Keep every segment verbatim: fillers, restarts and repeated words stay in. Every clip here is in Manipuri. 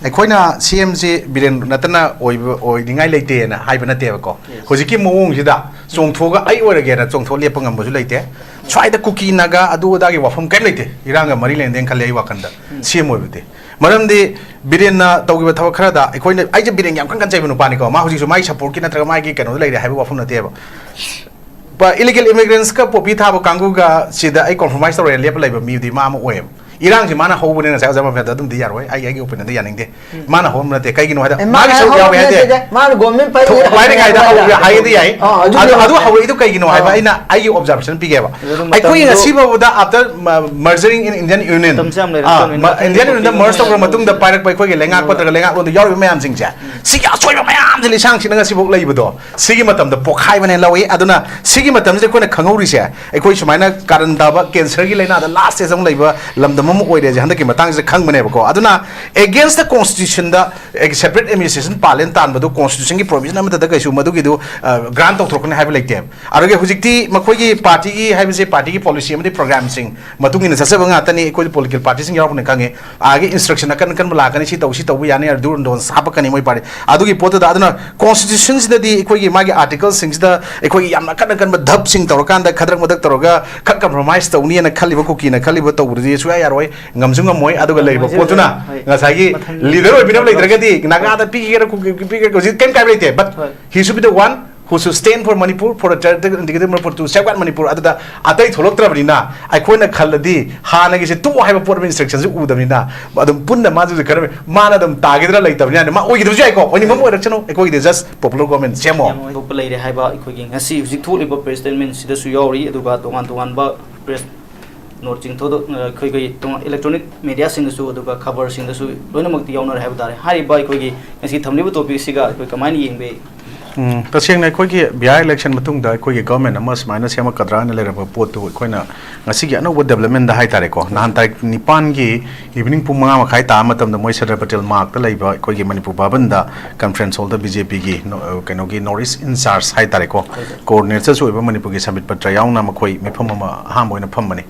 ꯑꯩꯈꯣꯏꯅ ꯁꯤ ꯑꯦꯝꯁꯤ ꯕꯤꯔꯦꯟ ꯅꯠꯇꯅ ꯑꯣꯏꯕ ꯑꯣꯏꯅꯤꯡꯉꯥꯏ ꯂꯩꯇꯦꯅ ꯍꯥꯏꯕ ꯅꯠꯇꯦꯕꯀꯣ꯫ ꯍꯧꯖꯤꯛꯀꯤ ꯃꯑꯣꯡꯁꯤꯗ ꯆꯣꯡꯊꯣꯛꯑꯒ ꯑꯩ ꯑꯣꯏꯔꯒꯦꯅ ꯆꯣꯡꯊꯣꯛꯑ ꯂꯦꯞꯄ ꯉꯝꯕꯁꯨ ꯂꯩꯇꯦ꯫ ꯁ꯭ꯋꯥꯏꯗ ꯀꯨꯀꯤ ꯅꯥꯒꯥ ꯑꯗꯨ ꯑꯗꯥꯒꯤ ꯋꯥꯐꯝ ꯀꯔꯤꯝ ꯂꯩꯇꯦ ꯏꯔꯥꯡꯒ ꯃꯔꯤ ꯂꯩꯅꯗꯦꯅ ꯈꯜꯂꯦ ꯑꯩ ꯋꯥꯈꯜꯗ꯫ ꯁꯤ ꯑꯦꯝ ꯑꯣꯏꯕꯗꯤ ꯃꯔꯝꯗꯤ ꯕꯤꯔꯦꯟꯅ ꯇꯧꯈꯤꯕ ꯊꯕꯛ ꯈꯔꯗ ꯑꯩꯈꯣꯏꯅ ꯑꯩꯁꯦ ꯕꯤꯔꯦꯟ ꯌꯥꯝ ꯀꯟ ꯀꯟ ꯆꯩꯕ ꯅꯨꯄꯥꯅꯤꯀꯣ꯫ ꯃꯥ ꯍꯧꯖꯤꯛꯁꯨ ꯃꯥꯒꯤ ꯁꯞꯄꯣꯔꯠꯀꯤ ꯅꯠꯇ꯭ꯔꯒ ꯃꯥꯒꯤ ꯀꯩꯅꯣꯗ ꯂꯩꯔꯦ ꯍꯥꯏꯕ ꯋꯥꯐꯝ ꯅꯠꯇꯦꯕ꯫ ꯏꯂꯤꯒꯦꯜ ꯏꯃꯤꯒ꯭ꯔꯦꯟꯁꯀ ꯄꯣꯄꯤ ꯊꯥꯕ ꯀꯥꯡꯕꯨꯒ ꯁꯤꯗ ꯑꯩ ꯀꯣꯝꯄ꯭ꯔꯣꯃꯥꯏꯁ ꯇꯧꯔꯦꯅ ꯂꯦꯞꯄ ꯂꯩꯕ ꯃꯤꯗꯤ ꯃꯥ ꯑꯃ ꯑꯣꯏꯌꯦꯕ꯫ ꯏꯔꯥꯡꯁꯤ ꯃꯥꯅ ꯍꯧꯕꯅꯦ ꯉꯁꯥꯏ ꯑꯣꯖꯥ ꯃꯐꯦꯟꯗ ꯑꯗꯨꯝꯗꯤ ꯌꯥꯔꯣꯏ꯫ ꯑꯩ ꯑꯩꯒꯤ ꯑꯣꯄꯤꯅꯤꯌꯟꯗ ꯌꯥꯅꯤꯡꯗꯦ꯫ ꯃꯥꯅ ꯍꯧꯔꯝꯕ ꯅꯠꯇꯦ꯫ ꯀꯩꯒꯤꯅꯣ ꯍꯥꯏꯗ ꯃꯥꯒꯤ ꯁꯔꯨꯛ ꯌꯥꯎꯋꯦ ꯍꯥꯏꯗꯦ꯫ ꯃꯥꯅ ꯒꯣꯔꯃꯦꯟ ꯄꯥꯏꯔꯤꯉꯩꯗ ꯍꯥꯏꯒꯗꯤ ꯌꯥꯏ꯫ ꯑꯗꯨ ꯑꯗꯨ ꯍꯧꯔꯛꯏꯗꯨ ꯀꯩꯒꯤꯅꯣ ꯍꯥꯏꯕ ꯑꯩꯅ ꯑꯩꯒꯤ ꯑꯣꯕꯖꯥꯔꯕꯦꯁꯟ ꯄꯤꯒꯦꯕ꯫ ꯑꯩꯈꯣꯏꯅ ꯉꯁꯤ ꯐꯥꯎꯕꯗ after merging in Indian Union, Indian Union the merge ꯇꯧꯈ꯭ꯔ ꯃꯇꯨꯡꯗ ꯄꯥꯏꯔꯛꯄ ꯑꯩꯈꯣꯏꯒꯤ ꯂꯩꯉꯥꯛ ꯅꯠꯇ꯭ꯔꯒ ꯂꯩꯉꯥꯛꯂꯣꯟꯗ ꯌꯥꯎꯔꯤꯕ ꯃꯌꯥꯝꯁꯤꯡꯁꯦ, ꯁꯤꯒꯤ ꯑꯁꯣꯏꯕ ꯃꯌꯥꯝꯁꯦ ꯂꯤꯁꯥꯡꯁꯤꯠꯅ ꯉꯁꯤꯐꯥꯎ ꯂꯩꯕꯗꯣ, ꯁꯤꯒꯤ ꯃꯇꯝꯗ ꯄꯣꯛꯈꯥꯏꯕꯅꯦ ꯂꯧꯏ꯫ ꯑꯗꯨꯅ ꯁꯤꯒꯤ ꯃꯇꯝꯁꯤꯗ ꯑꯩꯈꯣꯏꯅ ꯈꯪꯍꯧꯔꯤꯁꯦ, ꯑꯩꯈꯣꯏ ꯁꯨꯃꯥꯏꯅ ꯀꯥꯔꯟ ꯇꯥꯕ ꯀꯦꯟꯁꯔꯒꯤ ꯂꯥꯏꯅꯥꯗ ꯂꯥꯁ ꯁ꯭ꯇꯦꯖ ꯑꯃ ꯂꯩꯕ ꯂꯝꯗꯝ ꯑꯃ ꯑꯣꯏꯔꯦꯁꯦ ꯍꯟꯗꯛꯀꯤ ꯃꯇꯥꯡꯁꯤꯗ ꯈꯪꯕꯅꯦꯕꯀꯣ꯫ ꯑꯗꯨꯅ against the constitution the separate administration ꯄꯥꯜꯂꯦꯅ ꯇꯥꯟꯕꯗꯨ constitution ꯒꯤ provision ꯑꯃꯠꯇꯗ ꯀꯩꯁꯨ ꯃꯗꯨꯒꯤꯗꯨ ꯒ꯭ꯔꯥꯟ ꯇꯧꯊꯣꯔꯛꯀꯅꯤ ꯍꯥꯏꯕ ꯂꯩꯇꯦꯕ꯫ ꯑꯗꯨꯒ ꯍꯧꯖꯤꯛꯇꯤ ꯃꯈꯣꯏꯒꯤ ꯄꯥꯔꯇꯤꯒꯤ ꯍꯥꯏꯕꯁꯦ, ꯄꯥꯔꯇꯤꯒꯤ ꯄꯣꯂꯤꯁꯤ ꯑꯃꯗꯤ ꯄ꯭ꯔꯣꯒ꯭ꯔꯥꯝꯁꯤꯡ ꯃꯇꯨꯡ ꯏꯟꯅ ꯆꯠꯆꯕ ꯉꯥꯛꯇꯅꯤ꯫ ꯑꯩꯈꯣꯏ ꯄꯣꯂꯤꯇꯤꯀꯦꯜ ꯄꯥꯔꯇꯤꯁꯤꯡ ꯌꯥꯎꯔꯛꯄꯅꯤ ꯈꯪꯉꯦ꯫ ꯑꯥꯒꯤ ꯏꯟꯁꯇ꯭ꯔꯛꯁꯟ ꯑꯀꯟ ꯑꯀꯟꯕ ꯂꯥꯛꯀꯅꯤ, ꯁꯤ ꯇꯧ ꯁꯤ ꯇꯧꯕ ꯌꯥꯅꯤ, ꯗꯨ ꯗꯣꯟꯁ ꯍꯥꯞꯄꯛꯀꯅꯤ ꯃꯣꯏ ꯄꯥꯔꯇꯤ꯫ ꯑꯗꯨꯒꯤ ꯄꯣꯠꯇꯨꯗ ꯑꯗꯨꯅ ꯀꯣꯟꯁꯇꯤꯇ꯭ꯌꯨꯁꯟꯁꯤꯗꯗꯤ ꯑꯩꯈꯣꯏꯒꯤ ꯃꯥꯒꯤ ꯑꯥꯔꯇꯤꯀꯜꯁꯤꯡꯁꯤꯗ ꯑꯩꯈꯣꯏꯒꯤ ꯌꯥꯝꯅ ꯑꯀꯟ ꯑꯀꯟꯕ ꯙꯞꯁꯤꯡ ꯇꯧꯔꯀꯥꯟꯗ ꯈꯗ꯭ꯔꯛ ꯃꯗꯛ ꯇꯧꯔꯒ ꯈꯔ ꯀꯝꯄ꯭ꯔꯣꯃꯥꯏꯁ ꯇꯧꯅꯤꯅ ꯈꯜꯂꯤꯕ ꯀꯨꯀꯤꯅ ꯈꯜꯂꯤꯕ ꯇꯧꯕꯗꯨꯗꯤ ꯁꯨꯡꯌꯥ ꯌꯥꯔꯣꯏ꯫ ꯉꯝꯁꯨ ꯉꯝꯃꯣꯏ꯫ ꯑꯗꯨꯒ ꯂꯩꯔꯤꯕ ꯄꯣꯠꯇꯨꯅ ꯉꯁꯥꯏꯒꯤ ꯂꯤꯗꯔ ꯑꯣꯏꯕꯤꯅꯕ ꯂꯩꯇ꯭ꯔꯒꯗꯤ ꯅꯥꯒꯥꯗ ꯄꯤꯒꯦꯔꯥ ꯀꯨꯀꯤ ꯄꯤꯒꯦꯔꯥ ꯍꯧꯖꯤꯛ ꯀꯩꯝ ꯀꯥꯏꯕ ꯂꯩꯇꯦ꯫ But he should be the one who should stand for Manipur, for the territorial integrity of Manipur, to safeguard Manipur꯫ ꯑꯗꯨꯗ ꯑꯇꯩ ꯊꯣꯛꯂꯛꯇ꯭ꯔꯕꯅꯤꯅ ꯑꯩꯈꯣꯏꯅ ꯈꯜꯂꯗꯤ ꯍꯥꯟꯅꯒꯤꯁꯦ ꯇꯣꯛꯑꯣ ꯍꯥꯏꯕ ꯄꯣꯠ ꯑꯃ ꯏꯟꯁꯇ꯭ꯔꯛꯁꯟꯁꯨ ꯎꯗꯕꯅꯤꯅ ꯑꯗꯨꯝ ꯄꯨꯟꯅ ꯃꯥꯁꯨ ꯈꯔ ꯃꯥꯅ ꯑꯗꯨꯝ ꯇꯥꯈꯤꯗ꯭ꯔꯥ ꯂꯩꯇꯕꯅꯤꯅ ꯃꯥ ꯑꯣꯏꯈꯤꯗꯕꯁꯨ ꯌꯥꯏꯀꯣ꯫ ꯑꯣꯏꯅꯤꯡꯕ ꯑꯃ ꯑꯣꯏꯔꯛꯁꯅꯨ꯫ ꯑꯩꯈꯣꯏꯒꯤꯗꯤ just popular government ꯁꯦꯝꯃꯣ꯫ ꯊꯣꯛꯄ ꯂꯩꯔꯦ ꯍꯥꯏꯕ ꯑꯩꯈꯣꯏꯒꯤ ꯉꯁꯤ ꯍꯧꯖꯤꯛ ꯊꯣꯛꯂꯤꯕ ꯄ꯭ꯔꯦꯁ ꯁ꯭ꯇꯦꯠꯃꯦꯟꯁꯤꯗꯁꯨ ꯌꯥꯎꯔꯤ꯫ ꯑꯗꯨꯒ ꯇꯣꯉꯥꯟ ꯇꯣꯉꯥꯟꯕ ꯄ꯭ꯔꯦꯁ ꯅꯣꯠꯁꯤꯡ ꯊꯣꯛꯂꯛ-, ꯑꯩꯈꯣꯏꯒꯤ ꯇꯣꯉꯥꯟ ꯏꯂꯦꯛꯇ꯭ꯔꯣꯅꯤꯛ ꯃꯦꯗꯤꯌꯥꯁꯤꯡꯗꯁꯨ ꯑꯗꯨꯒ ꯈꯕꯔꯁꯤꯡꯗꯁꯨ ꯂꯣꯏꯅꯃꯛꯇꯤ ꯌꯥꯎꯅꯔꯦ ꯍꯥꯏꯕ ꯇꯥꯔꯦ꯫ ꯍꯥꯏꯔꯤꯕ ꯑꯩꯈꯣꯏꯒꯤ ꯉꯁꯤ ꯊꯝꯂꯤꯕ ꯇꯣꯄꯤꯛꯁꯤꯒ ꯑꯩꯈꯣꯏ ꯀꯃꯥꯏꯅ ꯌꯦꯡꯕꯤ? ꯎꯝ, ꯇꯁꯦꯡꯅ ꯑꯩꯈꯣꯏꯒꯤ ꯕꯤ ꯑꯥꯔ ꯏꯂꯦꯛꯁꯟ ꯃꯇꯨꯡꯗ ꯑꯩꯈꯣꯏꯒꯤ ꯒꯚꯔꯟꯃꯦꯟꯠ ꯑꯃ ꯁꯨꯃꯥꯏꯅ ꯁꯦꯝꯃꯛꯀꯗ꯭ꯔꯥ ꯍꯥꯏꯅ ꯂꯩꯔꯝꯕ ꯄꯣꯠꯇꯨ ꯑꯩꯈꯣꯏꯅ ꯉꯁꯤꯒꯤ ꯑꯅꯧꯕ ꯗꯦꯕꯂꯞꯃꯦꯟꯠꯇ ꯍꯥꯏꯇꯥꯔꯦꯀꯣ, ꯅꯍꯥꯟ ꯇꯥꯔꯤꯛ ꯅꯤꯄꯥꯟꯒꯤ ꯏꯚꯤꯅꯤꯡ ꯄꯨꯡ ꯃꯉꯥ ꯃꯈꯥꯏ ꯇꯥꯕ ꯃꯇꯝꯗ ꯃꯣꯏ ꯁꯔꯗꯥꯔ ꯄꯇꯦꯜ ꯃꯥꯔꯛꯇ ꯂꯩꯕ ꯑꯩꯈꯣꯏꯒꯤ ꯃꯅꯤꯄꯨꯔ ꯚꯕꯟꯗ ꯀꯟꯐ꯭ꯔꯦꯟꯁ ꯍꯣꯜꯗ ꯕꯤ ꯖꯦ ꯄꯤꯒꯤ ꯅꯣ-, ꯑ, ꯀꯩꯅꯣꯒꯤ ꯅꯣꯔꯠ ꯏꯁ ꯏꯟꯆꯥꯔꯖ ꯍꯥꯏꯇꯥꯔꯦꯀꯣ, ꯀꯣꯑꯣꯔꯗꯤꯅꯦꯇꯔꯁꯨ ꯑꯣꯏꯕ ꯃꯅꯤꯄꯨꯔꯒꯤ ꯁꯝꯕꯤꯠ ꯄꯇ꯭ꯔ ꯌꯥꯎꯅ ꯃꯈꯣꯏ ꯃꯤꯐꯝ ꯑꯃ ꯑꯍꯥꯟꯕ ꯑꯣꯏꯅ ꯐꯝꯕꯅꯤ꯫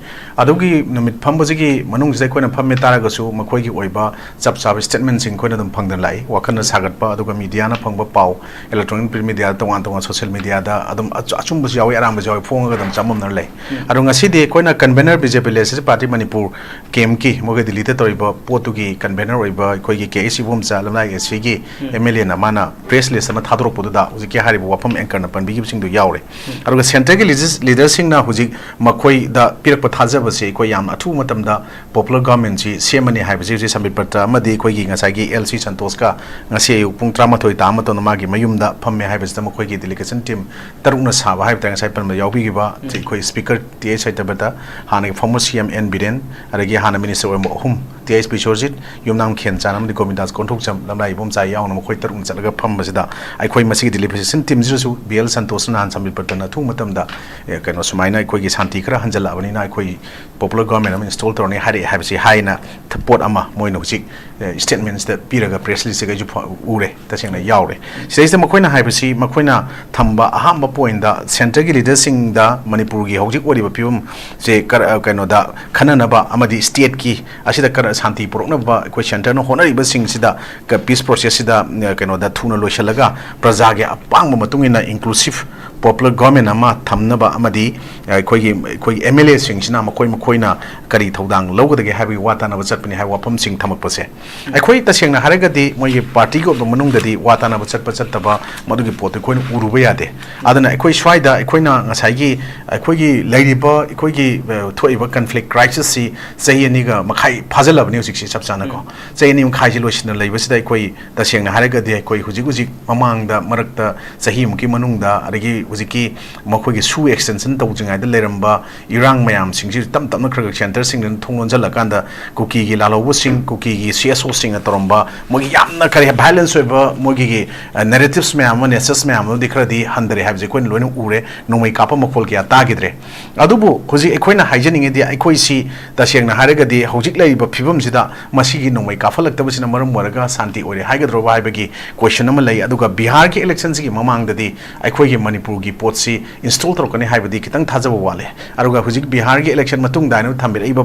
ꯑꯗꯨꯒꯤ ꯅꯨꯃꯤꯠ ꯐꯝꯕꯁꯤꯒꯤ ꯃꯅꯨꯡꯁꯤꯗ ꯑꯩꯈꯣꯏꯅ ꯐꯝꯃꯦ ꯇꯥꯔꯒꯁꯨ ꯃꯈꯣꯏꯒꯤ ꯑꯣꯏꯕ ꯆꯞ ꯆꯥꯕ ꯁ꯭ꯇꯦꯠꯃꯦꯟꯁꯤꯡ ꯑꯩꯈꯣꯏꯅ ꯑꯗꯨꯝ ꯐꯪꯗꯅ ꯂꯥꯛꯏ꯫ ꯋꯥꯈꯜꯅ ꯁꯥꯒꯠꯄ, ꯑꯗꯨꯒ ꯃꯤꯗꯤꯌꯥꯅ ꯐꯪꯕ ꯄꯥꯎ, ꯏꯂꯦꯛꯇ꯭ꯔꯣꯅꯤꯛ ꯄ꯭ꯔꯤꯟꯠ ꯃꯤꯗꯤꯌꯥꯗ, ꯇꯣꯉꯥꯟ ꯇꯣꯉꯥꯟ ꯁꯣꯁꯤꯌꯦꯜ ꯃꯤꯗꯤꯌꯥꯗ ꯑꯗꯨꯝ ꯑꯆ-, ꯑꯆꯨꯝꯕꯁꯨ ꯌꯥꯎꯏ, ꯑꯔꯥꯟꯕꯁꯨ ꯌꯥꯎꯏ, ꯐꯣꯡꯉꯒ ꯑꯗꯨꯝ ꯆꯃꯝꯅꯔ ꯂꯩ꯫ ꯑꯗꯣ ꯉꯁꯤꯗꯤ ꯑꯩꯈꯣꯏꯅ ꯀꯟꯚꯦꯅꯔ ꯕꯤ ꯖꯦ ꯄꯤ ꯂꯦꯖꯤꯁꯂꯦꯇꯤꯚ ꯄꯥꯔꯇꯤ ꯃꯅꯤꯄꯨꯔ ꯀꯦꯝꯞꯀꯤ, ꯃꯣꯏꯒ ꯗꯤꯜꯂꯤꯗ ꯇꯧꯔꯤꯕ ꯄꯣꯠꯇꯨꯒꯤ ꯀꯟꯚꯦꯅꯔ ꯑꯣꯏꯕ ꯑꯩꯈꯣꯏꯒꯤ ꯀꯦ ꯑꯦꯁ ꯏꯕꯣꯝꯆꯥ, ꯂꯝꯂꯥꯏ ꯑꯦꯁ ꯁꯤꯒꯤ ꯑꯦꯝ ꯑꯦꯜ ꯑꯦꯅ ꯃꯥꯅ ꯄ꯭ꯔꯦꯁ ꯔꯤꯂꯤꯁ ꯑꯃ ꯊꯥꯗꯣꯔꯛꯄꯗꯨꯗ ꯍꯧꯖꯤꯛꯀꯤ ꯍꯥꯏꯔꯤꯕ ꯋꯥꯐꯝ ꯑꯦꯡꯀꯔꯅ ꯄꯟꯕꯤꯈꯤꯕꯁꯤꯡꯗꯨ ꯌꯥꯎꯔꯦ꯫ ꯑꯗꯨꯒ ꯁꯦꯟꯇꯔꯒꯤ ꯂꯤꯗꯔꯁ-, ꯂꯤꯗꯔꯁꯤꯡꯅ ꯍꯧꯖꯤꯛ ꯃꯈꯣꯏꯗ ꯄꯤꯔꯛꯄ ꯊꯥꯖꯕꯁꯦ ꯑꯩꯈꯣꯏ ꯌꯥꯝꯅ ꯑꯊꯨꯕ ꯃꯇꯝꯗ ꯄꯣꯄꯨꯂꯔ ꯒꯚꯔꯟꯃꯦꯟꯠꯁꯤ ꯁꯦꯝꯃꯅꯤ ꯍꯥꯏꯕꯁꯤ ꯍꯧꯖꯤꯛ ꯁꯝꯕꯤꯠ ꯄꯇ꯭ꯔ ꯑꯃꯗꯤ ꯑꯩꯈꯣꯏꯒꯤ ꯉꯁꯥꯏꯒꯤ ꯑꯦꯜ ꯁꯤ ꯁꯟꯇꯣꯁꯀ ꯉꯁꯤ ꯑꯌꯨꯛ ꯄꯨꯡ ꯇꯔꯥꯃꯥꯊꯣꯏ ꯇꯥꯕ ꯃꯇꯝꯗ ꯃꯥꯒꯤ ꯃꯌꯨꯝꯗ ꯐꯝꯃꯦ ꯍꯥꯏꯕꯁꯤꯗ ꯃꯈꯣꯏꯒꯤ ꯗꯦꯂꯤꯒꯦꯁꯟ ꯇꯤꯝ ꯇꯔꯨꯛꯅ ꯁꯥꯕ ꯍꯥꯏꯕ ꯇꯥꯔꯦ, ꯉꯁꯥꯏ ꯄꯟꯕꯗ ꯌꯥꯎꯕꯤꯈꯤꯕ ꯑꯩꯈꯣꯏ ꯁ꯭ꯄꯤꯀꯔ ꯇꯤ ꯑꯩꯆ ꯁꯇ꯭ꯌꯕ꯭ꯔꯇ, ꯍꯥꯟꯅꯒꯤ ꯐꯣꯔꯃꯔ ꯁꯤ ꯑꯦꯝ ꯑꯦꯟ ꯕꯤꯔꯦꯟ, ꯑꯗꯒꯤ ꯍꯥꯟꯅ ꯃꯤꯅꯤꯁꯇꯔ ꯑꯣꯏꯔꯝꯕ ꯑꯍꯨꯝ, ꯇꯤ ꯑꯩꯆ ꯕꯤꯁ꯭ꯋꯖꯤꯠ, ꯌꯨꯝꯅꯥꯝ ꯈꯦꯟꯆꯥꯟ ꯑꯃꯗꯤ ꯒꯣꯕꯤꯟꯗꯥꯁ ꯀꯣꯟꯊꯧꯖꯝ, ꯂꯝꯂꯥꯏ ꯏꯕꯣꯝꯆꯥ ꯌꯥꯎꯅ ꯃꯈꯣꯏ ꯇꯔꯨꯛꯅ ꯆꯠꯂꯒ ꯐꯝꯕꯁꯤꯗ ꯑꯩꯈꯣꯏ ꯃꯁꯤꯒꯤ ꯗꯦꯂꯤꯒꯦꯁꯟ ꯇꯤꯝꯁꯤꯗꯁꯨ ꯕꯤ ꯑꯦꯜ ꯁꯟꯇꯣꯁꯅ ꯅꯍꯥꯟ ꯁꯝꯕꯤꯠ ꯄꯇ꯭ꯔꯅ ꯑꯊꯨꯕ ꯃꯇꯝꯗ, ꯑꯦ, ꯀꯩꯅꯣ ꯁꯨꯃꯥꯏꯅ ꯑꯩꯈꯣꯏꯒꯤ ꯁꯥꯟꯇꯤ ꯈꯔ ꯍꯟꯖꯜꯂꯛꯑꯕꯅꯤꯅ ꯑꯩꯈꯣꯏ ꯄꯣꯄꯨꯂꯔ ꯒꯚꯔꯟꯃꯦꯟꯠ ꯑꯃ ꯏꯟꯁꯇꯣꯜ ꯇꯧꯔꯅꯤ ꯍꯥꯏꯔꯛꯑꯦ ꯍꯥꯏꯕꯁꯤ ꯍꯥꯏꯅ ꯊ-, ꯄꯣꯠ ꯑꯃ ꯃꯣꯏꯅ ꯍꯧꯖꯤꯛ, ꯑꯦ, ꯁ꯭ꯇꯦꯠꯃꯦꯟꯠꯁꯇ ꯄꯤꯔꯒ ꯄ꯭ꯔꯦꯁ ꯔꯤꯂꯤꯁꯇꯒ ꯑꯩꯁꯨ ꯐ-, ꯎꯔꯦ, ꯇꯁꯦꯡꯅ ꯌꯥꯎꯔꯦ꯫ ꯁꯤꯗꯩꯁꯤꯗ ꯃꯈꯣꯏꯅ ꯍꯥꯏꯕꯁꯤ, ꯃꯈꯣꯏꯅ ꯊꯝꯕ ꯑꯍꯥꯟꯕ ꯄꯣꯏꯟꯠꯇ ꯁꯦꯟꯇꯔꯒꯤ ꯂꯤꯗꯔꯁꯤꯡꯗ ꯃꯅꯤꯄꯨꯔꯒꯤ ꯍꯧꯖꯤꯛ ꯑꯣꯏꯔꯤꯕ ꯐꯤꯕꯝꯁꯦ ꯀꯔ-, ꯀꯩꯅꯣꯗ ꯈꯟꯅꯅꯕ ꯑꯃꯗꯤ ꯁ꯭ꯇꯦꯠꯀꯤ ꯑꯁꯤꯗ ꯀꯔ-, ꯁꯥꯟꯇꯤ ꯄꯨꯔꯛꯅꯕ ꯑꯩꯈꯣꯏ ꯁꯦꯟꯇꯔꯅ ꯍꯣꯠꯅꯔꯤꯕꯁꯤꯡꯁꯤꯗ ꯀ-, ꯄꯤꯁ ꯄ꯭ꯔꯣꯁꯦꯁꯁꯤꯗ, ꯑ, ꯀꯩꯅꯣꯗ ꯊꯨꯅ ꯂꯣꯏꯁꯤꯜꯂꯒ ꯄ꯭ꯔꯖꯥꯒꯤ ꯑꯄꯥꯝꯕ ꯃꯇꯨꯡ ꯏꯟꯅ ꯏꯟꯀ꯭ꯂꯨꯁꯤꯞ ꯄꯣꯄꯨꯂꯔ ꯒꯚꯔꯟꯃꯦꯟꯠ ꯑꯃ ꯊꯝꯅꯕ ꯑꯃꯗꯤ ꯑꯩꯈꯣꯏꯒꯤ, ꯑꯩꯈꯣꯏꯒꯤ ꯑꯦꯝ ꯑꯦꯜ ꯑꯦꯁꯤꯡꯁꯤꯅ ꯃꯈꯣꯏ ꯃꯈꯣꯏꯅ ꯀꯔꯤ ꯊꯧꯗꯥꯡ ꯂꯧꯒꯗꯒꯦ ꯍꯥꯏꯕꯒꯤ ꯋꯥ ꯇꯥꯅꯕ ꯆꯠꯄꯅꯤ ꯍꯥꯏꯕ ꯋꯥꯐꯝꯁꯤꯡ ꯊꯝꯃꯛꯄꯁꯦ, ꯑꯩꯈꯣꯏ ꯇꯁꯦꯡꯅ ꯍꯥꯏꯔꯒꯗꯤ ꯃꯣꯏꯒꯤ ꯄꯥꯔꯇꯤꯒꯤ ꯑꯣꯏꯕ ꯃꯅꯨꯡꯗꯗꯤ ꯋꯥ ꯇꯥꯅꯕ ꯆꯠꯄ ꯆꯠꯇꯕ ꯃꯗꯨꯒꯤ ꯄꯣꯠꯇꯨ ꯑꯩꯈꯣꯏꯅ ꯎꯔꯨꯕ ꯌꯥꯗꯦ꯫ ꯑꯗꯨꯅ ꯑꯩꯈꯣꯏ ꯁ꯭ꯋꯥꯏꯗ ꯑꯩꯈꯣꯏꯅ ꯉꯁꯥꯏꯒꯤ ꯑꯩꯈꯣꯏꯒꯤ ꯂꯩꯔꯤꯕ ꯑꯩꯈꯣꯏꯒꯤ, ꯑ, ꯊꯣꯛꯏꯕ ꯀꯟꯐ꯭ꯂꯤꯛ ꯀ꯭ꯔꯥꯏꯁꯤꯁꯁꯤ ꯆꯍꯤ ꯑꯅꯤꯒ ꯃꯈꯥꯏ ꯐꯥꯖꯤꯜꯂꯕꯅꯤ ꯍꯧꯖꯤꯛꯁꯤ ꯆꯞ ꯆꯥꯅꯀꯣ꯫ ꯆꯍꯤ ꯑꯅꯤ ꯃꯈꯥꯏꯁꯤ ꯂꯣꯏꯁꯤꯟꯅ ꯂꯩꯕꯁꯤꯗ ꯑꯩꯈꯣꯏ ꯇꯁꯦꯡꯅ ꯍꯥꯏꯔꯒꯗꯤ ꯑꯩꯈꯣꯏ ꯍꯧꯖꯤꯛ ꯍꯧꯖꯤꯛ ꯃꯃꯥꯡꯗ ꯃꯔꯛꯇ ꯆꯍꯤꯃꯨꯛꯀꯤ ꯃꯅꯨꯡꯗ, ꯑꯗꯒꯤ ꯍꯧꯖꯤꯛꯀꯤ ꯃꯈꯣꯏꯒꯤ ꯁꯨ ꯑꯦꯛꯁꯇꯦꯟꯁꯟ ꯇꯧꯗ꯭ꯔꯤꯉꯩꯗ ꯂꯩꯔꯝꯕ ꯏꯔꯥꯡ ꯃꯌꯥꯝꯁꯤꯡꯁꯤ ꯇꯞ ꯇꯞꯅ ꯈꯔ ꯈꯔ ꯁꯦꯟꯇꯔꯁꯤꯡꯗꯅ ꯊꯣꯡ ꯂꯣꯟꯁꯤꯜꯂꯀꯥꯟꯗ ꯀꯨꯀꯤꯒꯤ ꯂꯥꯜꯍꯧꯕꯁꯤꯡ, ꯀꯨꯀꯤꯒꯤ ꯁꯤ ꯑꯦꯁ ꯑꯣꯁꯤꯡꯅ ꯇꯧꯔꯝꯕ ꯃꯣꯏꯒꯤ ꯌꯥꯝꯅ ꯀꯔꯤ ꯚꯥꯏꯂꯦꯟꯁ ꯑꯣꯏꯕ ꯃꯣꯏꯒꯤ ꯅꯦꯔꯦꯇꯤꯞꯁ ꯃꯌꯥꯝ ꯑꯃ, ꯅꯦꯁꯦꯁ ꯃꯌꯥꯝ ꯑꯃꯗꯤ ꯈꯔꯗꯤ ꯍꯟꯊꯔꯦ ꯍꯥꯏꯕꯁꯦ ꯑꯩꯈꯣꯏꯅ ꯂꯣꯏꯅ ꯎꯔꯦ꯫ ꯅꯣꯡꯃꯩ ꯀꯥꯞꯄ ꯃꯈꯣꯜ ꯀꯌꯥ ꯇꯥꯈꯤꯗ꯭ꯔꯦ꯫ ꯑꯗꯨꯕꯨ ꯍꯧꯖꯤꯛ ꯑꯩꯈꯣꯏꯅ ꯍꯥꯏꯖꯅꯤꯡꯉꯤꯗꯤ ꯑꯩꯈꯣꯏꯁꯤ ꯇꯁꯦꯡꯅ ꯍꯥꯏꯔꯒꯗꯤ ꯍꯧꯖꯤꯛ ꯂꯩꯔꯤꯕ ꯐꯤꯕꯝꯁꯤꯗ ꯃꯁꯤꯒꯤ ꯅꯣꯡꯃꯩ ꯀꯥꯞꯍꯜꯂꯛꯇꯕꯁꯤꯅ ꯃꯔꯝ ꯑꯣꯏꯔꯒ ꯁꯥꯟꯇꯤ ꯑꯣꯏꯔꯦ ꯍꯥꯏꯒꯗ꯭ꯔꯣ ꯍꯥꯏꯕꯒꯤ ꯀꯣꯏꯁꯟ ꯑꯃ ꯂꯩ꯫ ꯑꯗꯨꯒ ꯕꯤꯍꯥꯔꯒꯤ ꯏꯂꯦꯛꯁꯟꯁꯤꯒꯤ ꯃꯃꯥꯡꯗꯗꯤ ꯑꯩꯈꯣꯏꯒꯤ ꯃꯅꯤꯄꯨꯔꯒꯤ ꯄꯣꯠꯁꯤ ꯏꯟꯁꯇꯣꯜ ꯇꯧꯔꯛꯀꯅꯤ ꯍꯥꯏꯕꯗꯤ ꯈꯤꯇꯪ ꯊꯥꯖꯕ ꯋꯥꯠꯂꯦ꯫ ꯑꯗꯨꯒ ꯍꯧꯖꯤꯛ ꯕꯤꯍꯥꯔꯒꯤ ꯏꯂꯦꯛꯁꯟ ꯃꯇꯨꯡꯗ ꯍꯥꯏꯅ ꯊꯝꯕꯤꯔꯛꯏꯕ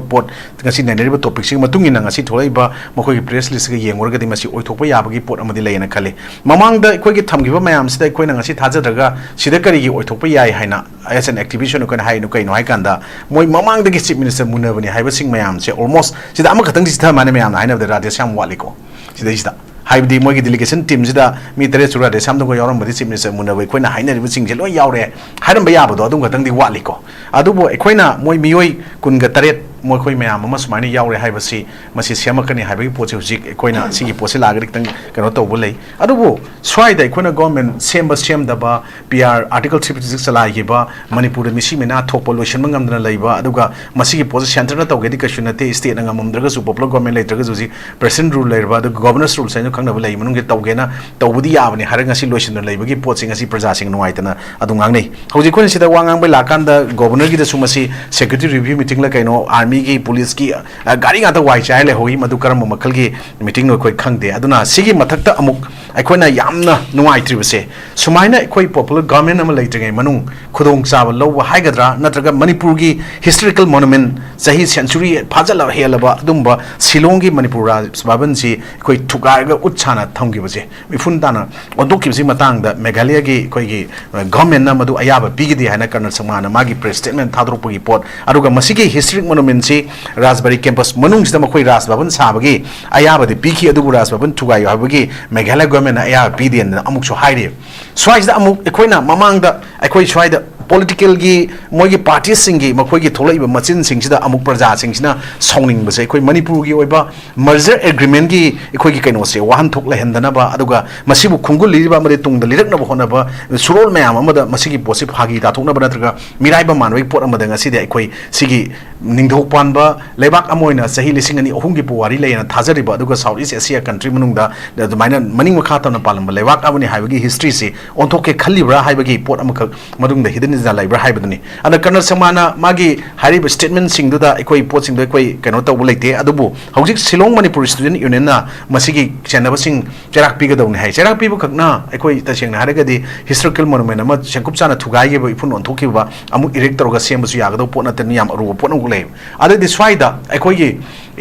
ꯄꯣꯠ, ꯉꯁꯤ ꯅꯩꯅꯔꯤꯕ ꯇꯣꯄꯤꯛꯁꯤꯒꯤ ꯃꯇꯨꯡ ꯏꯟꯅ ꯉꯁꯤ ꯊꯣꯛꯂꯛꯏꯕ ꯃꯈꯣꯏꯒꯤ ꯄ꯭ꯔꯦꯁ ꯂꯤꯁꯁꯤꯒ ꯌꯦꯡꯉꯨꯔꯒꯗꯤ ꯃꯁꯤ ꯑꯣꯏꯊꯣꯛꯄ ꯌꯥꯕꯒꯤ ꯄꯣꯠ ꯑꯃꯗꯤ ꯂꯩꯌꯦꯅ ꯈꯜꯂꯤ꯫ ꯃꯃꯥꯡꯗ ꯑꯩꯈꯣꯏꯒꯤ ꯊꯝꯈꯤꯕ ꯃꯌꯥꯝꯁꯤꯗ ꯑꯩꯈꯣꯏꯅ ꯉꯁꯤ ꯊꯥꯖꯗ꯭ꯔꯒ ꯁꯤꯗ ꯀꯔꯤꯒꯤ ꯑꯣꯏꯊꯣꯛꯄ ꯌꯥꯏ ꯍꯥꯏꯅ as an activist ꯑꯣꯏꯅ ꯑꯩꯈꯣꯏꯅ ꯍꯥꯏꯔꯤꯅꯣ ꯀꯩꯅꯣ ꯍꯥꯏ ꯀꯥꯟꯗ, ꯃꯣꯏ ꯃꯃꯥꯡꯗꯒꯤ ꯆꯤꯐ ꯃꯤꯅꯤꯁꯇꯔ ꯃꯨꯟꯅꯕꯅꯤ ꯍꯥꯏꯕꯁꯤꯡ ꯃꯌꯥꯝꯁꯦ almost ꯁꯤꯗ ꯑꯃꯈꯛꯇꯪꯗꯤ ꯆꯤꯊ ꯃꯥꯅ ꯃꯌꯥꯝꯅ ꯍꯥꯏꯅꯕꯗ ꯔꯥꯙꯦꯁ꯭ꯌꯥꯝ ꯋꯥꯠꯂꯤꯀꯣ꯫ ꯁꯤꯗꯩꯁꯤꯗ ꯍꯥꯏꯕꯗꯤ ꯃꯣꯏꯒꯤ ꯗꯦꯂꯤꯒꯦꯁꯟ ꯇꯤꯝꯁꯤꯗ ꯃꯤ ꯇꯔꯦꯠ ꯆꯨꯔꯥꯗꯦ ꯁꯥꯝꯗꯧꯒ ꯌꯥꯎꯔꯝꯕꯗꯤ ꯆꯤꯞ ꯃꯤꯅꯤꯁꯇꯔ ꯃꯨꯟꯅꯕ ꯑꯩꯈꯣꯏꯅ ꯍꯥꯏꯅꯔꯤꯕꯁꯤꯡꯁꯦ ꯂꯣꯏ ꯌꯥꯎꯔꯦ ꯍꯥꯏꯔꯝꯕ ꯌꯥꯕꯗꯣ ꯑꯗꯨꯝ ꯈꯛꯇꯪꯗꯤ ꯋꯥꯠꯂꯤꯀꯣ꯫ ꯑꯗꯨꯕꯨ ꯑꯩꯈꯣꯏꯅ ꯃꯣꯏ ꯃꯤꯑꯣꯏ ꯀꯨꯟꯒ ꯇꯔꯦꯠ ꯃꯈꯣꯏ ꯃꯌꯥꯝ ꯑꯃ ꯁꯨꯃꯥꯏꯅ ꯌꯥꯎꯔꯦ ꯍꯥꯏꯕꯁꯤ ꯃꯁꯤ ꯁꯦꯝꯃꯛꯀꯅꯤ ꯍꯥꯏꯕꯒꯤ ꯄꯣꯠꯁꯤ ꯍꯧꯖꯤꯛ ꯑꯩꯈꯣꯏꯅ ꯁꯤꯒꯤ ꯄꯣꯠꯁꯤ ꯂꯥꯛꯑꯒꯗꯤ ꯈꯤꯇꯪ ꯀꯩꯅꯣ ꯇꯧꯕ ꯂꯩ꯫ ꯑꯗꯨꯕꯨ ꯁ꯭ꯋꯥꯏꯗ ꯑꯩꯈꯣꯏꯅ ꯒꯣꯔꯃꯦꯟ ꯁꯦꯝꯕ ꯁꯦꯝꯗꯕ, P R article three fifty six ꯆꯂꯥꯏꯈꯤꯕ, ꯃꯅꯤꯄꯨꯔꯗ ꯃꯤꯁꯤ ꯃꯤꯅꯥ ꯊꯣꯛꯄ ꯂꯣꯏꯁꯤꯟꯕ ꯉꯝꯗꯅ ꯂꯩꯕ, ꯑꯗꯨꯒ ꯃꯁꯤꯒꯤ ꯄꯣꯠꯁꯦ ꯁꯦꯟꯇꯔꯅ ꯇꯧꯒꯦꯗꯤ ꯀꯩꯁꯨ ꯅꯠꯇꯦ, ꯁ꯭ꯇꯦꯠꯅ ꯉꯝꯃꯝꯗ꯭ꯔꯒꯁꯨ, ꯄꯣꯄꯨꯂꯔ ꯒꯣꯔꯃꯦꯟ ꯂꯩꯇ꯭ꯔꯒꯁꯨ ꯍꯧꯖꯤꯛ ꯄ꯭ꯔꯦꯁꯤꯗꯦꯟ ꯔꯨꯜ ꯂꯩꯔꯕ, ꯑꯗꯨꯒ ꯒꯣꯕꯔꯅꯔꯁ ꯔꯨꯜꯁ ꯍꯥꯏꯅ ꯈꯪꯅꯕ ꯂꯩ, ꯃꯅꯨꯡꯁꯤꯗ ꯇꯧꯒꯦꯅ ꯇꯧꯕꯗꯤ ꯌꯥꯕꯅꯤ ꯍꯥꯏꯔꯒ ꯉꯁꯤ ꯂꯣꯏꯁꯤꯟꯗꯅ ꯂꯩꯕꯒꯤ ꯄꯣꯠꯁꯦ ꯉꯁꯤ ꯄ꯭ꯔꯖꯥꯁꯤꯡ ꯅꯨꯡꯉꯥꯏꯇꯅ ꯑꯗꯨꯝ ꯉꯥꯡꯅꯩ꯫ ꯍꯧꯖꯤꯛ ꯑꯩꯈꯣꯏꯅ ꯁꯤꯗ ꯋꯥ ꯉꯥꯡꯕꯩ ꯂꯥꯛꯀꯥꯟꯗ ꯒꯣꯕꯔꯅꯔꯒꯤꯗꯁꯨ ꯃꯁꯤ ꯁꯦꯀ꯭ꯌꯨꯔꯤꯇꯤ ꯔꯤꯚ꯭ꯌꯨ ꯃꯤꯇꯤꯡꯂ ꯀꯩꯅꯣ, ꯑꯥꯔꯃꯤꯒꯤ, ꯄꯨꯂꯤꯁꯀꯤ, ꯑ, ꯒꯥꯔꯤ ꯉꯥꯛꯇ ꯋꯥꯏ ꯆꯥꯏꯔ ꯂꯩꯍꯧꯏ, ꯃꯗꯨ ꯀꯔꯝꯕ ꯃꯈꯜꯒꯤ ꯃꯤꯇꯤꯡꯅꯣ ꯑꯩꯈꯣꯏ ꯈꯪꯗꯦ꯫ ꯑꯗꯨꯅ ꯁꯤꯒꯤ ꯃꯊꯛꯇ ꯑꯃꯨꯛ ꯑꯩꯈꯣꯏꯅ ꯌꯥꯝꯅ ꯅꯨꯡꯉꯥꯏꯇ꯭ꯔꯤꯕꯁꯦ, ꯁꯨꯃꯥꯏꯅ ꯑꯩꯈꯣꯏ ꯄꯣꯄꯨꯂꯔ ꯒꯣꯔꯃꯦꯟ ꯑꯃ ꯂꯩꯇ꯭ꯔꯤꯉꯩ ꯃꯅꯨꯡ ꯈꯨꯗꯣꯡꯆꯥꯕ ꯂꯧꯕ ꯍꯥꯏꯒꯗ꯭ꯔꯥ, ꯅꯠꯇ꯭ꯔꯒ ꯃꯅꯤꯄꯨꯔꯒꯤ ꯍꯤꯁꯇꯣꯔꯤꯀꯦꯜ ꯃꯣꯅꯨꯃꯦꯟ, ꯆꯍꯤ ꯁꯦꯟꯆꯨꯔꯤ ꯐꯥꯖꯜꯂꯕ ꯍꯦꯜꯂꯕ ꯑꯗꯨꯝꯕ ꯁꯤꯂꯣꯡꯒꯤ ꯃꯅꯤꯄꯨꯔ ꯔꯥꯖ ꯚꯕꯟꯁꯤ ꯑꯩꯈꯣꯏ ꯊꯨꯒꯥꯏꯔꯒ ꯎꯠ ꯁꯥꯅ ꯊꯝꯈꯤꯕꯁꯦ, ꯃꯤꯐꯨꯟ ꯇꯥꯅ ꯑꯣꯟꯊꯣꯛꯈꯤꯕꯁꯤ ꯃꯇꯥꯡꯗ ꯃꯦꯘꯥꯂꯌꯒꯤ ꯑꯩꯈꯣꯏꯒꯤ, ꯑ, ꯒꯣꯔꯃꯦꯟꯅ ꯃꯗꯨ ꯑꯌꯥꯕ ꯄꯤꯒꯗꯦ ꯍꯥꯏꯅ ꯀꯔꯅꯜ ꯁꯪꯃꯥꯅ ꯃꯥꯒꯤ ꯄ꯭ꯔꯦꯁ ꯁ꯭ꯇꯦꯠꯃꯦꯟ ꯊꯥꯗꯣꯔꯛꯄꯒꯤ ꯄꯣꯠ, ꯑꯗꯨꯒ ꯃꯁꯤꯒꯤ ꯍꯤꯁꯇꯣꯔꯤꯛ ꯃꯣꯅꯨꯃꯦꯟꯁꯤ ꯔꯥꯖꯕꯥꯔꯤ ꯀꯦꯝꯄꯁ ꯃꯅꯨꯡꯁꯤꯗ ꯃꯈꯣꯏ ꯔꯥꯖ ꯚꯕꯟ ꯁꯥꯕꯒꯤ ꯑꯌꯥꯕꯗꯤ ꯄꯤꯈꯤ, ꯑꯗꯨꯕꯨ ꯔꯥꯖ ꯚꯕꯟ ꯊꯨꯒꯥꯏꯌꯨ ꯍꯥꯏꯕꯒꯤ ꯃꯦꯘꯥꯂꯌ ꯒꯣꯔꯃꯦꯟꯅ ꯑꯌꯥꯕ ꯄꯤꯗꯦꯅ ꯑꯃꯨꯛꯁꯨ ꯍꯥꯏꯔꯤ꯫ ꯁ꯭ꯋꯥꯏꯁꯤꯗ ꯑꯃꯨꯛ ꯑꯩꯈꯣꯏꯅ ꯃꯃꯥꯡꯗ ꯑꯩꯈꯣꯏ ꯁ꯭ꯋꯥꯏꯗ ꯄꯣꯂꯤꯇꯤꯀꯦꯜꯒꯤ ꯃꯣꯏꯒꯤ ꯄꯥꯔꯇꯤꯁꯤꯡꯒꯤ ꯃꯈꯣꯏꯒꯤ ꯊꯣꯛꯂꯛꯏꯕ ꯃꯆꯤꯟꯁꯤꯡꯁꯤꯗ ꯑꯃꯨꯛ ꯄ꯭ꯔꯖꯥꯁꯤꯡꯁꯤꯅ ꯁꯥꯎꯅꯤꯡꯕꯁꯦ, ꯑꯩꯈꯣꯏ ꯃꯅꯤꯄꯨꯔꯒꯤ ꯑꯣꯏꯕ ꯃꯔꯖꯔ ꯑꯦꯒ꯭ꯔꯤꯃꯦꯟꯒꯤ ꯑꯩꯈꯣꯏꯒꯤ ꯀꯩꯅꯣꯁꯦ ꯋꯥꯍꯟꯊꯣꯛ ꯂꯩꯍꯟꯗꯅꯕ, ꯑꯗꯨꯒ ꯃꯁꯤꯕꯨ ꯈꯨꯝꯒꯨꯜꯂꯤꯕ ꯑꯃꯗꯤ ꯇꯨꯡꯗ ꯂꯤꯔꯛꯅꯕ ꯍꯣꯠꯅꯕ ꯁꯨꯔꯣꯜ ꯃꯌꯥꯝ ꯑꯃꯗ ꯃꯁꯤꯒꯤ ꯄꯣꯠꯁꯤ ꯐꯥꯒꯤ ꯇꯥꯊꯣꯛꯅꯕ ꯅꯠꯇ꯭ꯔꯒ ꯃꯤꯔꯥꯏꯕ ꯃꯥꯟꯕꯒꯤ ꯄꯣꯠ ꯑꯃꯗ ꯉꯁꯤꯗꯤ ꯑꯩꯈꯣꯏ ꯁꯤꯒꯤ ꯅꯤꯡꯊꯧ ꯄꯥꯟꯕ ꯂꯩꯕꯥꯛ ꯑꯃ ꯑꯣꯏꯅ ꯆꯍꯤ ꯂꯤꯁꯤꯡ ꯑꯅꯤ ꯑꯍꯨꯝꯒꯤ ꯄꯨꯋꯥꯔꯤ ꯂꯩꯅ ꯊꯥꯖꯔꯤꯕ, ꯑꯗꯨꯒ ꯁꯥꯎꯠ ꯏꯁ ꯑꯦꯁꯤꯌꯥ ꯀꯟꯇ꯭ꯔꯤ ꯃꯅꯨꯡꯗ ꯑꯗꯨꯃꯥꯏꯅ ꯃꯅꯤꯡ ꯃꯈꯥ ꯇꯝꯅ ꯄꯥꯜꯂꯝꯕ ꯂꯩꯕꯥꯛ ꯑꯃꯅꯤ ꯍꯥꯏꯕꯒꯤ ꯍꯤꯁꯇ꯭ꯔꯤꯁꯤ ꯑꯣꯟꯊꯣꯛꯀꯦ ꯈꯜꯂꯤꯕ꯭ꯔꯥ ꯍꯥꯏꯕꯒꯤ ꯄꯣꯠ ꯑꯃꯈꯛ ꯃꯅꯨꯡꯗ ꯍꯤꯗꯟ ꯑꯦꯖꯦꯟꯗꯥ ꯂꯩꯕ꯭ꯔꯥ ꯍꯥꯏꯕꯗꯨꯅꯤ꯫ ꯑꯗ ꯀꯔꯅ ꯁꯔꯃꯥꯅ ꯃꯥꯒꯤ ꯍꯥꯏꯔꯤꯕ ꯁ꯭ꯇꯦꯠꯃꯦꯟꯁꯤꯡꯗꯨꯗ ꯑꯩꯈꯣꯏ ꯄꯣꯠꯁꯤꯡꯗꯣ ꯑꯩꯈꯣꯏ ꯀꯩꯅꯣ ꯇꯧꯕ ꯂꯩꯇꯦ, ꯑꯗꯨꯕꯨ ꯍꯧꯖꯤꯛ ꯁꯤꯂꯣꯡ ꯃꯅꯤꯄꯨꯔ ꯁ꯭ꯇꯨꯗꯦꯟ ꯌꯨꯅꯤꯌꯟꯅ ꯃꯁꯤꯒꯤ ꯆꯦꯟꯅꯕꯁꯤꯡ ꯆꯩꯔꯥꯛ ꯄꯤꯒꯗꯧꯅꯤ ꯍꯥꯏ꯫ ꯆꯩꯔꯥꯛ ꯄꯤꯕ ꯈꯛꯅ ꯑꯩꯈꯣꯏ ꯇꯁꯦꯡꯅ ꯍꯥꯏꯔꯒꯗꯤ ꯍꯤꯁꯇꯣꯔꯤꯀꯦꯜ ꯃꯣꯅꯨꯃꯦꯟ ꯑꯃ ꯁꯦꯡꯀꯨꯞ ꯆꯥꯅ ꯊꯨꯒꯥꯏꯈꯤꯕ, ꯏꯐꯨꯟ ꯑꯣꯟꯊꯣꯛꯈꯤꯕ ꯑꯃꯨꯛ ꯏꯔꯦꯛ ꯇꯧꯔꯒ ꯁꯦꯝꯕꯁꯨ ꯌꯥꯒꯗꯧꯕ ꯄꯣꯠ ꯅꯠꯇꯅ ꯌꯥꯝ ꯑꯔꯨꯕ ꯄꯣꯠ ꯑꯃꯈꯛ ꯂꯩꯌꯦꯕ꯫ ꯑꯗꯩꯗꯤ ꯁ꯭ꯋꯥꯏꯗ ꯑꯩꯈꯣꯏꯒꯤ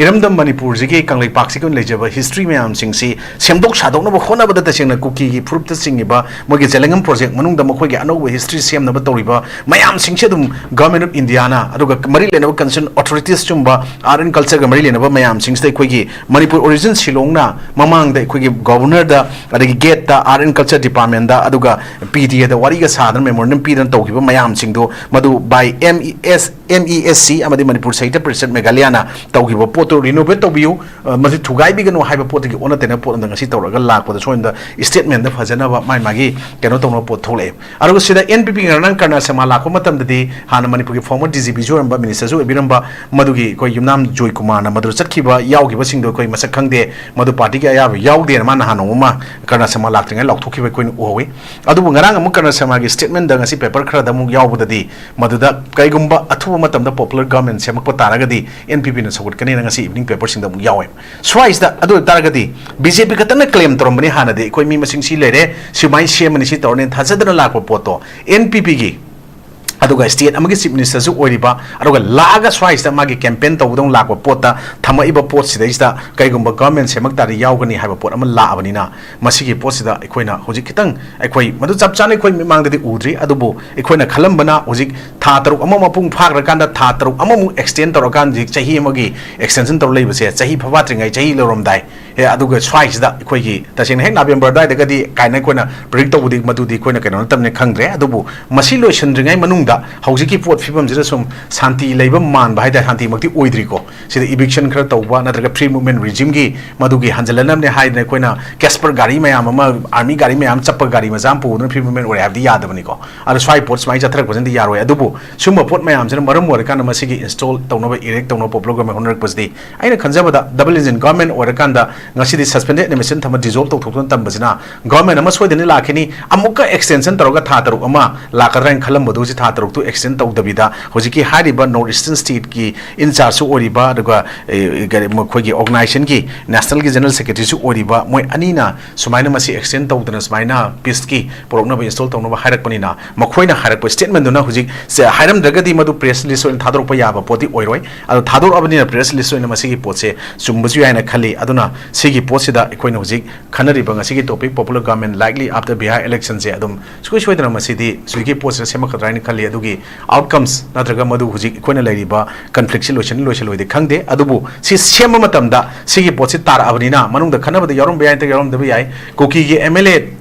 ꯏꯔꯝꯗꯝ ꯃꯅꯤꯄꯨꯔꯁꯤꯒꯤ ꯀꯪꯂꯩꯄꯥꯛꯁꯤꯒꯤ ꯑꯣꯏꯅ ꯂꯩꯖꯕ ꯍꯤꯁꯇ꯭ꯔꯤ ꯃꯌꯥꯝꯁꯤꯡꯁꯤ ꯁꯦꯝꯗꯣꯛ ꯁꯥꯗꯣꯛꯅꯕ ꯍꯣꯠꯅꯕꯗ ꯇꯁꯦꯡꯅ ꯀꯨꯀꯤꯒꯤ ꯐꯨꯔꯨꯞꯇ ꯆꯤꯡꯉꯤꯕ ꯃꯣꯏꯒꯤ ꯖꯦꯂꯦꯡꯉꯝ ꯄ꯭ꯔꯣꯖꯦꯛ ꯃꯅꯨꯡꯗ ꯃꯈꯣꯏꯒꯤ ꯑꯅꯧꯕ ꯍꯤꯁꯇ꯭ꯔꯤ ꯁꯦꯝꯅꯕ ꯇꯧꯔꯤꯕ ꯃꯌꯥꯝꯁꯤꯡꯁꯦ ꯑꯗꯨꯝ ꯒꯚꯔꯟꯃꯦꯟ ꯑꯣꯐ ꯏꯟꯗꯤꯌꯥꯅ, ꯑꯗꯨꯒ ꯃꯔꯤ ꯂꯩꯅꯕ ꯀꯟꯁꯔꯟ ꯑꯣꯊꯣꯔꯤꯇꯤꯁ ꯆꯨꯝꯕ ꯑꯥꯔꯠ ꯑꯦꯟ ꯀꯜꯆꯔꯒ ꯃꯔꯤ ꯂꯩꯅꯕ ꯃꯌꯥꯝꯁꯤꯡꯁꯤꯗ ꯑꯩꯈꯣꯏꯒꯤ ꯃꯅꯤꯄꯨꯔ ꯑꯣꯔꯤꯖꯤꯟ ꯁꯤꯂꯣꯡꯅ ꯃꯃꯥꯡꯗ ꯑꯩꯈꯣꯏꯒꯤ ꯒꯣꯕꯔꯅꯔꯗ, ꯑꯗꯒꯤ ꯒꯦꯠꯇ, ꯑꯥꯔꯠ ꯑꯦꯟ ꯀꯜꯆꯔ ꯗꯤꯄꯥꯔꯠꯃꯦꯟꯗ, ꯑꯗꯨꯒ ꯄꯤ ꯗꯤ ꯑꯦꯗ ꯋꯥꯔꯤꯒ ꯁꯥꯗꯅ ꯃꯦꯃꯣꯔꯦꯟꯗꯝ ꯄꯤꯗꯅ ꯇꯧꯈꯤꯕ ꯃꯌꯥꯝꯁꯤꯡꯗꯣ ꯃꯗꯨ by M E S M E S C ꯑꯃꯗꯤ ꯃꯅꯤꯄꯨꯔ ꯁꯥꯍꯤꯇ꯭ꯌ ꯄꯔꯤꯁꯠ ꯃꯦꯘꯥꯂꯌꯥꯅ ꯇꯧꯈꯤꯕ ꯄꯣꯠꯇꯨ ꯔꯤꯅꯣꯚꯦꯠ ꯇꯧꯕꯤꯌꯨ, ꯑ, ꯃꯁꯤ ꯊꯨꯒꯥꯏꯕꯤꯒꯅꯨ ꯍꯥꯏꯕ ꯄꯣꯠꯇꯒꯤ ꯑꯣꯟꯅ ꯇꯩꯅꯕ ꯄꯣꯠ ꯑꯃꯗ ꯉꯁꯤ ꯇꯧꯔꯒ ꯂꯥꯛꯄꯗ ꯁꯣꯝꯗ ꯁ꯭ꯇꯦꯠꯃꯦꯟꯗ ꯐꯖꯅꯕ ꯃꯥꯏ ꯃꯥꯒꯤ ꯀꯩꯅꯣ ꯇꯧꯅꯕ ꯄꯣꯠ ꯊꯣꯛꯂꯛꯑꯦ꯫ ꯑꯗꯨꯒ ꯁꯤꯗ ꯑꯦꯟ ꯄꯤ ꯄꯤ ꯉꯔꯥꯡ ꯀꯔꯅ ꯁꯦꯃꯥ ꯂꯥꯛꯄ ꯃꯇꯝꯗꯗꯤ ꯍꯥꯟꯅ ꯃꯅꯤꯄꯨꯔꯒꯤ ꯐꯣꯔꯃꯔ ꯗꯤ ꯖꯤ ꯄꯤꯁꯨ ꯑꯣꯏꯔꯝꯕ, ꯃꯤꯅꯤꯁꯇꯔꯁꯨ ꯑꯣꯏꯕꯤꯔꯝꯕ, ꯃꯗꯨꯒꯤ ꯑꯩꯈꯣꯏ ꯌꯨꯝꯅꯥꯝ ꯖꯣꯏ ꯀꯨꯃꯥꯔꯅ ꯃꯗꯨꯗ ꯆꯠꯈꯤꯕ ꯌꯥꯎꯈꯤꯕꯁꯤꯡꯗꯣ ꯑꯩꯈꯣꯏ ꯃꯁꯛ ꯈꯪꯗꯦ, ꯃꯗꯨ ꯄꯥꯔꯇꯤꯒꯤ ꯑꯌꯥꯕ ꯌꯥꯎꯗꯦꯅ ꯃꯥꯅ ꯅꯍꯥꯟ ꯅꯣꯡꯃ ꯑꯃ ꯀꯔꯅ ꯁꯦꯃꯥ ꯂꯥꯛꯇ꯭ꯔꯤꯉꯩ ꯂꯥꯎꯊꯣꯛꯈꯤꯕ ꯑꯩꯈꯣꯏꯅ ꯎꯍꯧꯋꯤ꯫ ꯑꯗꯨꯕꯨ ꯉꯔꯥꯡ ꯑꯃꯨꯛ ꯀꯔꯅ ꯁꯦꯃꯥꯒꯤ ꯁ꯭ꯇꯦꯠꯃꯦꯟꯗ ꯉꯁꯤ ꯄꯦꯄꯔ ꯈꯔꯗ ꯑꯃꯨꯛ ꯌꯥꯎꯕꯗꯗꯤ ꯃꯗꯨꯗ ꯀꯩꯒꯨꯝꯕ ꯑꯊꯨꯕ ꯃꯇꯝꯗ ꯄꯣꯄꯨꯂꯔ ꯒꯚꯔꯟꯃꯦꯟ ꯁꯦꯝꯃꯛꯄ ꯇꯥꯔꯒꯗꯤ ꯑꯦꯟ ꯄꯤ ꯄꯤꯅ ꯁꯧꯒꯠꯀꯅꯤꯅ ꯉꯁꯤ ꯏꯚꯤꯅꯤꯡ ꯄꯦꯄꯔꯁꯤꯡꯗ ꯑꯃꯨꯛ ꯌꯥꯎꯋꯦ꯫ ꯁ꯭ꯋꯥꯏꯁꯤꯗ ꯑꯗꯨ ꯑꯣꯏ ꯇꯥꯔꯒꯗꯤ ꯕꯤ ꯖꯦ ꯄꯤ ꯈꯛꯇꯅ ꯀ꯭ꯂꯦꯝ ꯇꯧꯔꯝꯕꯅꯤ ꯍꯥꯡꯅꯗꯤ, ꯑꯩꯈꯣꯏ ꯃꯤ ꯃꯁꯤꯡ ꯁꯤ ꯂꯩꯔꯦ, ꯁꯨꯃꯥꯏꯅ ꯁꯦꯝꯃꯅꯤ, ꯁꯤ ꯇꯧꯔꯅꯤ ꯊꯥꯖꯗꯅ ꯂꯥꯛꯄ ꯄꯣꯠꯇꯣ ꯑꯦꯟ ꯄꯤ ꯄꯤꯒꯤ ꯑꯗꯨꯒ state ꯑꯃꯒꯤ chief ministerꯁꯨ ꯑꯣꯏꯔꯤꯕ, ꯑꯗꯨꯒ ꯂꯥꯛꯑꯒ ꯁ꯭ꯋꯥꯏꯁꯤꯗ ꯃꯥꯒꯤ campaign ꯇꯧꯕꯗꯧꯅ ꯂꯥꯛꯄ ꯄꯣꯠꯇ ꯊꯝꯃꯛꯏꯕ ꯄꯣꯠꯁꯤꯗꯩꯁꯤꯗ ꯀꯩꯒꯨꯝꯕ government ꯁꯦꯝꯃꯛ ꯇꯥꯔꯗꯤ ꯌꯥꯎꯒꯅꯤ ꯍꯥꯏꯕ ꯄꯣꯠ ꯑꯃ ꯂꯥꯛꯑꯕꯅꯤꯅ, ꯃꯁꯤꯒꯤ ꯄꯣꯠꯁꯤꯗ ꯑꯩꯈꯣꯏꯅ ꯍꯧꯖꯤꯛ ꯈꯤꯇꯪ, ꯑꯩꯈꯣꯏ ꯃꯗꯨ ꯆꯞ ꯆꯥꯅ ꯑꯩꯈꯣꯏ ꯃꯤꯠꯃꯥꯡꯗꯗꯤ ꯎꯗ꯭ꯔꯤ, ꯑꯗꯨꯕꯨ ꯑꯩꯈꯣꯏꯅ ꯈꯜꯂꯝꯕꯅ ꯍꯧꯖꯤꯛ ꯊꯥ ꯇꯔꯨꯛ ꯑꯃ ꯃꯄꯨꯡ ꯐꯥꯈ꯭ꯔꯀꯥꯟꯗ ꯊꯥ ꯇꯔꯨꯛ ꯑꯃꯃꯨꯛ extend ꯇꯧꯔꯀꯥꯟꯗ ꯍꯧꯖꯤꯛ ꯆꯍꯤ ꯑꯃꯒꯤ extension ꯇꯧꯔ ꯂꯩꯕꯁꯦ, ꯆꯍꯤ ꯐꯐꯥꯠꯇ꯭ꯔꯤꯉꯩ, ꯆꯍꯤ ꯂꯧꯔꯝꯗꯥꯏ, ꯑꯦ, ꯑꯗꯨꯒ ꯁ꯭ꯋꯥꯏꯁꯤꯗ ꯑꯩꯈꯣꯏꯒꯤ ꯇꯁꯦꯡꯅ ꯍꯦꯛ November ꯑꯗꯨꯋꯥꯏꯗꯒꯗꯤ ꯀꯥꯏꯅ ꯑꯩꯈꯣꯏꯅ predict ꯇꯧꯕꯗꯤ ꯃꯗꯨꯗꯤ ꯑꯩꯈꯣꯏꯅ ꯀꯩꯅꯣ ꯅꯠꯇꯕꯅꯤꯅ ꯈꯪꯗ꯭ꯔꯦ꯫ ꯑꯗꯨꯕꯨ ꯃꯁꯤ ꯂꯣꯏꯁꯤꯟꯗ꯭ꯔꯤꯉꯩ ꯃꯅꯨꯡꯗ ꯍꯧꯖꯤꯛꯀꯤ ꯄꯣꯠ ꯐꯤꯕꯝꯁꯤꯗ ꯁꯨꯝ ꯁꯥꯟꯇꯤ ꯂꯩꯕ ꯃꯥꯟꯕ ꯍꯥꯏ ꯇꯥꯔꯦ, ꯁꯥꯟꯇꯤꯃꯛꯇꯤ ꯑꯣꯏꯗ꯭ꯔꯤꯀꯣ꯫ ꯁꯤꯗ eviction ꯈꯔ ꯇꯧꯕ, ꯅꯠꯇ꯭ꯔꯒ free movement regimeꯒꯤ ꯃꯗꯨꯒꯤ ꯍꯟꯖꯤꯜꯍꯟꯅꯕꯅꯦ ꯍꯥꯏꯗꯅ ꯑꯩꯈꯣꯏꯅ Casper ꯒꯥꯔꯤ ꯃꯌꯥꯝ ꯑꯃ, army ꯒꯥꯔꯤ ꯃꯌꯥꯝ ꯆꯠꯄ ꯒꯥꯔꯤ ꯃꯆꯥ ꯑꯃ ꯄꯨꯗꯨꯅ free movement ꯑꯣꯏꯔꯦ ꯍꯥꯏꯕꯗꯤ ꯌꯥꯗꯕꯅꯤꯀꯣ꯫ ꯑꯗꯣ ꯁ꯭ꯋꯥꯏ ꯄꯣꯠ ꯁꯨꯃꯥꯏꯅ ꯆꯠꯊꯔꯛꯄꯁꯤꯅꯗꯤ ꯌꯥꯔꯣꯏ꯫ ꯑꯗꯨꯕꯨ ꯁꯨꯝꯕ ꯄꯣꯠ ꯃꯌꯥꯝꯁꯤꯅ ꯃꯔꯝ ꯑꯣꯏꯔꯀꯥꯟꯗ ꯃꯁꯤꯒꯤ install ꯇꯧꯅꯕ, erect ꯇꯧꯅꯕ popular government ꯍꯣꯠꯅꯔꯛꯄꯁꯤꯗꯤ ꯑꯩꯅ ꯈꯟꯖꯕꯗ double engine government ꯑꯣꯏꯔꯀꯥꯟꯗ ꯉꯁꯤꯗꯤ suspended animation ꯊꯝꯕ, dissolve ꯇꯧꯊꯣꯛꯇꯨꯅ ꯇꯝꯕꯁꯤꯅ government ꯑꯃ ꯁꯣꯏꯗꯅ ꯂꯥꯛꯈꯤꯅꯤ꯫ ꯑꯃꯨꯛꯀ extension ꯇꯧꯔꯒ ꯊꯥ ꯇꯔꯨꯛ ꯑꯃ ꯂꯥꯛꯀꯗ꯭ꯔꯥ ꯍꯥꯏꯅ ꯈꯜꯂꯝꯕꯗꯨ ꯍꯧꯖꯤꯛ ꯊꯥ ꯇꯔꯨꯛꯇꯨ extend ꯇꯧꯗꯕꯤꯗ ꯍꯧꯖꯤꯛꯀꯤ ꯍꯥꯏꯔꯤꯕ North Eastern stateꯀꯤ in chargeꯁꯨ ꯑꯣꯏꯔꯤꯕ, ꯑꯗꯨꯒ, ꯑꯦ, ꯀꯔꯤ, ꯃꯈꯣꯏꯒꯤ organisationꯒꯤ nationalꯒꯤ general secretaryꯁꯨ ꯑꯣꯏꯔꯤꯕ ꯃꯣꯏ ꯑꯅꯤꯅ ꯁꯨꯃꯥꯏꯅ ꯃꯁꯤ extend ꯇꯧꯗꯅ ꯁꯨꯃꯥꯏꯅ peaceꯀꯤ ꯄꯨꯔꯛꯅꯕ, install ꯇꯧꯅꯕ ꯍꯥꯏꯔꯛꯄꯅꯤꯅ, ꯃꯈꯣꯏꯅ ꯍꯥꯏꯔꯛꯄ statementꯗꯨꯅ ꯍꯧꯖꯤꯛ ꯁꯦ ꯍꯥꯏꯔꯝꯗ꯭ꯔꯒꯗꯤ ꯃꯗꯨ press release ꯑꯣꯏꯅ ꯊꯥꯗꯣꯔꯛꯄ ꯌꯥꯕ ꯄꯣꯠꯇꯤ ꯑꯣꯏꯔꯣꯏ꯫ ꯑꯗꯣ ꯊꯥꯗꯣꯔꯛꯑꯕꯅꯤꯅ press release ꯑꯣꯏꯅ ꯃꯁꯤꯒꯤ ꯄꯣꯠꯁꯦ ꯆꯨꯝꯕꯁꯨ ꯌꯥꯏꯅ ꯈꯜꯂꯤ꯫ ꯑꯗꯨꯅ ꯁꯤꯒꯤ ꯄꯣꯠꯁꯤꯗ ꯑꯩꯈꯣꯏꯅ ꯍꯧꯖꯤꯛ ꯈꯟꯅꯔꯤꯕ ꯉꯁꯤꯒꯤ topic, popular government likely after Bihar electionꯁꯦ ꯑꯗꯨꯝ ꯁꯨꯡꯁꯣꯏ ꯁꯣꯏꯗꯅ ꯃꯁꯤꯗꯤ ꯍꯧꯖꯤꯛꯀꯤ ꯄꯣꯠꯁꯤꯗ ꯁꯦꯝꯃꯛꯀꯗ꯭ꯔꯥ ꯍꯥꯏꯅ ꯈꯜꯂꯤ꯫ ꯑꯗꯨꯒꯤ outcomes ꯅꯠꯇ꯭ꯔꯒ ꯃꯗꯨ ꯍꯧꯖꯤꯛ ꯑꯩꯈꯣꯏꯅ ꯂꯩꯔꯤꯕ conflictꯁꯤ ꯂꯣꯏꯁꯤꯟ ꯂꯣꯏꯁꯤꯜꯂꯣꯏꯗꯤ ꯈꯪꯗꯦ꯫ ꯑꯗꯨꯕꯨ ꯁꯤ ꯁꯦꯝꯕ ꯃꯇꯝꯗ ꯁꯤꯒꯤ ꯄꯣꯠꯁꯤ ꯇꯥꯔꯛꯑꯕꯅꯤꯅ ꯃꯅꯨꯡꯗ ꯈꯟꯅꯕꯗ ꯌꯥꯎꯔꯝꯕ ꯌꯥꯏ, ꯅꯠꯇ꯭ꯔꯒ ꯌꯥꯎꯔꯝꯗꯕ ꯌꯥꯏ꯫ ꯀꯨꯀꯤꯒꯤ MLA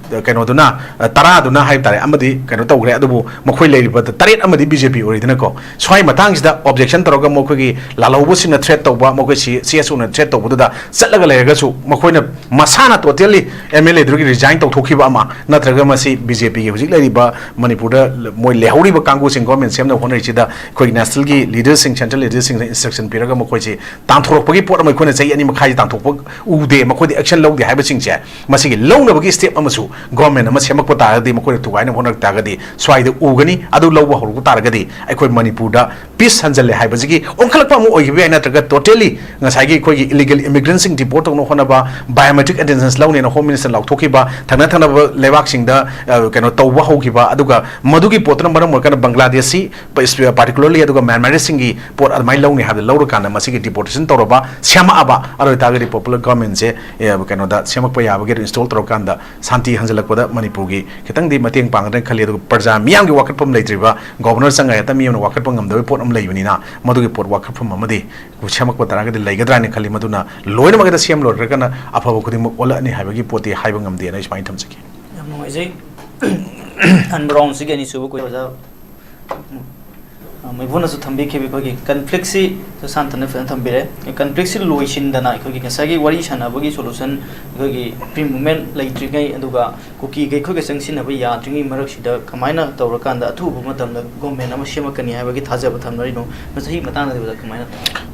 ꯀꯩꯅꯣꯗꯨꯅ, ꯑ, ꯇꯔꯥꯗꯨꯅ ꯍꯥꯏꯕ ꯇꯥꯔꯦ, ꯑꯃꯗꯤ ꯀꯩꯅꯣ ꯇꯧꯈ꯭ꯔꯦ, ꯑꯗꯨꯕꯨ ꯃꯈꯣꯏ ꯂꯩꯔꯤꯕ ꯇꯔꯦꯠ ꯑꯃꯗꯤ BJP ꯑꯣꯏꯔꯤꯗꯅꯀꯣ꯫ ꯁ꯭ꯋꯥꯏ ꯃꯇꯥꯡꯁꯤꯗ objection ꯇꯧꯔꯒ ꯃꯈꯣꯏꯒꯤ ꯂꯥꯜꯍꯧꯕꯁꯤꯡꯅ threat ꯇꯧꯕ, ꯃꯈꯣꯏ ꯁꯤ, CSOꯅ threat ꯇꯧꯕꯗꯨꯗ ꯆꯠꯂꯒ ꯂꯩꯔꯒꯁꯨ ꯃꯈꯣꯏꯅ ꯃꯁꯥꯅ totally MLAꯗꯨꯒꯤ resign ꯇꯧꯊꯣꯛꯈꯤꯕ ꯑꯃ, ꯅꯠꯇ꯭ꯔꯒ ꯃꯁꯤ BJPꯒꯤ ꯍꯧꯖꯤꯛ ꯂꯩꯔꯤꯕ ꯃꯅꯤꯄꯨꯔꯗ ꯃꯣꯏ ꯂꯩꯍꯧꯔꯤꯕ ꯀꯥꯡꯕꯨꯁꯤꯡ government ꯁꯦꯝꯅꯕ ꯍꯣꯠꯅꯔꯤꯁꯤꯗ ꯑꯩꯈꯣꯏꯒꯤ nationalꯒꯤ leaderꯁꯤꯡ, central leaderꯁꯤꯡꯗ instruction ꯄꯤꯔꯒ ꯃꯈꯣꯏꯁꯤ ꯇꯥꯟꯊꯣꯔꯛꯄꯒꯤ ꯄꯣꯠ ꯑꯃ ꯑꯩꯈꯣꯏꯅ ꯆꯍꯤ ꯑꯅꯤ ꯃꯈꯥꯏꯁꯤ ꯇꯥꯟꯊꯣꯛꯄ ꯎꯗꯦ, ꯃꯈꯣꯏꯗꯤ action ꯂꯧꯗꯦ ꯍꯥꯏꯕꯁꯤꯡꯁꯦ, ꯃꯁꯤꯒꯤ ꯂꯧꯅꯕꯒꯤ step ꯑꯃꯁꯨ ꯒꯣꯔꯃꯦꯟ ꯑꯃ ꯁꯦꯝꯃꯛꯄ ꯇꯥꯔꯒꯗꯤ, ꯃꯈꯣꯏꯅ ꯊꯨꯒꯥꯏꯅꯕ ꯍꯣꯠꯅꯔꯛ ꯇꯥꯔꯒꯗꯤ, ꯁ꯭ꯋꯥꯏꯗ ꯎꯒꯅꯤ꯫ ꯑꯗꯨ ꯂꯧꯕ ꯍꯧꯔꯛꯄ ꯇꯥꯔꯒꯗꯤ ꯑꯩꯈꯣꯏ ꯃꯅꯤꯄꯨꯔꯗ ꯄꯤꯁ ꯍꯟꯖꯜꯂꯦ ꯍꯥꯏꯕꯁꯤꯒꯤ ꯑꯣꯟꯈꯠꯂꯛꯄ ꯑꯃ ꯑꯣꯏꯈꯤꯕ ꯌꯥꯏ, ꯅꯠꯇ꯭ꯔꯒ ꯇꯣꯇꯦꯂꯤ ꯉꯁꯥꯏꯒꯤ ꯑꯩꯈꯣꯏꯒꯤ ꯏꯂꯤꯒꯦꯜ ꯏꯃꯤꯒ꯭ꯔꯦꯟꯁꯤꯡ ꯗꯤꯄꯣꯔꯠ ꯇꯧꯅꯕ ꯍꯣꯠꯅꯕ, ꯕꯥꯏꯑꯣꯃꯦꯇ꯭ꯔꯤꯛ ꯑꯦꯇꯦꯟꯗꯦꯟꯁ ꯂꯧꯅꯦꯅ ꯍꯣꯝ ꯃꯤꯅꯤꯁꯇꯔ ꯂꯥꯎꯊꯣꯛꯈꯤꯕ, ꯊꯪꯅ ꯊꯪꯅꯕ ꯂꯩꯕꯥꯛꯁꯤꯡꯗ ꯑ, ꯀꯩꯅꯣ ꯇꯧꯕ ꯍꯧꯈꯤꯕ, ꯑꯗꯨꯒ ꯃꯗꯨꯒꯤ ꯄꯣꯠꯇꯨꯅ ꯃꯔꯝ ꯑꯣꯏꯔꯀꯥꯟꯗ ꯕꯪꯒ꯭ꯂꯥꯗꯦꯁꯤ ꯄꯥꯔꯇꯤꯀꯨꯂꯔꯂꯤ ꯑꯗꯨꯒ ꯃ꯭ꯌꯥꯟꯃꯥꯔꯁꯤꯡꯒꯤ ꯄꯣꯠ ꯑꯗꯨꯃꯥꯏꯅ ꯂꯧꯅꯤ ꯍꯥꯏꯕꯗ ꯂꯧꯔꯀꯥꯟꯗ ꯃꯁꯤꯒꯤ ꯗꯤꯄꯣꯔꯇꯦꯁꯟ ꯇꯧꯔꯕ, ꯁꯦꯝꯃꯛꯑꯕ, ꯑꯗꯨ ꯑꯣꯏꯇꯥꯔꯒꯗꯤ ꯄꯣꯄꯨꯂꯔ ꯒꯚꯔꯟꯃꯦꯟꯁꯦ, ꯑꯦ, ꯀꯩꯅꯣꯗ ꯁꯦꯝꯃꯛꯄ ꯌꯥꯕꯒꯤ ꯏꯟꯁꯇꯣꯜ ꯇꯧꯔꯀꯥꯟꯗ ꯁꯥꯟꯇꯤ ꯍꯟꯖꯤꯜꯂꯛꯄꯗ ꯃꯅꯤꯄꯨꯔꯒꯤ ꯈꯤꯇꯪꯗꯤ ꯃꯇꯦꯡ ꯄꯥꯡꯒꯗ꯭ꯔꯅ ꯈꯜꯂꯤ꯫ ꯑꯗꯨꯒ ꯄ꯭ꯔꯖꯥ ꯃꯤꯌꯥꯝꯒꯤ ꯋꯥꯀꯠꯐꯝ ꯂꯩꯇ꯭ꯔꯤꯕ, ꯒꯣꯕꯔꯅꯔ ꯆꯪꯉ ꯍꯦꯛꯇ ꯃꯤ ꯑꯃꯅ ꯋꯥꯀꯠꯄ ꯉꯝꯗꯕꯒꯤ ꯄꯣꯠ ꯑꯃ ꯂꯩꯕꯅꯤꯅ, ꯃꯗꯨꯒꯤ ꯄꯣꯠ ꯋꯥꯀꯠꯐꯝ ꯑꯃꯗꯤ ꯁꯦꯝꯃꯛꯄ ꯇꯥꯔꯒꯗꯤ ꯂꯩꯒꯗ꯭ꯔꯥꯅ ꯈꯜꯂꯤ꯫ ꯃꯗꯨꯅ ꯂꯣꯏꯅꯃꯛ ꯍꯦꯛꯇ ꯁꯦꯝ ꯂꯣꯏꯔꯒꯅ ꯑꯐꯕ ꯈꯨꯗꯤꯡꯃꯛ ꯑꯣꯜꯂꯛꯑꯅꯤ ꯍꯥꯏꯕꯒꯤ ꯄꯣꯠꯇꯤ ꯍꯥꯏꯕ ꯉꯝꯗꯦꯅ ꯑꯩ ꯁꯨꯃꯥꯏꯅ ꯊꯝꯖꯒꯦ꯫ ꯌꯥꯝ ꯅꯨꯡꯉꯥꯏꯖꯩ꯫ ꯑꯟꯕꯔꯣꯡꯁꯤꯒꯤ ꯑꯅꯤꯁꯨꯕ ꯀꯣꯏ ꯑꯣꯖꯥ ꯃꯩꯕꯨꯅꯁꯨ ꯊꯝꯕꯤꯈꯤꯕ ꯑꯩꯈꯣꯏꯒꯤ ꯀꯟꯐ꯭ꯂꯤꯛꯁꯤ ꯁꯥꯟꯇꯅ ꯐꯖꯅ ꯊꯝꯕꯤꯔꯦ꯫ ꯀꯟꯐ꯭ꯂꯤꯛꯁꯤ ꯂꯣꯏꯁꯤꯟꯗꯅ ꯑꯩꯈꯣꯏꯒꯤ ꯉꯁꯥꯏꯒꯤ ꯋꯥꯔꯤ ꯁꯥꯟꯅꯕꯒꯤ ꯁꯣꯂꯨꯁꯟ, ꯑꯩꯈꯣꯏꯒꯤ ꯄ꯭ꯔꯤ ꯃꯨꯚꯃꯦꯟ ꯂꯩꯇ꯭ꯔꯤꯉꯩ, ꯑꯗꯨꯒ ꯀꯨꯀꯤꯒ ꯑꯩꯈꯣꯏꯒ ꯆꯪꯁꯤꯟꯅꯕ ꯌꯥꯗ꯭ꯔꯤꯉꯩ ꯃꯔꯛꯁꯤꯗ ꯀꯃꯥꯏꯅ ꯇꯧꯔꯀꯥꯟꯗ ꯑꯊꯨꯕ ꯃꯇꯝꯗ ꯒꯣꯔꯃꯦꯟ ꯑꯃ ꯁꯦꯝꯃꯛꯀꯅꯤ ꯍꯥꯏꯕꯒꯤ ꯊꯥꯖꯕ ꯊꯝꯅꯔꯤꯅꯣ? ꯃꯁꯤꯒꯤ ꯃꯇꯥꯡꯗꯗꯤ ꯑꯣꯖꯥ ꯀꯃꯥꯏꯅ?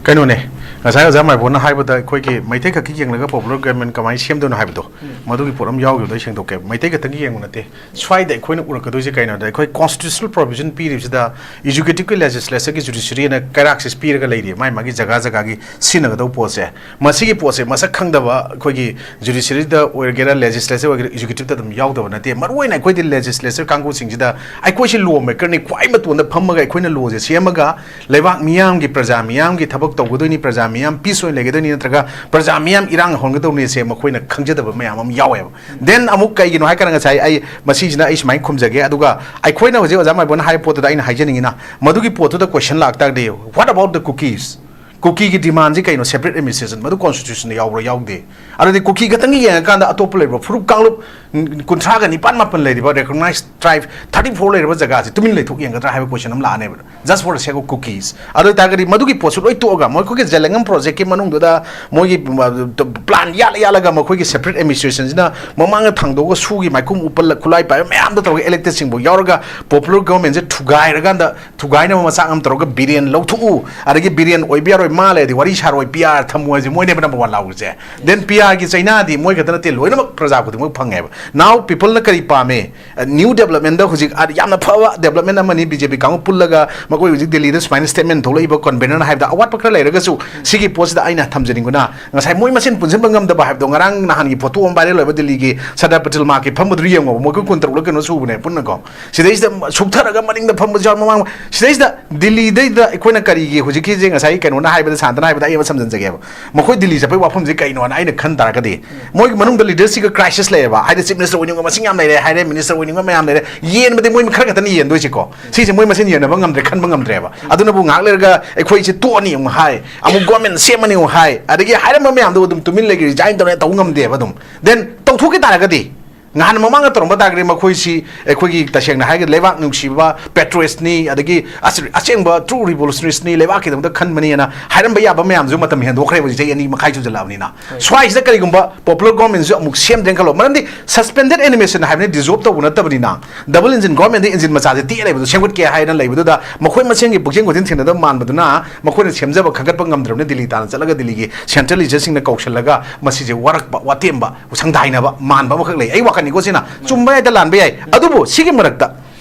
ꯀꯩꯅꯣꯅꯦ, ꯉꯁꯥꯏ ꯑꯣꯖꯥ ꯃꯥꯏꯕꯣꯟꯅ ꯍꯥꯏꯕꯗ ꯑꯩꯈꯣꯏꯒꯤ ꯃꯩꯇꯩ ꯈꯛꯀꯤ ꯌꯦꯡꯂꯒ ꯄꯣꯄꯨꯂꯔ ꯒꯣꯔꯃꯦꯟ ꯀꯃꯥꯏꯅ ꯁꯦꯝꯗꯣꯏꯅꯣ ꯍꯥꯏꯕꯗꯣ, ꯎꯝ꯫ ꯃꯗꯨꯒꯤ ꯄꯣꯠ ꯑꯃ ꯌꯥꯎꯈꯤꯕꯗꯣ ꯑꯩ ꯁꯦꯡꯗꯣꯛꯀꯦ꯫ ꯃꯩꯇꯩ ꯈꯛꯇꯪꯒꯤ ꯌꯦꯡꯕ ꯅꯠꯇꯦ꯫ ꯁ꯭ꯋꯥꯏꯗ ꯑꯩꯈꯣꯏꯅ ꯎꯔꯛꯀꯗꯣꯏꯁꯦ ꯀꯩꯅꯣꯗ, ꯑꯩꯈꯣꯏ ꯀꯣꯟꯁꯇꯤꯇ꯭ꯌꯨꯁꯅꯦꯜ ꯄ꯭ꯔꯣꯕꯤꯖꯟ ꯄꯤꯔꯤꯕꯁꯤꯗ ꯑꯦꯖꯨꯀꯦꯇꯤꯚꯀꯤ, ꯂꯦꯖꯤꯁꯂꯦꯆꯔꯒꯤ, ꯖꯨꯗꯤꯁꯔꯤꯅ ꯀꯩꯔꯥꯛꯁꯦ ꯄꯤꯔꯒ ꯂꯩꯔꯤ, ꯃꯥꯏ ꯃꯥꯒꯤ ꯖꯒꯥ ꯖꯒꯥꯒꯤ ꯁꯤꯖꯤꯟꯅꯒꯗꯧꯕ ꯄꯣꯠꯁꯦ꯫ ꯃꯁꯤꯒꯤ ꯄꯣꯠꯁꯦ ꯃꯁꯛ ꯈꯪꯗꯕ ꯑꯩꯈꯣꯏꯒꯤ ꯖꯨꯗꯤꯁꯔꯤꯗ ꯑꯣꯏꯒꯦꯔꯥ, ꯂꯦꯖꯤꯁꯂꯦꯆꯔ ꯑꯣꯏꯒꯦꯔꯥ, ꯑꯦꯖꯨꯀꯦꯇꯤꯚꯇ ꯑꯗꯨꯝ ꯌꯥꯎꯗꯕ ꯅꯠꯇꯦ꯫ ꯃꯔꯨꯑꯣꯏꯅ ꯑꯩꯈꯣꯏꯗꯤ ꯂꯦꯖꯤꯁꯂꯦꯆꯔ ꯀꯥꯡꯕꯨꯁꯤꯡꯁꯤꯗ, ꯑꯩꯈꯣꯏꯁꯤ ꯂꯣ ꯃꯦꯀꯔꯅꯤ, ꯈ꯭ꯋꯥꯏ ꯃꯇꯣꯟꯗ ꯐꯝꯃꯒ ꯑꯩꯈꯣꯏꯅ ꯂꯣꯁꯦ ꯁꯦꯝꯃꯒ ꯂꯩꯕꯥꯛ ꯃꯤꯌꯥꯝꯒꯤ, ꯄ꯭ꯔꯖꯥ ꯃꯤꯌꯥꯝꯒꯤ ꯊꯕꯛ ꯇꯧꯒꯗꯣꯏꯅꯤ, ꯄ꯭ꯔꯖꯥ ꯃꯤꯌꯥꯝ ꯄꯤꯁ ꯑꯣꯏꯅ ꯂꯩꯒꯗꯣꯏꯅꯤ, ꯅꯠꯇ꯭ꯔꯒ ꯄ꯭ꯔꯖꯥ ꯃꯤꯌꯥꯝ ꯏꯔꯥꯡ ꯍꯧꯍꯟꯒꯗꯧꯅꯤꯁꯦ ꯃꯈꯣꯏꯅ ꯈꯪꯖꯗꯕ ꯃꯌꯥꯝ ꯑꯃ ꯌꯥꯎꯋꯦꯕ꯫ ꯗꯦꯟ ꯑꯃꯨꯛ ꯀꯩꯒꯤꯅꯣ ꯍꯥꯏꯀꯥꯟꯗ, ꯉꯁꯥꯏ ꯑꯩ ꯃꯁꯤꯁꯤꯅ ꯑꯩ ꯁꯨꯃꯥꯏꯅ ꯈꯨꯝꯖꯒꯦ, ꯑꯗꯨꯒ ꯑꯩꯈꯣꯏꯅ ꯍꯧꯖꯤꯛ ꯑꯣꯖꯥ ꯃꯥꯏꯕꯣꯟꯅ ꯍꯥꯏꯕ ꯄꯣꯠꯇꯨꯗ ꯑꯩꯅ ꯍꯥꯏꯖꯅꯤꯡꯉꯤꯅ, ꯃꯗꯨꯒꯤ ꯄꯣꯠꯇꯨꯗ ꯀꯣꯏꯁꯟ ꯂꯥꯛꯇꯥꯔꯗꯤ, what about the Kukis? ꯀꯨꯀꯤꯒꯤ ꯗꯤꯃꯥꯟꯁꯤ ꯀꯩꯅꯣ? ꯁꯦꯄꯔꯦꯠ ꯑꯦꯗꯃꯤꯅꯤꯁꯇ꯭ꯔꯦꯁꯟ, ꯃꯗꯨ ꯀꯣꯟꯁꯇꯤꯇ꯭ꯌꯨꯁꯟꯗ ꯌꯥꯎꯕ꯭ꯔꯥ? ꯌꯥꯎꯗꯦ꯫ ꯑꯗꯨꯗꯤ ꯀꯨꯀꯤ ꯈꯛꯇꯪꯒꯤ ꯌꯦꯡꯉꯀꯥꯟꯗ ꯑꯇꯣꯞꯄ ꯂꯩꯕ꯭ꯔꯣ? ꯐꯨꯔꯨꯞ ꯀꯥꯡꯂꯨꯞ ꯀꯨꯟꯊ꯭ꯔꯥꯒ ꯅꯤꯄꯥꯟ ꯃꯥꯄꯟ ꯂꯩꯔꯤꯕ, ꯔꯦꯀꯣꯒꯅꯥꯏꯁ ꯇ꯭ꯔꯥꯏꯕ ꯊꯥꯔꯇꯤ ꯐꯣꯔ ꯂꯩꯔꯤꯕ ꯖꯒꯥꯁꯤ ꯇꯨꯃꯤꯟ ꯂꯩꯊꯣꯛ ꯌꯦꯡꯒꯗ꯭ꯔꯥ ꯍꯥꯏꯕ ꯀꯣꯏꯁꯟ ꯑꯃ ꯂꯥꯛꯑꯅꯦꯕ, just for the sake of cookies꯫ ꯑꯗꯨ ꯑꯣꯏꯇꯥꯔꯒꯗꯤ ꯃꯗꯨꯒꯤ ꯄꯣꯠꯁꯨ ꯂꯣꯏ ꯇꯣꯛꯑꯒ, ꯃꯈꯣꯏꯒꯤ ꯖꯦꯂꯦꯡꯉꯝ ꯄ꯭ꯔꯣꯖꯦꯛꯀꯤ ꯃꯅꯨꯡꯗꯨꯗ ꯃꯣꯏꯒꯤ ꯄ꯭ꯂꯥꯟ ꯌꯥꯠꯂ ꯌꯥꯠꯂꯒ, ꯃꯈꯣꯏꯒꯤ ꯁꯦꯄꯔꯦꯠ ꯑꯦꯗꯃꯤꯅꯤꯁꯇ꯭ꯔꯦꯁꯟꯁꯤꯅ ꯃꯃꯥꯡꯗ ꯊꯥꯡꯗꯣꯛꯑꯒ, ꯁꯨꯒꯤ ꯃꯥꯏꯈꯨꯝ ꯎꯞꯄ, ꯈꯨꯠꯂꯥꯏ ꯄꯥꯏꯕ ꯃꯌꯥꯝꯗꯣ ꯇꯧꯔꯒ, ꯏꯂꯦꯛꯇꯦꯗꯁꯤꯡꯕꯨ ꯌꯥꯎꯔꯒ, ꯄꯣꯄꯨꯂꯔ ꯒꯣꯔꯃꯦꯟꯁꯦ ꯊꯨꯒꯥꯏꯔꯀꯥꯟꯗ, ꯊꯨꯒꯥꯏꯅꯕ ꯃꯆꯥꯛ ꯑꯃ ꯇꯧꯔꯒ, ꯕꯤꯔꯦꯟ ꯂꯧꯊꯣꯛꯎ, ꯑꯗꯒꯤ ꯕꯤꯔꯦꯟ ꯑꯣꯏꯕ ꯌꯥꯔꯣꯏ, ꯃꯥ ꯂꯩꯔꯗꯤ ꯋꯥꯔꯤ ꯁꯥꯔꯣꯏ, ꯄꯤ ꯑꯥꯔ ꯊꯝꯃꯣ ꯍꯥꯏꯁꯦ ꯃꯣꯏꯅꯦꯕ number one ꯂꯥꯎꯔꯤꯁꯦ꯫ Then ꯄꯤ ꯑꯥꯔꯒꯤ ꯆꯩꯅꯥꯗꯤ ꯃꯣꯏ ꯈꯛꯇ ꯅꯠꯇꯦ, ꯂꯣꯏꯅꯃꯛ ꯄ꯭ꯔꯖꯥ ꯈꯨꯗꯤꯡꯃꯛ ꯐꯪꯉꯦꯕ꯫ Now peopleꯅ ꯀꯔꯤ ꯄꯥꯝꯃꯦ? ꯅ꯭ꯌꯨ ꯗꯦꯕꯂꯞꯃꯦꯟꯗ ꯍꯧꯖꯤꯛ ꯑ- ꯌꯥꯝꯅ ꯐꯕ ꯗꯦꯕꯂꯞꯃꯦꯟ ꯑꯃꯅꯤ꯫ ꯕꯤ ꯖꯦ ꯄꯤ ꯀꯥꯡꯕꯨ ꯄꯨꯜꯂꯒ ꯃꯈꯣꯏ ꯍꯧꯖꯤꯛ ꯗꯦꯜꯂꯤꯗ ꯁꯨꯃꯥꯏꯅ ꯁ꯭ꯇꯦꯠꯃꯦꯟ ꯊꯣꯛꯂꯛꯏꯕ ꯀꯟꯚꯦꯅꯔꯅ ꯍꯥꯏꯕꯗ ꯑꯋꯥꯠꯄ ꯈꯔ ꯂꯩꯔꯒꯁꯨ, ꯁꯤꯒꯤ ꯄꯣꯠꯁꯤꯗ ꯑꯩꯅ ꯊꯝꯖꯅꯤꯡꯕꯅ ꯉꯁꯥꯏ ꯃꯣꯏ ꯃꯁꯦꯟ ꯄꯨꯟꯁꯤꯟꯕ ꯉꯝꯗꯕ ꯍꯥꯏꯕꯗꯣ, ꯉꯔꯥꯡ ꯅꯍꯥꯟꯒꯤ ꯐꯣꯇꯣ ꯑꯃ ꯚꯥꯏꯔꯦꯜ ꯑꯣꯏꯕ ꯗꯦꯜꯂꯤꯒꯤ ꯁꯔꯗꯥꯔ ꯄꯇꯦꯜ ꯃꯥꯔꯛꯀꯤ ꯐꯝꯕꯗꯨ ꯌꯦꯡꯉꯣꯕ, ꯃꯣꯏ ꯀꯨꯟ ꯇꯔꯨꯛꯂ ꯀꯩꯅꯣ ꯁꯨꯕꯅꯦ ꯄꯨꯟꯅꯀꯣ꯫ ꯁꯤꯗꯩꯁꯤꯗ ꯁꯨꯛꯊꯔꯒ ꯃꯅꯤꯡꯗ ꯐꯝꯕꯁꯨ ꯌꯥꯎ, ꯃꯃꯥꯡ, ꯁꯤꯗꯩꯁꯤꯗ ꯗꯤꯜꯂꯤꯗꯩꯗ ꯑꯩꯈꯣꯏꯅ ꯀꯔꯤꯒꯤ ꯍꯧꯖꯤꯛꯀꯤꯁꯦ ꯉꯁꯥꯏ ꯀꯩꯅꯣꯅ ꯍꯥꯏꯕꯗ, ꯁꯥꯟꯇꯅ ꯍꯥꯏꯕꯗ ꯑꯩ ꯑꯃ ꯁꯝꯖꯤꯟꯖꯒꯦꯕ꯫ ꯃꯈꯣꯏ ꯗꯤꯜꯂꯤ ꯆꯠꯄꯒꯤ ꯋꯥꯐꯝꯁꯦ ꯀꯩꯅꯣꯅ ꯑꯩꯅ ꯈꯟ ꯇꯥꯔꯒꯗꯤ, ꯃꯣꯏꯒꯤ ꯃꯅꯨꯡꯗ ꯂꯤꯗꯔꯁꯤꯒ ꯀ꯭ꯔꯥꯏꯁꯤꯁ ꯂꯩꯌꯦꯕ꯫ ꯍꯥꯏꯗꯤ ꯆꯤꯐ ꯃꯤꯅꯤꯁꯇꯔ ꯑꯣꯏꯅꯤꯡꯕ ꯃꯁꯤꯡ ꯌꯥꯝ ꯂꯩꯔꯦ ꯍꯥꯏꯔꯦ, ꯃꯤꯅꯤꯁꯇꯔ ꯑꯣꯏꯅꯤꯡꯕ ꯃꯌꯥꯝ ꯂꯩꯔꯦ, ꯌꯦꯟꯕꯗꯤ ꯃꯣꯏ ꯈꯔ ꯈꯛꯇꯅ ꯌꯦꯟꯗꯣꯏꯁꯤꯀꯣ꯫ ꯁꯤꯁꯦ ꯃꯣꯏ ꯃꯁꯦꯟ ꯌꯦꯟꯅꯕ ꯉꯝꯗ꯭ꯔꯦ, ꯈꯟꯕ ꯉꯝꯗ꯭ꯔꯦꯕ꯫ ꯑꯗꯨꯅꯕꯨ ꯉꯥꯏꯍꯥꯛ ꯂꯩꯔꯒ ꯑꯩꯈꯣꯏꯁꯦ ꯇꯣꯛꯑꯅꯤ ꯑꯃꯨꯛ ꯍꯥꯏ, ꯑꯃꯨꯛ ꯒꯣꯔꯃꯦꯟ ꯁꯦꯝꯃꯅꯤ ꯑꯃꯨꯛ ꯍꯥꯏ, ꯑꯗꯒꯤ ꯍꯥꯏꯔꯝꯕ ꯃꯌꯥꯝꯗꯣ ꯑꯗꯨꯝ ꯇꯨꯃꯤꯟ ꯂꯩꯒꯦ, ꯔꯤꯖꯥꯏꯟ ꯇꯧꯔꯦ, ꯇꯧꯕ ꯉꯝꯗꯦꯕ ꯑꯗꯨꯝ꯫ Then ꯇꯧꯊꯣꯛꯈꯤ ꯇꯥꯔꯒꯗꯤ, ꯅꯍꯥꯟ ꯃꯃꯥꯡꯗ ꯇꯧꯔꯝꯕ ꯇꯥꯔꯒꯗꯤ ꯃꯈꯣꯏꯁꯤ ꯑꯩꯈꯣꯏꯒꯤ ꯇꯁꯦꯡꯅ ꯍꯥꯏꯔꯒꯗꯤ ꯂꯩꯕꯥꯛ ꯅꯨꯡꯁꯤꯕ ꯄꯦꯇ꯭ꯔꯣꯏꯁꯅꯤ, ꯑꯗꯒꯤ ꯑꯁ-, ꯑꯁꯦꯡꯕ ꯇ꯭ꯔꯨ ꯔꯤꯚꯣꯂꯨꯁꯅꯔꯤꯁꯅꯤ, ꯂꯩꯕꯥꯛꯀꯤꯗꯃꯛꯇ ꯈꯟꯕꯅꯦꯅ ꯍꯥꯏꯔꯝꯕ ꯌꯥꯕ ꯃꯌꯥꯝꯁꯨ ꯃꯇꯝ ꯍꯦꯟꯗꯣꯛꯈ꯭ꯔꯦꯕ, ꯍꯧꯖꯤꯛ ꯆꯍꯤ ꯑꯅꯤ ꯃꯈꯥꯏ ꯁꯨꯖꯜꯂꯛꯑꯕꯅꯤꯅ꯫ ꯁ꯭ꯋꯥꯏꯁꯤꯗ ꯀꯔꯤꯒꯨꯝꯕ ꯄꯣꯄꯨꯂꯔ ꯒꯣꯔꯃꯦꯟꯁꯨ ꯑꯃꯨꯛ ꯁꯦꯝꯗ꯭ꯔꯦꯅ ꯈꯜꯂꯣ, ꯃꯔꯝꯗꯤ ꯁꯁꯄꯦꯟꯗꯦꯠ ꯑꯦꯅꯤꯃꯦꯁꯟ ꯍꯥꯏꯕꯅꯤ, ꯗꯤꯖꯣꯜꯕ ꯇꯧꯕ ꯅꯠꯇꯕꯅꯤꯅ꯫ ꯗꯕꯜ ꯏꯟꯖꯤꯟ ꯒꯣꯔꯃꯦꯟꯗ ꯏꯟꯖꯤꯟ ꯃꯆꯥꯁꯦ ꯇꯦꯛꯑ ꯂꯩꯕꯗꯣ ꯁꯦꯝꯒꯠꯀꯦ ꯍꯥꯏꯅ ꯂꯩꯕꯗꯨꯗ, ꯃꯈꯣꯏ ꯃꯁꯦꯟꯒꯤ ꯄꯨꯛꯆꯦꯟ ꯈꯣꯠꯆꯦꯟ ꯊꯦꯡꯅꯗꯕ ꯃꯥꯟꯕꯗꯨꯅ ꯃꯈꯣꯏꯅ ꯁꯦꯝꯖꯕ ꯈꯟꯒꯠꯄ ꯉꯝꯗ꯭ꯔꯕꯅꯤꯅ ꯗꯤꯜꯂꯤ ꯇꯥꯟꯅ ꯆꯠꯂꯒ ꯗꯤꯜꯂꯤꯒꯤ ꯁꯦꯟꯇ꯭ꯔꯦꯜ ꯂꯤꯗꯔꯁꯤꯡꯅ ꯀꯧꯁꯜꯂꯒ ꯃꯁꯤꯁꯦ ꯋꯥꯔꯛꯄ, ꯋꯥꯇꯦꯝꯕ, ꯁꯪꯗꯥꯏꯅꯕ ꯃꯥꯟꯕ ꯑꯃꯈꯛ ꯂꯩ꯫ ꯑꯩ ꯋꯥꯈꯜꯅꯤꯀꯣ ꯁꯤꯅ, ꯆꯨꯝꯕ ꯌꯥꯏ, ꯂꯥꯟꯕ ꯌꯥꯏ꯫ ꯑꯗꯨꯕꯨ ꯁꯤꯒꯤ ꯃꯔꯛꯇ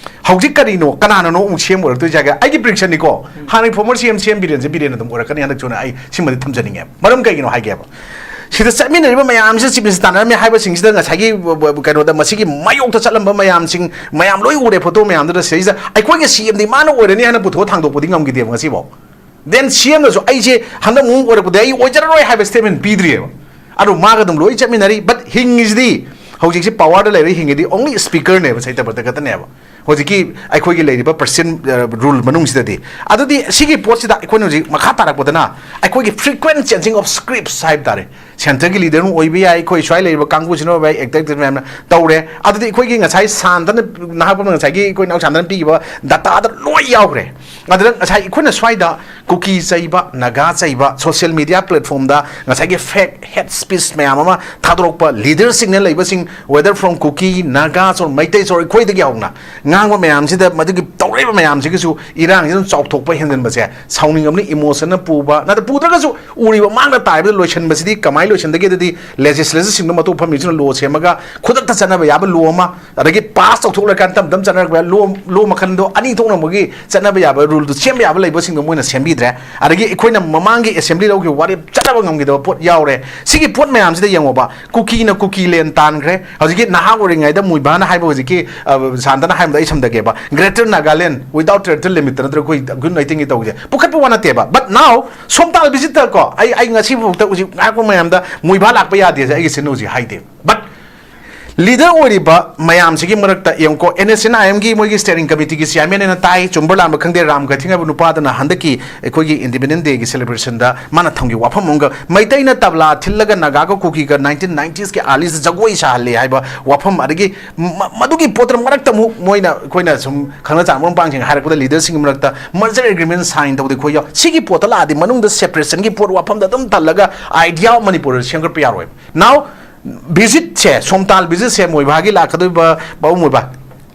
ꯍꯧꯖꯤꯛ ꯀꯔꯤꯅꯣ, ꯀꯅꯥꯅꯅꯣ ꯑꯃꯨꯛ ꯁꯤ ꯑꯦꯝ ꯑꯣꯏꯔꯛꯇꯣꯏꯁꯦ ꯍꯥꯏꯔꯒ, ꯑꯩꯒꯤ ꯄ꯭ꯔꯤꯗꯤꯛꯁꯟꯅꯤꯀꯣ, ꯍꯥꯟꯅꯒꯤ ꯐꯣꯔꯃꯔ ꯁꯤ ꯑꯦꯝ, ꯁꯤ ꯑꯦꯝ ꯕꯤꯔꯦꯟꯁꯦ ꯕꯤꯔꯦꯟ ꯑꯗꯨꯝ ꯑꯣꯏꯔꯛꯀꯅꯤ ꯍꯟꯗꯛꯁꯨꯅ ꯑꯩ ꯁꯤꯃꯗꯤ ꯊꯝꯖꯅꯤꯡꯉꯦ꯫ ꯃꯔꯝ ꯀꯩꯒꯤꯅꯣ ꯍꯥꯏꯒꯦꯕ, ꯁꯤꯗ ꯆꯠꯃꯤꯟꯅꯔꯤꯕ ꯃꯌꯥꯝꯁꯤ, ꯆꯤꯞ ꯃꯤꯅꯤꯁꯇꯔ ꯇꯥꯟꯅꯔꯝꯃꯤ ꯍꯥꯏꯕꯁꯤꯡꯁꯤꯗ ꯉꯁꯥꯏꯒꯤ ꯀꯩꯅꯣꯗ ꯃꯁꯤꯒꯤ ꯃꯥꯌꯣꯛꯇ ꯆꯠꯂꯝꯕ ꯃꯌꯥꯝꯁꯤꯡ ꯃꯌꯥꯝ ꯂꯣꯏ ꯎꯔꯦ ꯐꯣꯇꯣ ꯃꯌꯥꯝꯗꯨꯗ꯫ ꯁꯤꯗꯩꯁꯤꯗ ꯑꯩꯈꯣꯏꯒꯤ ꯁꯤ ꯑꯦꯝꯗꯤ ꯃꯥꯅ ꯑꯣꯏꯔꯅꯤ ꯍꯥꯏꯅ ꯄꯨꯊꯣꯛꯑ ꯊꯥꯡꯗꯣꯛꯄꯗꯤ ꯉꯝꯈꯤꯗꯦꯕ ꯉꯁꯤꯐꯥꯎ꯫ Then ꯁꯤ ꯑꯦꯝꯅꯁꯨ ꯑꯩꯁꯦ ꯍꯟꯗꯛ ꯃꯑꯣꯡ ꯑꯣꯏꯔꯛꯄꯗ ꯑꯩ ꯑꯣꯏꯖꯔꯔꯣꯏ ꯍꯥꯏꯕ ꯁ꯭ꯇꯦꯠꯃꯦꯟ ꯄꯤꯗ꯭ꯔꯤꯑꯕ꯫ ꯑꯗꯨ ꯃꯥꯒ ꯑꯗꯨꯝ ꯂꯣꯏ ꯆꯠꯃꯤꯟꯅꯔꯤ꯫ But ꯍꯤꯡꯉꯤꯁꯤꯗꯤ, ꯍꯧꯖꯤꯛꯁꯤ ꯄꯋꯥꯔꯗ ꯂꯩꯔ ꯍꯤꯡꯉꯤꯗꯤ only ꯁ꯭ꯄꯤꯀꯔꯅꯦꯕ, ꯁꯩꯇꯥ ꯕ꯭ꯔꯇ ꯈꯛꯇꯅꯦꯕ꯫ ꯍꯧꯖꯤꯛꯀꯤ ꯑꯩꯈꯣꯏꯒꯤ ꯂꯩꯔꯤꯕ ꯄ꯭ꯔꯁꯤꯗꯦꯟ ꯔꯨꯜ ꯃꯅꯨꯡꯁꯤꯗꯗꯤ꯫ ꯑꯗꯨꯗꯤ ꯁꯤꯒꯤ ꯄꯣꯠꯁꯤꯗ ꯑꯩꯈꯣꯏꯅ ꯍꯧꯖꯤꯛ ꯃꯈꯥ ꯇꯥꯔꯛꯄꯗꯅ ꯑꯩꯈꯣꯏꯒꯤ frequent changing of scripts ꯍꯥꯏꯕ ꯇꯥꯔꯦ꯫ ꯁꯦꯟꯇꯔꯒꯤ ꯂꯤꯗꯔ ꯑꯃ ꯑꯣꯏꯕ ꯌꯥꯏ, ꯑꯩꯈꯣꯏ ꯁ꯭ꯋꯥꯏ ꯂꯩꯔꯤꯕ ꯀꯥꯡꯕꯨꯁꯤꯅ ꯑꯣꯏꯕ ꯌꯥꯏ, ꯑꯦꯛꯇꯔ ꯑꯦꯛꯇ꯭ꯔꯦꯁ ꯃꯌꯥꯝꯅ ꯇꯧꯔꯦ꯫ ꯑꯗꯨꯗꯤ ꯑꯩꯈꯣꯏꯒꯤ ꯉꯁꯥꯏ ꯁꯥꯟꯇꯅ, ꯅꯍꯥꯛꯄꯅ ꯉꯁꯥꯏꯒꯤ ꯑꯩꯈꯣꯏ ꯏꯅꯥꯎꯁꯥꯟꯗꯅ ꯄꯤꯈꯤꯕ ꯗꯇꯥꯗ ꯂꯣꯏ ꯌꯥꯎꯈ꯭ꯔꯦ꯫ ꯑꯗꯨꯗ ꯉꯁꯥꯏ ꯑꯩꯈꯣꯏꯅ ꯁ꯭ꯋꯥꯏꯗ ꯀꯨꯀꯤ ꯆꯩꯕ, ꯅꯥꯒꯥ ꯆꯩꯕ, ꯁꯣꯁꯤꯌꯦꯜ ꯃꯤꯗꯤꯌꯥ ꯄ꯭ꯂꯦꯠꯐꯣꯝꯗ ꯉꯁꯥꯏꯒꯤ ꯐꯦꯛ ꯍꯦꯠ ꯁ꯭ꯄꯤꯆ ꯃꯌꯥꯝ ꯑꯃ ꯊꯥꯗꯣꯔꯛꯄ ꯂꯤꯗꯔꯁꯤꯡꯅ ꯂꯩꯕꯁꯤꯡ, whether from Kuki, Naga, or Meitei, or ꯑꯩꯈꯣꯏꯗꯒꯤ ꯍꯧꯅ ꯉꯥꯡꯕ ꯃꯌꯥꯝꯁꯤꯗ, ꯃꯗꯨꯒꯤ ꯇꯧꯔꯛꯏꯕ ꯃꯌꯥꯝꯁꯤꯒꯤꯁꯨ ꯏꯔꯥꯡꯁꯤ ꯑꯗꯨꯝ ꯆꯥꯎꯊꯣꯛꯄ ꯍꯦꯟꯖꯟꯕꯁꯦ ꯁꯥꯎꯅꯤꯡꯉꯕꯅꯤ, ꯏꯃꯣꯁꯟꯅ ꯄꯨꯕ ꯅꯠꯇ꯭ꯔ ꯄꯨꯗ꯭ꯔꯒꯁꯨ ꯎꯔꯤꯕ ꯃꯥꯡꯗ ꯇꯥꯏꯕꯗ ꯂꯣꯏꯁꯟꯕꯁꯤꯗꯤ ꯀꯃꯥꯏꯅ ꯂꯣꯏꯁꯟꯗꯒꯦꯗꯗꯤ ꯂꯦꯖꯤꯁꯂꯦꯆꯔꯁꯤꯡꯗꯣ ꯃꯇꯣꯞ ꯐꯝꯃꯤꯁꯤꯅ ꯂꯣ ꯁꯦꯝꯃꯒ ꯈꯨꯗꯛꯇ ꯆꯠꯅꯕ ꯌꯥꯕ ꯂꯣ ꯑꯃ, ꯑꯗꯒꯤ ꯄꯥꯁ ꯇꯧꯊꯣꯛꯂꯀꯥꯟꯗ ꯇꯞ ꯇꯞ ꯆꯠꯅꯔꯛꯄ ꯌꯥꯏ꯫ ꯂꯣ, ꯂꯣ ꯃꯈꯜꯗꯣ ꯑꯅꯤ ꯊꯣꯛꯅꯕꯒꯤ ꯆꯠꯅꯕ ꯌꯥꯕ ꯔꯨꯜꯗꯨ ꯁꯦꯝꯕ ꯌꯥꯕ ꯂꯩꯕꯁꯤꯡꯗꯣ ꯃꯣꯏꯅ ꯁꯦꯝꯕꯤꯗ꯭ꯔꯦ꯫ ꯑꯗꯒꯤ ꯑꯩꯈꯣꯏꯅ ꯃꯃꯥꯡꯒꯤ ꯑꯦꯁꯦꯝꯕ꯭ꯂꯤ ꯂꯧꯈꯤꯕ ꯋꯥꯔꯦꯞ ꯆꯠꯅꯕ ꯉꯝꯈꯤꯗꯕ ꯄꯣꯠ ꯌꯥꯎꯔꯦ꯫ ꯁꯤꯒꯤ ꯄꯣꯠ ꯃꯌꯥꯝꯁꯤꯗ ꯌꯦꯡꯉꯣꯕ, ꯀꯨꯀꯤꯅ ꯀꯨꯀꯤ ꯂꯦꯟ ꯇꯥꯟꯈ꯭ꯔꯦ꯫ ꯍꯧꯖꯤꯛꯀꯤ ꯅꯍꯥ ꯑꯣꯏꯔꯤꯉꯩꯗ ꯃꯨꯏꯚꯥꯅ ꯍꯥꯏꯕ, ꯍꯧꯖꯤꯛꯀꯤ, ꯑ, ꯁꯥꯟꯇꯅ ꯍꯥꯏꯕꯗ ꯑꯩ ꯁꯝꯗꯒꯦꯕ, Greater Nagaland without territorial limit ꯅꯠꯇ꯭ꯔꯒ ꯑꯩꯈꯣꯏ ꯒ꯭ꯔꯨꯞ ꯅꯥꯏꯇꯤꯡꯒꯤ ꯇꯧꯁꯦ ꯄꯨꯈꯠꯄ ꯋꯥ ꯅꯠꯇꯦꯕ꯫ But now ꯁꯣꯝꯇꯥꯜ ꯚꯤꯖꯤꯠꯇ ꯀꯣ, ꯑꯩ, ꯑꯩ ꯉꯁꯤ ꯐꯥꯎꯗ ꯍꯧꯖꯤꯛ ꯉꯥꯏꯔꯛꯄ ꯃꯌꯥꯝꯗ ꯃꯨꯏꯚꯥ ꯂꯥꯛꯄ ꯌꯥꯗꯦꯁꯦ ꯑꯩꯒꯤ ꯁꯤꯟꯅ ꯍꯧꯖꯤꯛ ꯍꯥꯏꯗꯦ꯫ But ꯂꯤꯗꯔ ꯑꯣꯏꯔꯤꯕ ꯃꯌꯥꯝꯁꯤꯒꯤ ꯃꯔꯛꯇ ꯌꯦꯡꯉꯨꯀꯣ, ꯑꯦꯟ ꯑꯦꯁ ꯑꯦꯟ ꯑꯥꯏ ꯑꯦꯝꯒꯤ ꯃꯣꯏꯒꯤ ꯁ꯭ꯇꯦꯔꯤꯡ ꯀꯃꯤꯇꯤꯒꯤ ꯆꯤꯌꯥꯔꯃꯦꯟ ꯑꯅ ꯇꯥꯏ, ꯆꯨꯝꯕ꯭ꯔꯥ ꯂꯥꯟꯕ꯭ꯔꯥ ꯈꯪꯗꯦ, ꯔꯥꯝ ꯀꯩꯊꯦꯡ ꯍꯥꯏꯕ ꯅꯨꯄꯥꯗꯨꯅ ꯍꯟꯗꯛꯀꯤ ꯑꯩꯈꯣꯏꯒꯤ ꯏꯟꯗꯤꯄꯦꯟꯗꯦꯟꯁ ꯗꯦꯒꯤ ꯁꯦꯂꯦꯕ꯭ꯔꯦꯁꯟꯗ ꯃꯥꯅ ꯊꯝꯈꯤꯕ ꯋꯥꯐꯝ ꯑꯃꯒ, ꯃꯩꯇꯩꯅ ꯇꯕ꯭ꯂꯥ ꯊꯤꯜꯂꯒ ꯅꯥꯒꯥꯒ ꯀꯨꯀꯤꯒ ꯅꯥꯏꯟꯇꯤꯟ ꯅꯥꯏꯟꯇꯤꯁꯀꯤ ꯑꯥꯔꯂꯤꯁꯇ ꯖꯒꯣꯏ ꯁꯥꯍꯜꯂꯤ ꯍꯥꯏꯕ ꯋꯥꯐꯝ, ꯑꯗꯒꯤ ꯃ-, ꯃꯗꯨꯒꯤ ꯄꯣꯠꯇꯨꯅ ꯃꯔꯛꯇ ꯑꯃꯨꯛ ꯃꯣꯏꯅ, ꯑꯩꯈꯣꯏꯅ ꯁꯨꯝ ꯈꯪꯅ ꯆꯥꯟꯅꯕ ꯃꯔꯨꯞ ꯃꯄꯥꯡꯁꯤꯡ ꯍꯥꯏꯔꯛꯄꯗ ꯂꯤꯗꯔꯁꯤꯡꯒꯤ ꯃꯔꯛꯇ merger agreement sign ꯇꯧꯗꯦ ꯑꯩꯈꯣꯏ ꯌꯥꯎ-, ꯁꯤꯒꯤ ꯄꯣꯠꯇ ꯂꯥꯛꯑꯗꯤ ꯃꯅꯨꯡꯗ ꯁꯦꯄꯔꯦꯁꯟꯒꯤ ꯄꯣꯠ ꯋꯥꯐꯝꯗ ꯑꯗꯨꯝ ꯊꯜꯂꯒ idea ꯃꯅꯤꯄꯨꯔꯗ ꯁꯦꯝꯒꯠꯄ ꯌꯥꯔꯣꯏ꯫ Now ꯚꯤꯖꯤꯠꯁꯦ, ꯁꯣꯝꯇꯥꯜ ꯚꯤꯖꯤꯠꯁꯦ ꯃꯣꯏꯕꯥꯒꯤ ꯂꯥꯛꯀꯗꯣꯏꯕ, ꯕꯥꯕꯨ ꯃꯣꯏꯕꯥ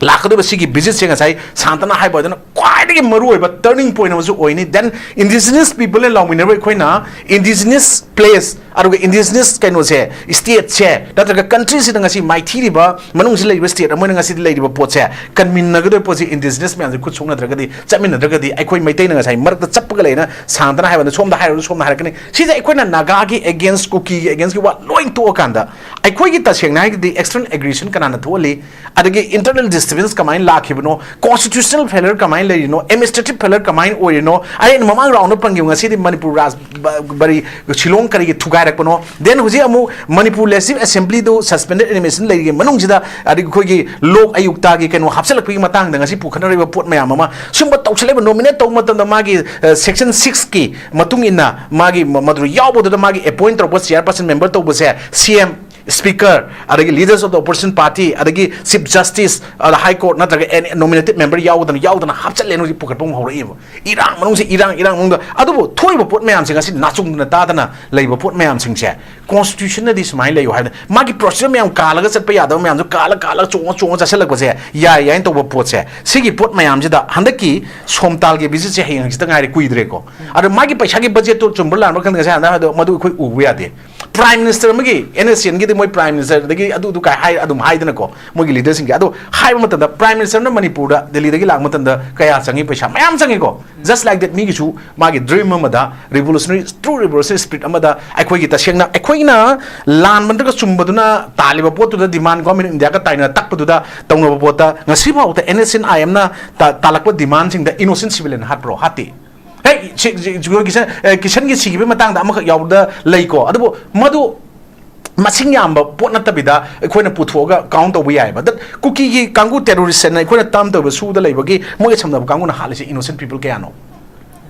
ꯂꯥꯛꯀꯗꯣꯏꯕ ꯁꯤꯒꯤ ꯚꯤꯖꯤꯠꯁꯦ ꯉꯁꯥꯏ ꯁꯥꯟꯇꯅ ꯍꯥꯏꯕ ꯑꯗꯨꯅ ꯈ꯭ꯋꯥꯏꯗꯒꯤ ꯃꯔꯨ ꯑꯣꯏꯕ turning point ꯑꯃꯁꯨ ꯑꯣꯏꯅꯤ꯫ Then indigenous people ꯂꯥꯎꯃꯤꯟꯅꯔꯤꯕ ꯑꯩꯈꯣꯏꯅ indigenous place ꯑꯗꯨꯒ indigenous ꯀꯩꯅꯣꯁꯦ, ꯁ꯭ꯇꯦꯠꯁꯦ ꯅꯠꯇ꯭ꯔꯒ ꯀꯟꯇ꯭ꯔꯤꯁꯤꯗ ꯉꯁꯤ ꯃꯥꯏꯊꯤꯔꯤꯕ ꯃꯅꯨꯡꯁꯤ ꯂꯩꯔꯤꯕ ꯁ꯭ꯇꯦꯠ ꯑꯃ ꯑꯣꯏꯅ ꯉꯁꯤꯗꯤ ꯂꯩꯔꯤꯕ ꯄꯣꯠꯁꯦ ꯀꯟꯃꯤꯟꯅꯒꯗꯣꯏꯕ ꯄꯣꯠꯁꯦ indigenous ꯃꯌꯥꯝꯁꯦ ꯈꯨꯠ ꯁꯣꯛꯅꯗ꯭ꯔꯒꯗꯤ, ꯆꯠꯃꯤꯟꯅꯗ꯭ꯔꯒꯗꯤ ꯑꯩꯈꯣꯏ ꯃꯩꯇꯩꯅ ꯉꯁꯥꯏ ꯃꯔꯛꯇ ꯆꯞꯄꯒ ꯂꯩꯅ ꯁꯥꯟꯇꯅ ꯍꯥꯏꯕꯗ ꯁꯣꯝꯗ ꯍꯥꯏꯔꯨꯔꯁꯨ ꯁꯣꯝꯗ ꯍꯥꯏꯔꯛꯀꯅꯤ꯫ ꯁꯤꯁꯦ ꯑꯩꯈꯣꯏꯅ ꯅꯥꯒꯥꯒꯤ against, ꯀꯨꯀꯤꯒꯤ against ꯀꯤ ꯋꯥ ꯂꯣꯏ ꯇꯣꯛꯑꯀꯥꯟꯗ ꯑꯩꯈꯣꯏꯒꯤ ꯇꯁꯦꯡꯅ ꯍꯥꯏꯔꯒꯗꯤ external aggression ꯀꯅꯥꯅ ꯊꯣꯛꯍꯜꯂꯤ, ꯑꯗꯒꯤ internal disturbance ꯀꯃꯥꯏꯅ ꯂꯥꯛꯈꯤꯕꯅꯣ, constitutional failure ꯀꯃꯥꯏꯅ ꯂꯩꯔꯤꯅꯣ, administrative failure ꯀꯃꯥꯏꯅ ꯑꯣꯏꯔꯤꯅꯣ, ꯑꯩꯅ ꯃꯃꯥꯡ ꯔꯥꯎꯟꯗ ꯄꯟꯈꯤꯕ ꯉꯁꯤꯗꯤ ꯃꯅꯤꯄꯨꯔ ꯔꯥꯖ-, ꯕ-, ꯕꯔꯤ ꯁꯤꯂꯣꯡ ꯀꯔꯤꯒꯤ ꯊꯨꯒꯥꯏꯔꯛꯄꯅꯣ, then ꯍꯧꯖꯤꯛ ꯑꯃꯨꯛ ꯃꯅꯤꯄꯨꯔ Legislative Assembly ꯗꯨ suspended animation ꯂꯩꯔꯤꯉꯩ ꯃꯅꯨꯡꯁꯤꯗ, ꯑꯗꯒꯤ ꯑꯩꯈꯣꯏꯒꯤ ꯂꯣꯛ ꯑꯌꯨꯛꯇꯥꯒꯤ ꯀꯩꯅꯣ ꯍꯥꯞꯆꯤꯜꯂꯛꯄꯒꯤ ꯃꯇꯥꯡꯗ ꯉꯁꯤ ꯄꯨꯈꯠꯅꯔꯤꯕ ꯄꯣꯠ ꯃꯌꯥꯝ ꯑꯃ, ꯁꯨꯝꯕ ꯇꯧꯁꯜꯂꯛꯏꯕ, nominate ꯇꯧꯕ ꯃꯇꯝꯗ ꯃꯥꯒꯤ, ꯑ, section six ꯀꯤ ꯃꯇꯨꯡ ꯏꯟꯅ ꯃꯥꯒꯤ ꯃ-, ꯃꯗꯨ ꯌꯥꯎꯕꯗꯨꯗ ꯃꯥꯒꯤ appoint ꯇꯧꯔꯛꯄ chairperson member ꯇꯧꯕꯁꯦ C M Speaker, ꯑꯗꯒꯤ leaders of the opposition party, ꯑꯗꯒꯤ Chief Justice, ꯑꯗ High Court ꯅꯠꯇ꯭ꯔꯒ any nominated member ꯌꯥꯎꯗꯅ ꯌꯥꯎꯗꯅ ꯍꯥꯞꯆꯜꯂꯦꯅ ꯍꯧꯖꯤꯛ ꯄꯨꯈꯠꯄ ꯑꯃ ꯍꯧꯔꯛꯏꯕ꯫ ꯏꯔꯥꯡ ꯃꯅꯨꯡꯁꯦ ꯏꯔꯥꯡ, ꯏꯔꯥꯡ ꯃꯅꯨꯡꯗ, ꯑꯗꯨꯕꯨ ꯊꯣꯛꯏꯕ ꯄꯣꯠ ꯃꯌꯥꯝꯁꯦ ꯉꯁꯤ ꯅꯥꯆꯨꯡꯗꯅ ꯇꯥꯗꯅ ꯂꯩꯕ ꯄꯣꯠ ꯃꯌꯥꯝꯁꯤꯡꯁꯦ constitution ꯅꯗꯤ ꯁꯨꯃꯥꯏꯅ ꯂꯩꯌꯨ ꯍꯥꯏꯕꯗ, ꯃꯥꯒꯤ procedure ꯃꯌꯥꯝ ꯀꯥꯜꯂꯒ ꯆꯠꯄ ꯌꯥꯗꯕ ꯃꯌꯥꯝꯁꯨ ꯀꯥꯜꯂ ꯀꯥꯜꯂꯒ ꯆꯣꯡꯉ ꯆꯣꯡꯉ ꯆꯠꯁꯜꯂꯛꯄꯁꯦ ꯌꯥꯏ ꯌꯥꯏꯅ ꯇꯧꯕ ꯄꯣꯠꯁꯦ, ꯁꯤꯒꯤ ꯄꯣꯠ ꯃꯌꯥꯝꯁꯤꯗ ꯍꯟꯗꯛꯀꯤ ꯁꯣꯝꯇꯥꯜꯒꯤ visit ꯁꯦ ꯍꯌꯦꯡ ꯍꯪꯆꯤꯠꯇ ꯉꯥꯏꯔꯦ, ꯀꯨꯏꯗ꯭ꯔꯦꯀꯣ꯫ ꯑꯗꯣ ꯃꯥꯒꯤ ꯄꯩꯁꯥꯒꯤ budget ꯇꯣ ꯆꯨꯝꯕ꯭ꯔꯥ ꯂꯥꯟꯕ꯭ꯔꯥ ꯈꯪꯗꯦ, ꯉꯁꯥꯏ ꯍꯥꯟꯅ ꯍꯥꯏꯗꯣ ꯃꯗꯨ ꯑꯩꯈꯣꯏ ꯎꯕ ꯌꯥꯗꯦ꯫ Prime Minister ꯑꯃꯒꯤ, NSCN ꯒꯤꯗꯤ ꯃꯣꯏ Prime Minister ꯑꯗꯒꯤ ꯑꯗꯨ ꯑꯗꯨ ꯀꯥꯏ ꯍꯥꯏ ꯑꯗꯨꯝ ꯍꯥꯏꯗꯅꯀꯣ, ꯃꯣꯏꯒꯤ leader ꯁꯤꯡꯒꯤ꯫ ꯑꯗꯣ ꯍꯥꯏꯕ ꯃꯇꯝꯗ Prime Minister ꯅ ꯃꯅꯤꯄꯨꯔꯗ, ꯗꯦꯜꯂꯤꯗꯒꯤ ꯂꯥꯛꯄ ꯃꯇꯝꯗ ꯀꯌꯥ ꯆꯪꯉꯤ? ꯄꯩꯁꯥ ꯃꯌꯥꯝ ꯆꯪꯉꯤꯀꯣ꯫ Just like that, ꯃꯤꯒꯤꯁꯨ ꯃꯥꯒꯤ dream ꯑꯃꯗ, revolutionary, true revolutionary spirit ꯑꯃꯗ, ꯑꯩꯈꯣꯏꯒꯤ ꯇꯁꯦꯡꯅ ꯑꯩꯈꯣꯏꯅ ꯂꯥꯟꯕ ꯅꯠꯇ꯭ꯔꯒ ꯆꯨꯝꯕꯗꯨꯅ ꯇꯥꯜꯂꯤꯕ ꯄꯣꯠꯇꯨꯗ demand Government of India ꯒ ꯇꯥꯏꯅ ꯇꯛꯄꯗꯨꯗ ꯇꯧꯅꯕ ꯄꯣꯠꯇ ꯉꯁꯤꯐꯥꯎꯗ NSCN IM ꯅ ꯇꯥ-, ꯇꯥꯜꯂꯛꯄ demand ꯁꯤꯡꯗ innocent civilian ꯍꯥꯠꯄ꯭ꯔꯣ? ꯍꯥꯠꯇꯦ꯫ ꯍꯦ, ꯁꯤ-, ꯁꯤ-, ꯁꯤ-, ꯀꯤꯁꯟ-, ꯑꯦ, ꯀꯤꯁꯟꯒꯤ ꯁꯤꯈꯤꯕꯒꯤ ꯃꯇꯥꯡꯗ ꯑꯃꯈꯛ ꯌꯥꯎꯕꯗ ꯂꯩꯀꯣ, ꯑꯗꯨꯕꯨ ꯃꯗꯨ ꯃꯁꯤꯡ ꯌꯥꯝꯕ ꯄꯣꯠ ꯅꯠꯇꯕꯤꯗ ꯑꯩꯈꯣꯏꯅ ꯄꯨꯊꯣꯛꯑꯒ count ꯇꯧꯕ ꯌꯥꯏꯑꯕ꯫ That ꯀꯨꯀꯤꯒꯤ ꯀꯥꯡꯕꯨ terrorist ꯍꯥꯏꯅ ꯑꯩꯈꯣꯏꯅ term ꯇꯧꯔꯤꯕ ꯁꯨꯗ ꯂꯩꯕꯒꯤ ꯃꯣꯏꯒ ꯁꯝꯅꯕ ꯀꯥꯡꯕꯨꯅ ꯍꯥꯠꯂꯤꯁꯦ innocent people ꯀꯌꯥꯅꯣ?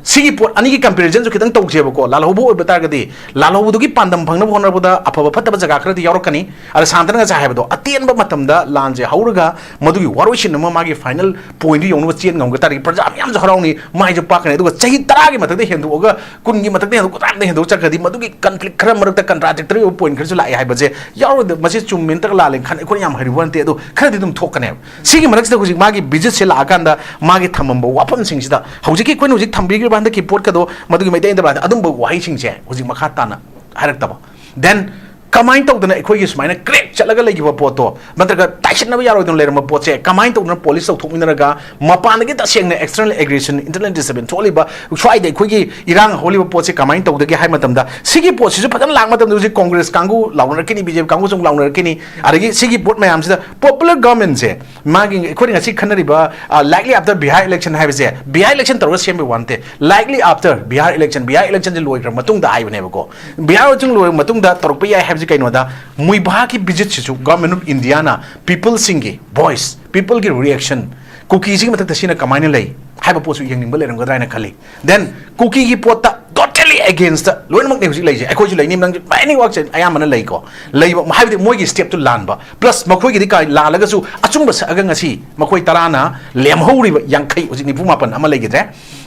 ꯁꯤꯒꯤ ꯄꯣꯠ ꯑꯅꯤꯒꯤ comparison ꯁꯨ ꯈꯤꯇꯪ ꯇꯧꯁꯦꯕꯀꯣ꯫ ꯂꯥꯜꯍꯧꯕ ꯑꯣꯏꯕ ꯇꯥꯔꯒꯗꯤ ꯂꯥꯜꯍꯧꯕꯗꯨꯒꯤ ꯄꯥꯟꯗꯝ ꯐꯪꯅꯕ ꯍꯣꯠꯅꯕꯗ ꯑꯐꯕ ꯐꯠꯇꯕ ꯖꯒꯥ ꯈꯔꯗꯤ ꯌꯥꯎꯔꯛꯀꯅꯤ꯫ ꯑꯗ ꯁꯥꯟꯇꯅ ꯉꯁꯥꯏ ꯍꯥꯏꯕꯗꯣ, ꯑꯇꯦꯟꯕ ꯃꯇꯝꯗ ꯂꯥꯟꯁꯦ ꯍꯧꯔꯒ ꯃꯗꯨꯒꯤ ꯋꯥꯔꯣꯏꯁꯤꯟ ꯑꯃ ꯃꯥꯒꯤ final point ꯇꯨ ꯌꯧꯅꯕ ꯆꯦꯟ ꯉꯝꯒ ꯇꯥꯔꯗꯤ ꯄ꯭ꯔꯖꯥ ꯃꯌꯥꯝꯁꯨ ꯍꯔꯥꯎꯅꯤ, ꯃꯥꯏꯁꯨ ꯄꯥꯛꯀꯅꯤ꯫ ꯑꯗꯨꯒ ꯆꯍꯤ ꯇꯔꯥꯒꯤ ꯃꯊꯛꯇ ꯍꯦꯟꯗꯣꯛꯑꯒ, ꯀꯨꯟꯒꯤ ꯃꯊꯛꯇ ꯍꯦꯟꯗꯣꯛ-, ꯀꯨꯟꯊ꯭ꯔꯥ ꯃꯊꯛꯇ ꯍꯦꯟꯗꯣꯛ ꯆꯠꯈ꯭ꯔꯗꯤ ꯃꯗꯨꯒꯤ conflict ꯈꯔ ꯃꯔꯛꯇ contradictory ꯑꯣꯏꯕ point ꯈꯔꯁꯨ ꯂꯥꯛꯑꯦ ꯍꯥꯏꯕꯁꯦ ꯌꯥꯎꯔꯣꯏꯗ-, ꯃꯁꯤ ꯆꯨꯝꯃꯤ ꯅꯠꯇ꯭ꯔꯒ ꯂꯥꯜꯂꯤ ꯈꯟ-, ꯑꯩꯈꯣꯏꯅ ꯌꯥꯝ ꯍꯩꯔꯨꯕ ꯅꯠꯇꯦ, ꯑꯗꯣ ꯈꯔꯗꯤ ꯑꯗꯨꯝ ꯊꯣꯛꯀꯅꯦꯕ꯫ ꯁꯤꯒꯤ ꯃꯔꯛꯁꯤꯗ ꯍꯧꯖꯤꯛ ꯃꯥꯒꯤ visit ꯁꯦ ꯂꯥꯛꯑꯀꯥꯟꯗ ꯃꯥꯒꯤ ꯊꯝꯃꯝꯕ ꯋꯥꯐꯝꯁꯤꯡꯁꯤꯗ ꯍꯧꯖꯤꯛꯀꯤ ꯑꯩꯈꯣꯏꯅ ꯍꯧꯖꯤꯛ ꯊꯝꯕꯤꯈ꯭ꯔꯤꯕ ꯍꯟꯗꯛꯀꯤ ꯄꯣꯠꯀꯗꯣ ꯃꯗꯨꯒꯤ ꯃꯩꯇꯩ ꯏꯟꯗꯤꯌꯥ ꯑꯗꯨꯝꯕ ꯋꯥꯍꯩꯁꯤꯡꯁꯦ ꯍꯧꯖꯤꯛ ꯃꯈꯥ ꯇꯥꯅ ꯍꯥꯏꯔꯛꯇꯕ꯫ Then ꯀꯃꯥꯏꯅ ꯇꯧꯗꯅ ꯑꯩꯈꯣꯏꯒꯤ ꯁꯨꯃꯥꯏꯅ crack ꯆꯠꯂꯒ ꯂꯩꯈꯤꯕ ꯄꯣꯠꯇꯣ ꯅꯠꯇ꯭ꯔꯒ ꯇꯥꯏꯁꯤꯟꯅꯕ ꯌꯥꯔꯣꯏꯗꯅ ꯂꯩꯔꯝꯕ ꯄꯣꯠꯁꯦ ꯀꯃꯥꯏꯅ ꯇꯧꯗꯅ polish ꯇꯧꯊꯣꯛꯃꯤꯟꯅꯔꯒ ꯃꯄꯥꯟꯗꯒꯤ ꯇꯁꯦꯡꯅ external aggression, internal disturbance ꯊꯣꯛꯍꯜꯂꯤꯕ, ꯁ꯭ꯋꯥꯏꯗ ꯑꯩꯈꯣꯏꯒꯤ ꯏꯔꯥꯡ ꯍꯧꯔꯤꯕ ꯄꯣꯠꯁꯦ ꯀꯃꯥꯏꯅ ꯇꯧꯗꯒꯦ ꯍꯥꯏꯕ ꯃꯇꯝꯗ, ꯁꯤꯒꯤ ꯄꯣꯠꯁꯤꯁꯨ ꯐꯖꯅ ꯂꯥꯛꯄ ꯃꯇꯝꯗ ꯍꯧꯖꯤꯛ Congress ꯀꯥꯡꯕꯨ ꯂꯥꯎꯅꯔꯛꯀꯅꯤ, BJP ꯀꯥꯡꯕꯨꯁꯨ ꯑꯃꯨꯛ ꯂꯥꯎꯅꯔꯛꯀꯅꯤ꯫ ꯑꯗꯒꯤ ꯁꯤꯒꯤ ꯄꯣꯠ ꯃꯌꯥꯝꯁꯤꯗ popular government ꯁꯦ ꯃꯥꯒꯤ ꯑꯩꯈꯣꯏꯅ ꯉꯁꯤ ꯈꯟꯅꯔꯤꯕ, ꯑ, likely after Bihar election ꯍꯥꯏꯕꯁꯦ, Bihar election ꯇꯧꯔꯒ ꯁꯦꯝꯕ ꯋꯥ ꯅꯠꯇꯦ꯫ Likely after Bihar election, Bihar election ꯁꯦ ꯂꯣꯏꯈ꯭ꯔ ꯃꯇꯨꯡꯗ ꯍꯥꯏꯕꯅꯦꯕꯀꯣ꯫ Bihar election ꯂꯣꯏꯔꯕ ꯃꯇꯨꯡꯗ ꯇꯧꯔꯛꯄ ꯌꯥꯏ ꯍꯥꯏꯕꯁꯤ ꯀꯩꯅꯣꯗ, ꯃꯨꯏꯚꯥꯒꯤ visit ꯁꯤꯁꯨ Government of India ꯅ people ꯁꯤꯡꯒꯤ voice, people ꯒꯤ reaction, ꯀꯨꯀꯤꯁꯤꯒꯤ ꯃꯊꯛꯇ ꯁꯤꯅ ꯀꯃꯥꯏꯅ ꯂꯩ ꯍꯥꯏꯕ ꯄꯣꯠꯁꯨ ꯌꯦꯡꯅꯤꯡꯕ ꯂꯩꯔꯝꯒꯗ꯭ꯔꯥ ꯍꯥꯏꯅ ꯈꯜꯂꯤ꯫ Then ꯀꯨꯀꯤꯒꯤ ꯄꯣꯠꯇ totally against ꯂꯣꯏꯅꯃꯛꯅꯤ ꯍꯧꯖꯤꯛ ꯂꯩꯔꯤꯁꯦ꯫ ꯑꯩꯈꯣꯏꯁꯨ ꯂꯩꯅꯤ, ꯅꯪꯁꯨ, any work ꯁꯦ ꯑꯌꯥꯝꯕꯅ ꯂꯩꯀꯣ꯫ ꯂꯩꯕ ꯍꯥꯏꯕꯗꯤ ꯃꯣꯏꯒꯤ step ꯇꯨ ꯂꯥꯟꯕ, plus ꯃꯈꯣꯏꯒꯤꯗꯤ ꯀꯥꯏ ꯂꯥꯜꯂꯒꯁꯨ ꯑꯆꯨꯝꯕ ꯁꯛꯑꯒ ꯉꯁꯤ ꯃꯈꯣꯏ ꯇꯔꯥꯅ ꯂꯦꯝꯍꯧꯔꯤꯕ ꯌꯥꯡꯈꯩ, ꯍꯧꯖꯤꯛ ꯅꯤꯐꯨ ꯃꯥꯄꯟ ꯑꯃ ꯂꯩꯈꯤꯗ꯭ꯔꯦ꯫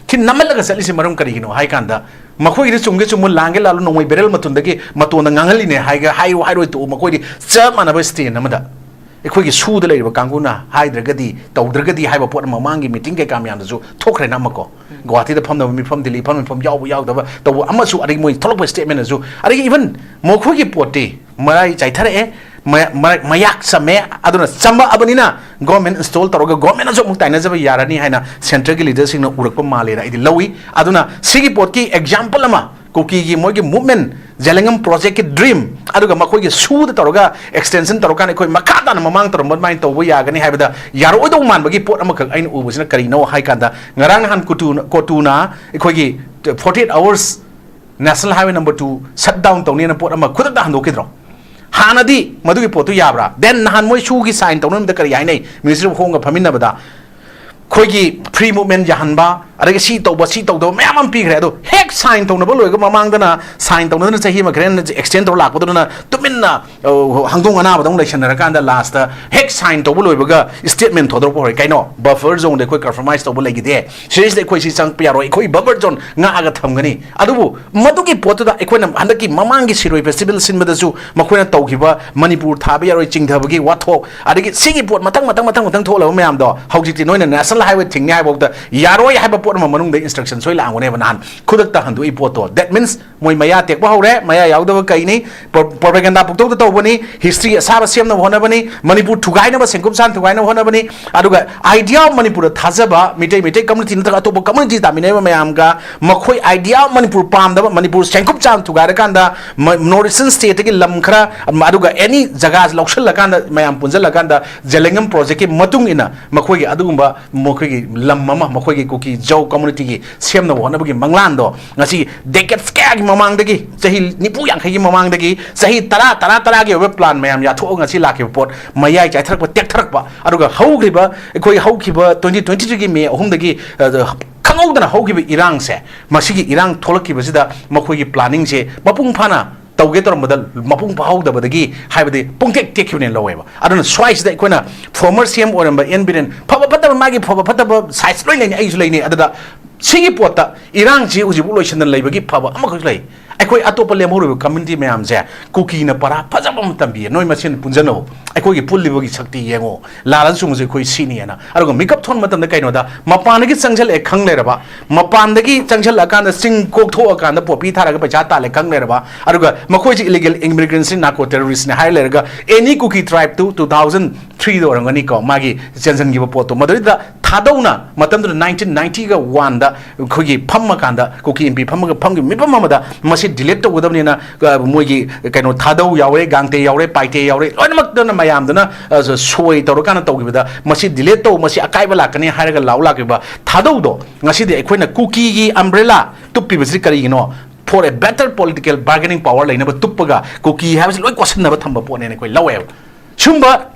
ꯁꯤ ꯅꯝꯍꯜꯂꯒ ꯆꯠꯂꯤꯁꯤ ꯃꯔꯝ ꯀꯔꯤꯒꯤꯅꯣ ꯍꯥꯏ ꯀꯥꯟꯗ, ꯃꯈꯣꯏꯒꯤꯗꯤ ꯆꯨꯝꯒꯦ ꯆꯨꯝꯃꯣꯏ, ꯂꯥꯟꯒꯦ ꯂꯥꯜꯂꯣ, ꯅꯣꯡꯃꯩ ꯕꯦꯔꯦꯜ ꯃꯇꯣꯟꯗꯒꯤ, ꯃꯇꯣꯟꯗ ꯉꯥꯡꯍꯜꯂꯤꯅꯦ ꯍꯥꯏꯒ-, ꯍꯥꯏꯌꯨ ꯍꯥꯏꯔꯣꯏ ꯇꯣꯛꯎ, ꯃꯈꯣꯏꯗꯤ ꯆꯞ ꯃꯥꯟꯅꯕ stand ꯑꯃꯗ꯫ ꯑꯩꯈꯣꯏꯒꯤ ꯁꯨꯗ ꯂꯩꯔꯤꯕ ꯀꯥꯡꯕꯨꯅ ꯍꯥꯏꯗ꯭ꯔꯒꯗꯤ, ꯇꯧꯗ꯭ꯔꯒꯗꯤ ꯍꯥꯏꯕ ꯄꯣꯠ ꯑꯃ ꯃꯃꯥꯡꯒꯤ meeting ꯀꯩꯀꯥ ꯃꯌꯥꯝꯗꯁꯨ ꯊꯣꯛꯈ꯭ꯔꯦꯅ ꯑꯃꯀꯣ꯫ ꯒꯨꯋꯥꯍꯥꯇꯤꯗ ꯐꯝꯅꯕ ꯃꯤꯐꯝ, ꯗꯤꯜꯂꯤ ꯐꯝꯅꯕ ꯃꯤꯐꯝ, ꯌꯥꯎꯕ ꯌꯥꯎꯗꯕ ꯇꯧꯕ ꯑꯃꯁꯨ, ꯑꯗꯒꯤ ꯃꯣꯏ ꯊꯣꯛꯂꯛꯄ statement ꯅꯁꯨ, ꯑꯗꯒꯤ even ꯃꯈꯣꯏꯒꯤ ꯄꯣꯠꯇꯤ ꯃꯔꯥꯏ ꯆꯥꯏꯊꯔꯛꯑꯦ, ꯃ-, ꯃ-, ꯃꯌꯥꯛ ꯆꯝꯃꯦ, ꯑꯗꯨꯅ ꯆꯝꯃꯛꯑꯕꯅꯤꯅ government install ꯇꯧꯔꯒ government ꯅꯁꯨ ꯑꯃꯨꯛ ꯇꯥꯏꯅꯖꯕ ꯌꯥꯔꯅꯤ ꯍꯥꯏꯅ centre ꯒꯤ leader ꯁꯤꯡꯅ ꯎꯔꯛꯄ ꯃꯥꯜꯂꯦꯅ ꯑꯩꯗꯤ ꯂꯧꯏ꯫ ꯑꯗꯨꯅ ꯁꯤꯒꯤ ꯄꯣꯠꯀꯤ example ꯑꯃ, ꯀꯨꯀꯤꯒꯤ ꯃꯣꯏꯒꯤ movement, ꯖꯦꯂꯦꯡꯉꯝ project ꯀꯤ dream, ꯑꯗꯨꯒ ꯃꯈꯣꯏꯒꯤ ꯁꯨꯗ ꯇꯧꯔꯒ extension ꯇꯧꯔꯀꯥꯟꯗ ꯑꯩꯈꯣꯏ ꯃꯈꯥ ꯇꯥꯅ ꯃꯃꯥꯡ ꯇꯧꯔꯝꯕ ꯑꯗꯨꯃꯥꯏꯅ ꯇꯧꯕ ꯌꯥꯒꯅꯤ ꯍꯥꯏꯕꯗ ꯌꯥꯔꯛꯑꯣꯏꯗꯧ ꯃꯥꯟꯕꯒꯤ ꯄꯣꯠ ꯑꯃꯈꯛ ꯑꯩꯅ ꯎꯕꯁꯤꯅ ꯀꯔꯤꯅꯣ ꯍꯥꯏ ꯀꯥꯟꯗ, ꯉꯔꯥꯡ ꯅꯍꯥꯟ ꯀꯣꯇꯨꯅ, ꯀꯣꯇꯨꯅ ꯑꯩꯈꯣꯏꯒꯤ forty eight hours National Highway number two shut down ꯇꯧꯅꯤꯅ ꯄꯣꯠ ꯑꯃ ꯈꯨꯗꯛꯇ ꯍꯟꯗꯣꯛꯈꯤꯗ꯭ꯔꯣ? ꯍꯥꯟꯅꯗꯤ ꯃꯗꯨꯒꯤ ꯄꯣꯠꯇꯨ ꯌꯥꯕ꯭ꯔꯥ? Then ꯅꯍꯥꯟ ꯃꯣꯏ ꯁꯨꯒꯤ sign ꯇꯧꯅꯕꯗ ꯀꯔꯤ ꯍꯥꯏꯅꯩ? Ministry of Home ꯒ ꯐꯝꯃꯤꯟꯅꯕꯗ ꯑꯩꯈꯣꯏꯒꯤ free movement ꯌꯥꯍꯟꯕ, ꯑꯗꯒꯤ ꯁꯤ ꯇꯧꯕ, ꯁꯤ ꯇꯧꯗꯕ ꯃꯌꯥꯝ ꯑꯃ ꯄꯤꯈ꯭ꯔꯦ꯫ ꯑꯗꯣ ꯍꯦꯛ sign ꯇꯧꯅꯕ ꯂꯣꯏꯔꯒ, ꯃꯃꯥꯡꯗꯅ sign ꯇꯧꯅꯗꯅ ꯆꯍꯤ ꯑꯃ ꯈꯔ extend ꯇꯧꯔ ꯂꯥꯛꯄꯗꯨꯅ ꯇꯨꯃꯤꯟꯅ, ꯑ, ꯍꯪꯗꯣꯡ ꯑꯅꯥꯕꯗꯧꯅ ꯂꯩꯁꯟꯅꯔꯀꯥꯟꯗ last ꯍꯦꯛ sign ꯇꯧꯕ ꯂꯣꯏꯕꯒ statement ꯊꯣꯛꯗꯣꯔꯛꯄ ꯍꯧꯔꯦ꯫ ꯀꯩꯅꯣ, buffer zone ꯗ ꯑꯩꯈꯣꯏ compromise ꯇꯧꯕ ꯂꯩꯈꯤꯗꯦ, ꯁꯤꯗꯩꯁꯤꯗ ꯑꯩꯈꯣꯏ ꯁꯤ ꯆꯪꯉꯛꯄ ꯌꯥꯔꯣꯏ, ꯑꯩꯈꯣꯏ buffer zone ꯉꯥꯛꯑꯒ ꯊꯝꯒꯅꯤ꯫ ꯑꯗꯨꯕꯨ ꯃꯗꯨꯒꯤ ꯄꯣꯠꯇꯨꯗ ꯑꯩꯈꯣꯏꯅ ꯍꯟꯗꯛꯀꯤ ꯃꯃꯥꯡꯒꯤ ꯁꯤꯔꯣꯏ festival ꯁꯤꯟꯕꯗꯁꯨ ꯃꯈꯣꯏꯅ ꯇꯧꯈꯤꯕ ꯃꯅꯤꯄꯨꯔ ꯊꯥꯕ ꯌꯥꯔꯣꯏ ꯆꯤꯡꯊꯕꯒꯤ ꯋꯥꯊꯣꯛ, ꯑꯗꯒꯤ ꯁꯤꯒꯤ ꯄꯣꯠ ꯃꯊꯪ, ꯃꯊꯪ, ꯃꯊꯪ, ꯃꯊꯪ ꯊꯣꯛꯂꯕ ꯃꯌꯥꯝꯗꯣ ꯍꯧꯖꯤꯛꯇꯤ ꯅꯣꯏꯅ National Highway ꯊꯤꯡꯅꯤ ꯍꯥꯏꯐꯥꯎꯗ ꯌꯥꯔꯣꯏ ꯍꯥꯏꯕ ꯄꯣꯠ ꯑꯃ ꯃꯅꯨꯡꯗ instruction ꯁꯣꯏ ꯂꯥꯛꯑꯝꯒꯅꯦꯕ ꯅꯍꯥꯟ ꯈꯨꯗꯛꯇ ꯍꯟꯗꯣꯛꯏ ꯄꯣꯠꯇꯣ꯫ That means ꯃꯣꯏ ꯃꯌꯥ ꯇꯦꯛꯄ ꯍꯧꯔꯦ, ꯃꯌꯥ ꯌꯥꯎꯗꯕ ꯀꯩꯅꯤ, pro-, propaganda ꯄꯨꯡꯇꯧꯗ ꯇꯧꯕꯅꯤ, history ꯑꯁꯥꯕ ꯁꯦꯝꯅꯕ ꯍꯣꯠꯅꯕꯅꯤ, ꯃꯅꯤꯄꯨꯔ ꯊꯨꯒꯥꯏꯅꯕ, ꯁꯦꯡꯀꯨꯞ ꯁꯥꯟ ꯊꯨꯒꯥꯏꯅꯕ ꯍꯣꯠꯅꯕꯅꯤ, ꯑꯗꯨꯒ idea of ꯃꯅꯤꯄꯨꯔꯗ ꯊꯥꯖꯕ ꯃꯤꯇꯩ, ꯃꯤꯇꯩ community ꯅꯠꯇ꯭ꯔꯒ ꯑꯇꯣꯞꯄ community ꯇꯥꯃꯤꯟꯅꯔꯤꯕ ꯃꯌꯥꯝꯒ ꯃꯈꯣꯏ idea of ꯃꯅꯤꯄꯨꯔ ꯄꯥꯝꯗꯕ, ꯃꯅꯤꯄꯨꯔ ꯁꯦꯡꯀꯨꯞ ꯆꯥꯝ ꯊꯨꯒꯥꯏꯔꯀꯥꯟꯗ ꯃ-, North Eastern state ꯇꯒꯤ ꯂꯝ ꯈꯔ, ꯑꯝ, ꯑꯗꯨꯒ any ꯖꯒꯥ ꯂꯧꯁꯤꯜꯂꯀꯥꯟꯗ ꯃꯌꯥꯝ ꯄꯨꯟꯁꯤꯜꯂꯀꯥꯟꯗ ꯖꯦꯂꯦꯡꯉꯝ project ꯀꯤ ꯃꯇꯨꯡ ꯏꯟꯅ ꯃꯈꯣꯏꯒꯤ ꯑꯗꯨꯒꯨꯝꯕ ꯃꯈꯣꯏꯒꯤ ꯂꯝ ꯑꯃ, ꯃꯈꯣꯏꯒꯤ ꯀꯨꯀꯤ ꯀꯝꯃꯨꯅꯤꯇꯤꯒꯤ ꯁꯦꯝꯅꯕ ꯍꯣꯠꯅꯕꯒꯤ ꯃꯪꯂꯥꯟꯗꯣ ꯉꯁꯤ ꯗꯦꯀꯦꯠꯁ ꯀꯌꯥꯒꯤ ꯃꯃꯥꯡꯗꯒꯤ, ꯆꯍꯤ ꯅꯤꯐꯨ ꯌꯥꯡꯈꯩꯒꯤ ꯃꯃꯥꯡꯗꯒꯤ, ꯆꯍꯤ ꯇꯔꯥ, ꯇꯔꯥ, ꯇꯔꯥꯒꯤ ꯑꯣꯏꯕ ꯄ꯭ꯂꯥꯟ ꯃꯌꯥꯝ ꯌꯥꯊꯣꯛꯑꯒ ꯉꯁꯤ ꯂꯥꯛꯈꯤꯕ ꯄꯣꯠ ꯃꯌꯥꯏ ꯆꯥꯏꯊꯔꯛꯄ, ꯇꯦꯛꯊꯔꯛꯄ, ꯑꯗꯨꯒ ꯍꯧꯈ꯭ꯔꯤꯕ, ꯑꯩꯈꯣꯏ ꯍꯧꯈꯤꯕ twenty twenty-three-ꯒꯤ ꯃꯦ ꯑꯍꯨꯝꯗꯒꯤ, ꯑ, ꯈꯪꯍꯧꯗꯅ ꯍꯧꯈꯤꯕ ꯏꯔꯥꯡꯁꯦ, ꯃꯁꯤꯒꯤ ꯏꯔꯥꯡ ꯊꯣꯛꯂꯛꯈꯤꯕꯁꯤꯗ ꯃꯈꯣꯏꯒꯤ ꯄ꯭ꯂꯥꯅꯤꯡꯁꯦ ꯃꯄꯨꯡ ꯐꯥꯅ ꯇꯧꯒꯦ ꯇꯧꯔꯝꯕꯗ ꯃꯄꯨꯡ ꯐꯥꯍꯧꯗꯕꯗꯒꯤ, ꯍꯥꯏꯕꯗꯤ ꯄꯨꯡꯇꯦꯛ ꯇꯦꯛꯈꯤꯕꯅꯦꯅ ꯂꯧꯋꯦꯕ꯫ ꯑꯗꯨꯅ ꯁ꯭ꯋꯥꯏꯁꯤꯗ ꯑꯩꯈꯣꯏꯅ former C M ꯑꯣꯏꯔꯝꯕ N. Biren, ꯐꯕ ꯐꯠꯇꯕ, ꯃꯥꯒꯤ ꯐꯕ ꯐꯠꯇꯕ sides ꯂꯣꯏ ꯂꯩꯅꯤ, ꯑꯩꯁꯨ ꯂꯩꯅꯤ꯫ ꯑꯗꯨꯗ ꯁꯤꯒꯤ ꯄꯣꯠꯇ ꯏꯔꯥꯡꯁꯤ ꯍꯧꯖꯤꯛꯐꯥꯎ ꯂꯣꯏꯁꯤꯟꯗꯅ ꯂꯩꯕꯒꯤ ꯐꯕ ꯑꯃꯈꯛ ꯂꯩ꯫ ꯑꯩꯈꯣꯏ ꯑꯇꯣꯞꯄ ꯂꯦꯝꯍꯧꯔꯤꯕ ꯀꯝꯃ꯭ꯌꯨꯅꯤꯇꯤ ꯃꯌꯥꯝꯁꯦ ꯀꯨꯀꯤꯅ ꯄꯔꯥ ꯐꯖꯕ ꯑꯃ ꯇꯝꯕꯤꯌꯦ, "ꯅꯣꯏ ꯃꯁꯦꯟ ꯄꯨꯟꯖꯟꯅꯧ, ꯑꯩꯈꯣꯏꯒꯤ ꯄꯨꯜꯂꯤꯕꯒꯤ ꯁꯛꯇꯤ ꯌꯦꯡꯉꯣ, ꯂꯥꯜꯂ ꯆꯨꯝꯃꯁꯨ ꯑꯩꯈꯣꯏ ꯁꯤꯅꯤꯅ"꯫ ꯑꯗꯨꯒ ꯃꯤꯀꯞ ꯊꯣꯛꯄ ꯃꯇꯝꯗ ꯀꯩꯅꯣꯗ, ꯃꯄꯥꯟꯗꯒꯤ ꯆꯪꯁꯤꯜꯂꯛꯑꯦ ꯈꯪ ꯂꯩꯔꯕ, ꯃꯄꯥꯟꯗꯒꯤ ꯆꯪꯁꯤꯜꯂꯛꯑꯀꯥꯟꯗ ꯆꯤꯡ ꯀꯣꯛꯊꯣꯛꯑꯀꯥꯟꯗ ꯄꯣꯄꯤ ꯊꯥꯔꯒ ꯄꯩꯁꯥ ꯇꯥꯜꯂꯦ ꯈꯪ ꯂꯩꯔꯕ, ꯑꯗꯨꯒ ꯃꯈꯣꯏꯁꯤ illegal immigrants ꯅꯤ, narco terrorist ꯅꯤ ꯍꯥꯏꯔ ꯂꯩꯔꯒ, any Kuki tribe two two thousand three-ꯗ ꯑꯣꯏꯔꯝꯒꯅꯤꯀꯣ, ꯃꯥꯒꯤ ꯆꯦꯟꯁꯤꯟꯈꯤꯕ ꯄꯣꯠꯇꯣ, ꯃꯗꯨꯗ ꯊꯥꯗꯧꯅ, ꯃꯇꯝꯗꯨꯗ nineteen ninety-ꯒ one-ꯗ ꯑꯩꯈꯣꯏꯒꯤ ꯐꯝꯃꯀꯥꯟꯗ, ꯀꯨꯀꯤ M P ꯐꯝꯃꯒ, ꯐꯝꯈꯤꯕ ꯃꯤꯐꯝ ꯑꯃꯗ ꯃꯁꯤ delete ꯇꯧꯒꯗꯕꯅꯤꯅ, ꯑ, ꯃꯣꯏꯒꯤ ꯀꯩꯅꯣ, ꯊꯥꯗꯧ ꯌꯥꯎꯔꯦ, ꯒꯥꯡꯇꯦ ꯌꯥꯎꯔꯦ, ꯄꯥꯏꯇꯦ ꯌꯥꯎꯔꯦ, ꯂꯣꯏꯅꯃꯛꯇꯅ ꯃꯌꯥꯝꯗꯨꯅ, ꯑ, ꯁꯣꯏ ꯇꯧꯔꯀꯥꯟꯗ ꯇꯧꯈꯤꯕꯗ, "ꯃꯁꯤ delete ꯇꯧ, ꯃꯁꯤ ꯑꯀꯥꯏꯕ ꯂꯥꯛꯀꯅꯤ" ꯍꯥꯏꯔꯒ ꯂꯥꯎ ꯂꯥꯛꯈꯤꯕ ꯊꯥꯗꯧꯗꯣ, ꯉꯁꯤꯗꯤ ꯑꯩꯈꯣꯏꯅ ꯀꯨꯀꯤꯒꯤ umbrella ꯇꯨꯞꯄꯤꯕꯁꯤ ꯀꯔꯤꯒꯤꯅꯣ? For a better political bargaining power ꯂꯩꯅꯕ ꯇꯨꯞꯄꯒ, ꯀꯨꯀꯤ ꯍꯥꯏꯕꯁꯤ ꯂꯣꯏ ꯀꯣꯠꯁꯤꯟꯅꯕ ꯊꯝꯕ ꯄꯣꯠꯅꯦꯅ ꯑꯩꯈꯣꯏ ꯂꯧꯋꯦꯕ꯫ ꯁꯨꯝꯕ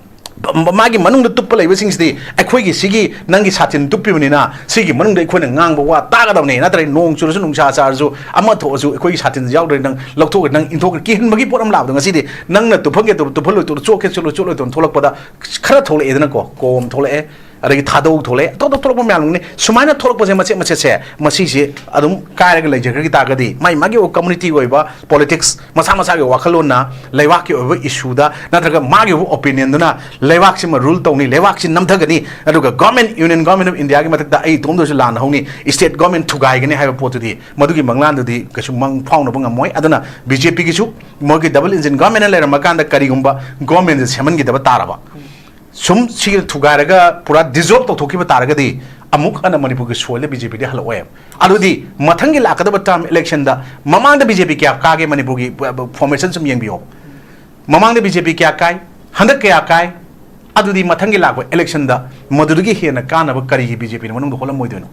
ꯃꯥꯒꯤ ꯃꯅꯨꯡꯗ ꯇꯨꯞꯄ ꯂꯩꯕꯁꯤꯡꯁꯤꯗꯤ ꯑꯩꯈꯣꯏꯒꯤ ꯁꯤꯒꯤ ꯅꯪꯒꯤ ꯁꯥꯇꯤꯟ ꯇꯨꯞꯄꯤꯕꯅꯤꯅ, ꯁꯤꯒꯤ ꯃꯅꯨꯡꯗ ꯑꯩꯈꯣꯏꯅ ꯉꯥꯡꯕ ꯋꯥ ꯇꯥꯒꯗꯕꯅꯤ꯫ ꯅꯠꯇ꯭ꯔꯒ ꯅꯣꯡ ꯆꯨꯔꯁꯨ, ꯅꯨꯡꯁꯥ ꯁꯥꯔꯁꯨ, ꯑꯃ ꯊꯣꯛꯑꯁꯨ, ꯑꯩꯈꯣꯏꯒꯤ ꯁꯥꯇꯤꯟꯁꯦ ꯌꯥꯎꯗ꯭ꯔꯗꯤ ꯅꯪ ꯂꯧꯊꯣꯛꯈ꯭ꯔꯦ, ꯅꯪ ꯏꯟꯊꯣꯛꯈ꯭ꯔꯦ, ꯀꯤꯍꯟꯕꯒꯤ ꯄꯣꯠ ꯑꯃ ꯂꯥꯛꯄꯗꯣ, ꯉꯁꯤꯗꯤ ꯅꯪꯅ ꯇꯨꯞꯍꯟꯒꯦ ꯇꯧꯕ ꯇꯨꯞꯍꯜꯂꯣꯏ ꯇꯧꯕ, ꯆꯣꯠꯀꯦ ꯆꯣꯠꯂꯣꯏ ꯆꯣꯠꯂꯣꯏ ꯇꯧꯕ ꯊꯣꯛꯂꯛꯄꯗ, ꯈꯔ ꯊꯣꯛꯂꯛꯑꯦꯗꯅꯀꯣ, ꯀꯣꯝ ꯊꯣꯛꯂꯛꯑꯦ, ꯑꯗꯒꯤ ꯊꯥꯗꯧ ꯊꯣꯛꯂꯛꯑꯦ, ꯑꯇꯣꯞ ꯑꯇꯣꯞ ꯊꯣꯛꯂꯛꯄ ꯃꯌꯥꯝ ꯑꯃꯅꯤ꯫ ꯁꯨꯃꯥꯏꯅ ꯊꯣꯛꯂꯛꯄꯁꯦ, ꯃꯆꯦꯠ ꯃꯆꯦꯠꯁꯦ, ꯃꯁꯤꯁꯦ ꯑꯗꯨꯝ ꯀꯥꯏꯔꯒ ꯂꯩꯖꯈ꯭ꯔꯒꯤ ꯇꯥꯔꯒꯗꯤ, ꯃꯥꯏ ꯃꯥꯒꯤ ꯑꯣꯏꯕ ꯀꯝꯃ꯭ꯌꯨꯅꯤꯇꯤ ꯑꯣꯏꯕ ꯄꯣꯂꯤꯇꯤꯛꯁ, ꯃꯁꯥ ꯃꯁꯥꯒꯤ ꯋꯥꯈꯜꯂꯣꯟꯅ, ꯂꯩꯕꯥꯛꯀꯤ ꯑꯣꯏꯕ ꯏꯁꯨꯗ ꯅꯠꯇ꯭ꯔꯒ ꯃꯥꯒꯤ ꯑꯣꯏꯕ ꯑꯣꯄꯤꯅꯤꯌꯟꯗꯨꯅ ꯂꯩꯕꯥꯛꯁꯤꯃ ꯔꯨꯜ ꯇꯧꯅꯤ, ꯂꯩꯕꯥꯛꯁꯤ ꯅꯝꯊꯒꯅꯤ, ꯑꯗꯨꯒ ꯒꯣꯔꯃꯦꯟ, ꯌꯨꯅꯤꯌꯟ ꯒꯣꯔꯃꯦꯟ ꯑꯣꯐ ꯏꯟꯗꯤꯌꯥꯒꯤ ꯃꯊꯛꯇ ꯑꯩ ꯏꯇꯣꯝꯗ ꯑꯣꯏꯔꯁꯨ ꯂꯥꯟꯅ ꯍꯧꯅꯤ, ꯁ꯭ꯇꯦꯠ ꯒꯣꯔꯃꯦꯟ ꯊꯨꯒꯥꯏꯒꯅꯤ ꯍꯥꯏꯕ ꯄꯣꯠꯇꯨꯗꯤ, ꯃꯗꯨꯒꯤ ꯃꯪꯂꯥꯟꯗꯨꯗꯤ ꯀꯩꯁꯨ ꯃꯪ ꯐꯥꯎꯅꯕ ꯉꯝꯃꯣꯏ꯫ ꯑꯗꯨꯅ ꯕꯤ ꯖꯦ ꯄꯤꯒꯤꯁꯨ ꯃꯣꯏꯒꯤ ꯗꯕꯜ ꯏꯟꯖꯤꯟ ꯒꯣꯔꯃꯦꯟꯅ ꯂꯩꯔꯝꯃꯀꯥꯟꯗ ꯀꯔꯤꯒꯨꯝꯕ ꯒꯣꯔꯃꯦꯟꯁꯦ ꯁꯦꯝꯍꯟꯈꯤꯗꯕ ꯇꯥꯔꯕ, ꯁꯨꯝ ꯁꯤꯒꯤ ꯊꯨꯒꯥꯏꯔꯒ ꯄꯨꯔꯥ ꯗꯤꯖꯣꯜꯕ ꯇꯧꯊꯣꯛꯈꯤꯕ ꯇꯥꯔꯒꯗꯤ, ꯑꯃꯨꯛ ꯍꯟꯅ ꯃꯅꯤꯄꯨꯔꯒꯤ ꯁꯣꯏꯜꯗ ꯕꯤ ꯖꯦ ꯄꯤꯗꯤ ꯍꯜꯂꯛꯑꯣꯏ꯫ ꯑꯗꯨꯗꯤ ꯃꯊꯪꯒꯤ ꯂꯥꯛꯀꯗꯕ ꯇꯔꯝ ꯏꯂꯦꯛꯁꯟꯗ ꯃꯃꯥꯡꯗ ꯕꯤ ꯖꯦ ꯄꯤ ꯀꯌꯥ ꯀꯥꯒꯦ ꯃꯅꯤꯄꯨꯔꯒꯤ ꯐꯣꯔꯃꯦꯁꯟ ꯁꯨꯝ ꯌꯦꯡꯕꯤꯌꯣ꯫ ꯃꯃꯥꯡꯗ ꯕꯤ ꯖꯦ ꯄꯤ ꯀꯌꯥ ꯀꯥꯏ, ꯍꯟꯗꯛ ꯀꯌꯥ ꯀꯥꯏ, ꯑꯗꯨꯗꯤ ꯃꯊꯪꯒꯤ ꯂꯥꯛꯄ ꯏꯂꯦꯛꯁꯟꯗ ꯃꯗꯨꯗꯒꯤ ꯍꯦꯟꯅ ꯀꯥꯅꯕ ꯀꯔꯤꯒꯤ ꯕꯤ ꯖꯦ ꯄꯤꯅ ꯃꯅꯨꯡꯗ ꯍꯣꯠꯂꯝꯃꯣꯏꯗꯣꯏꯅꯣ?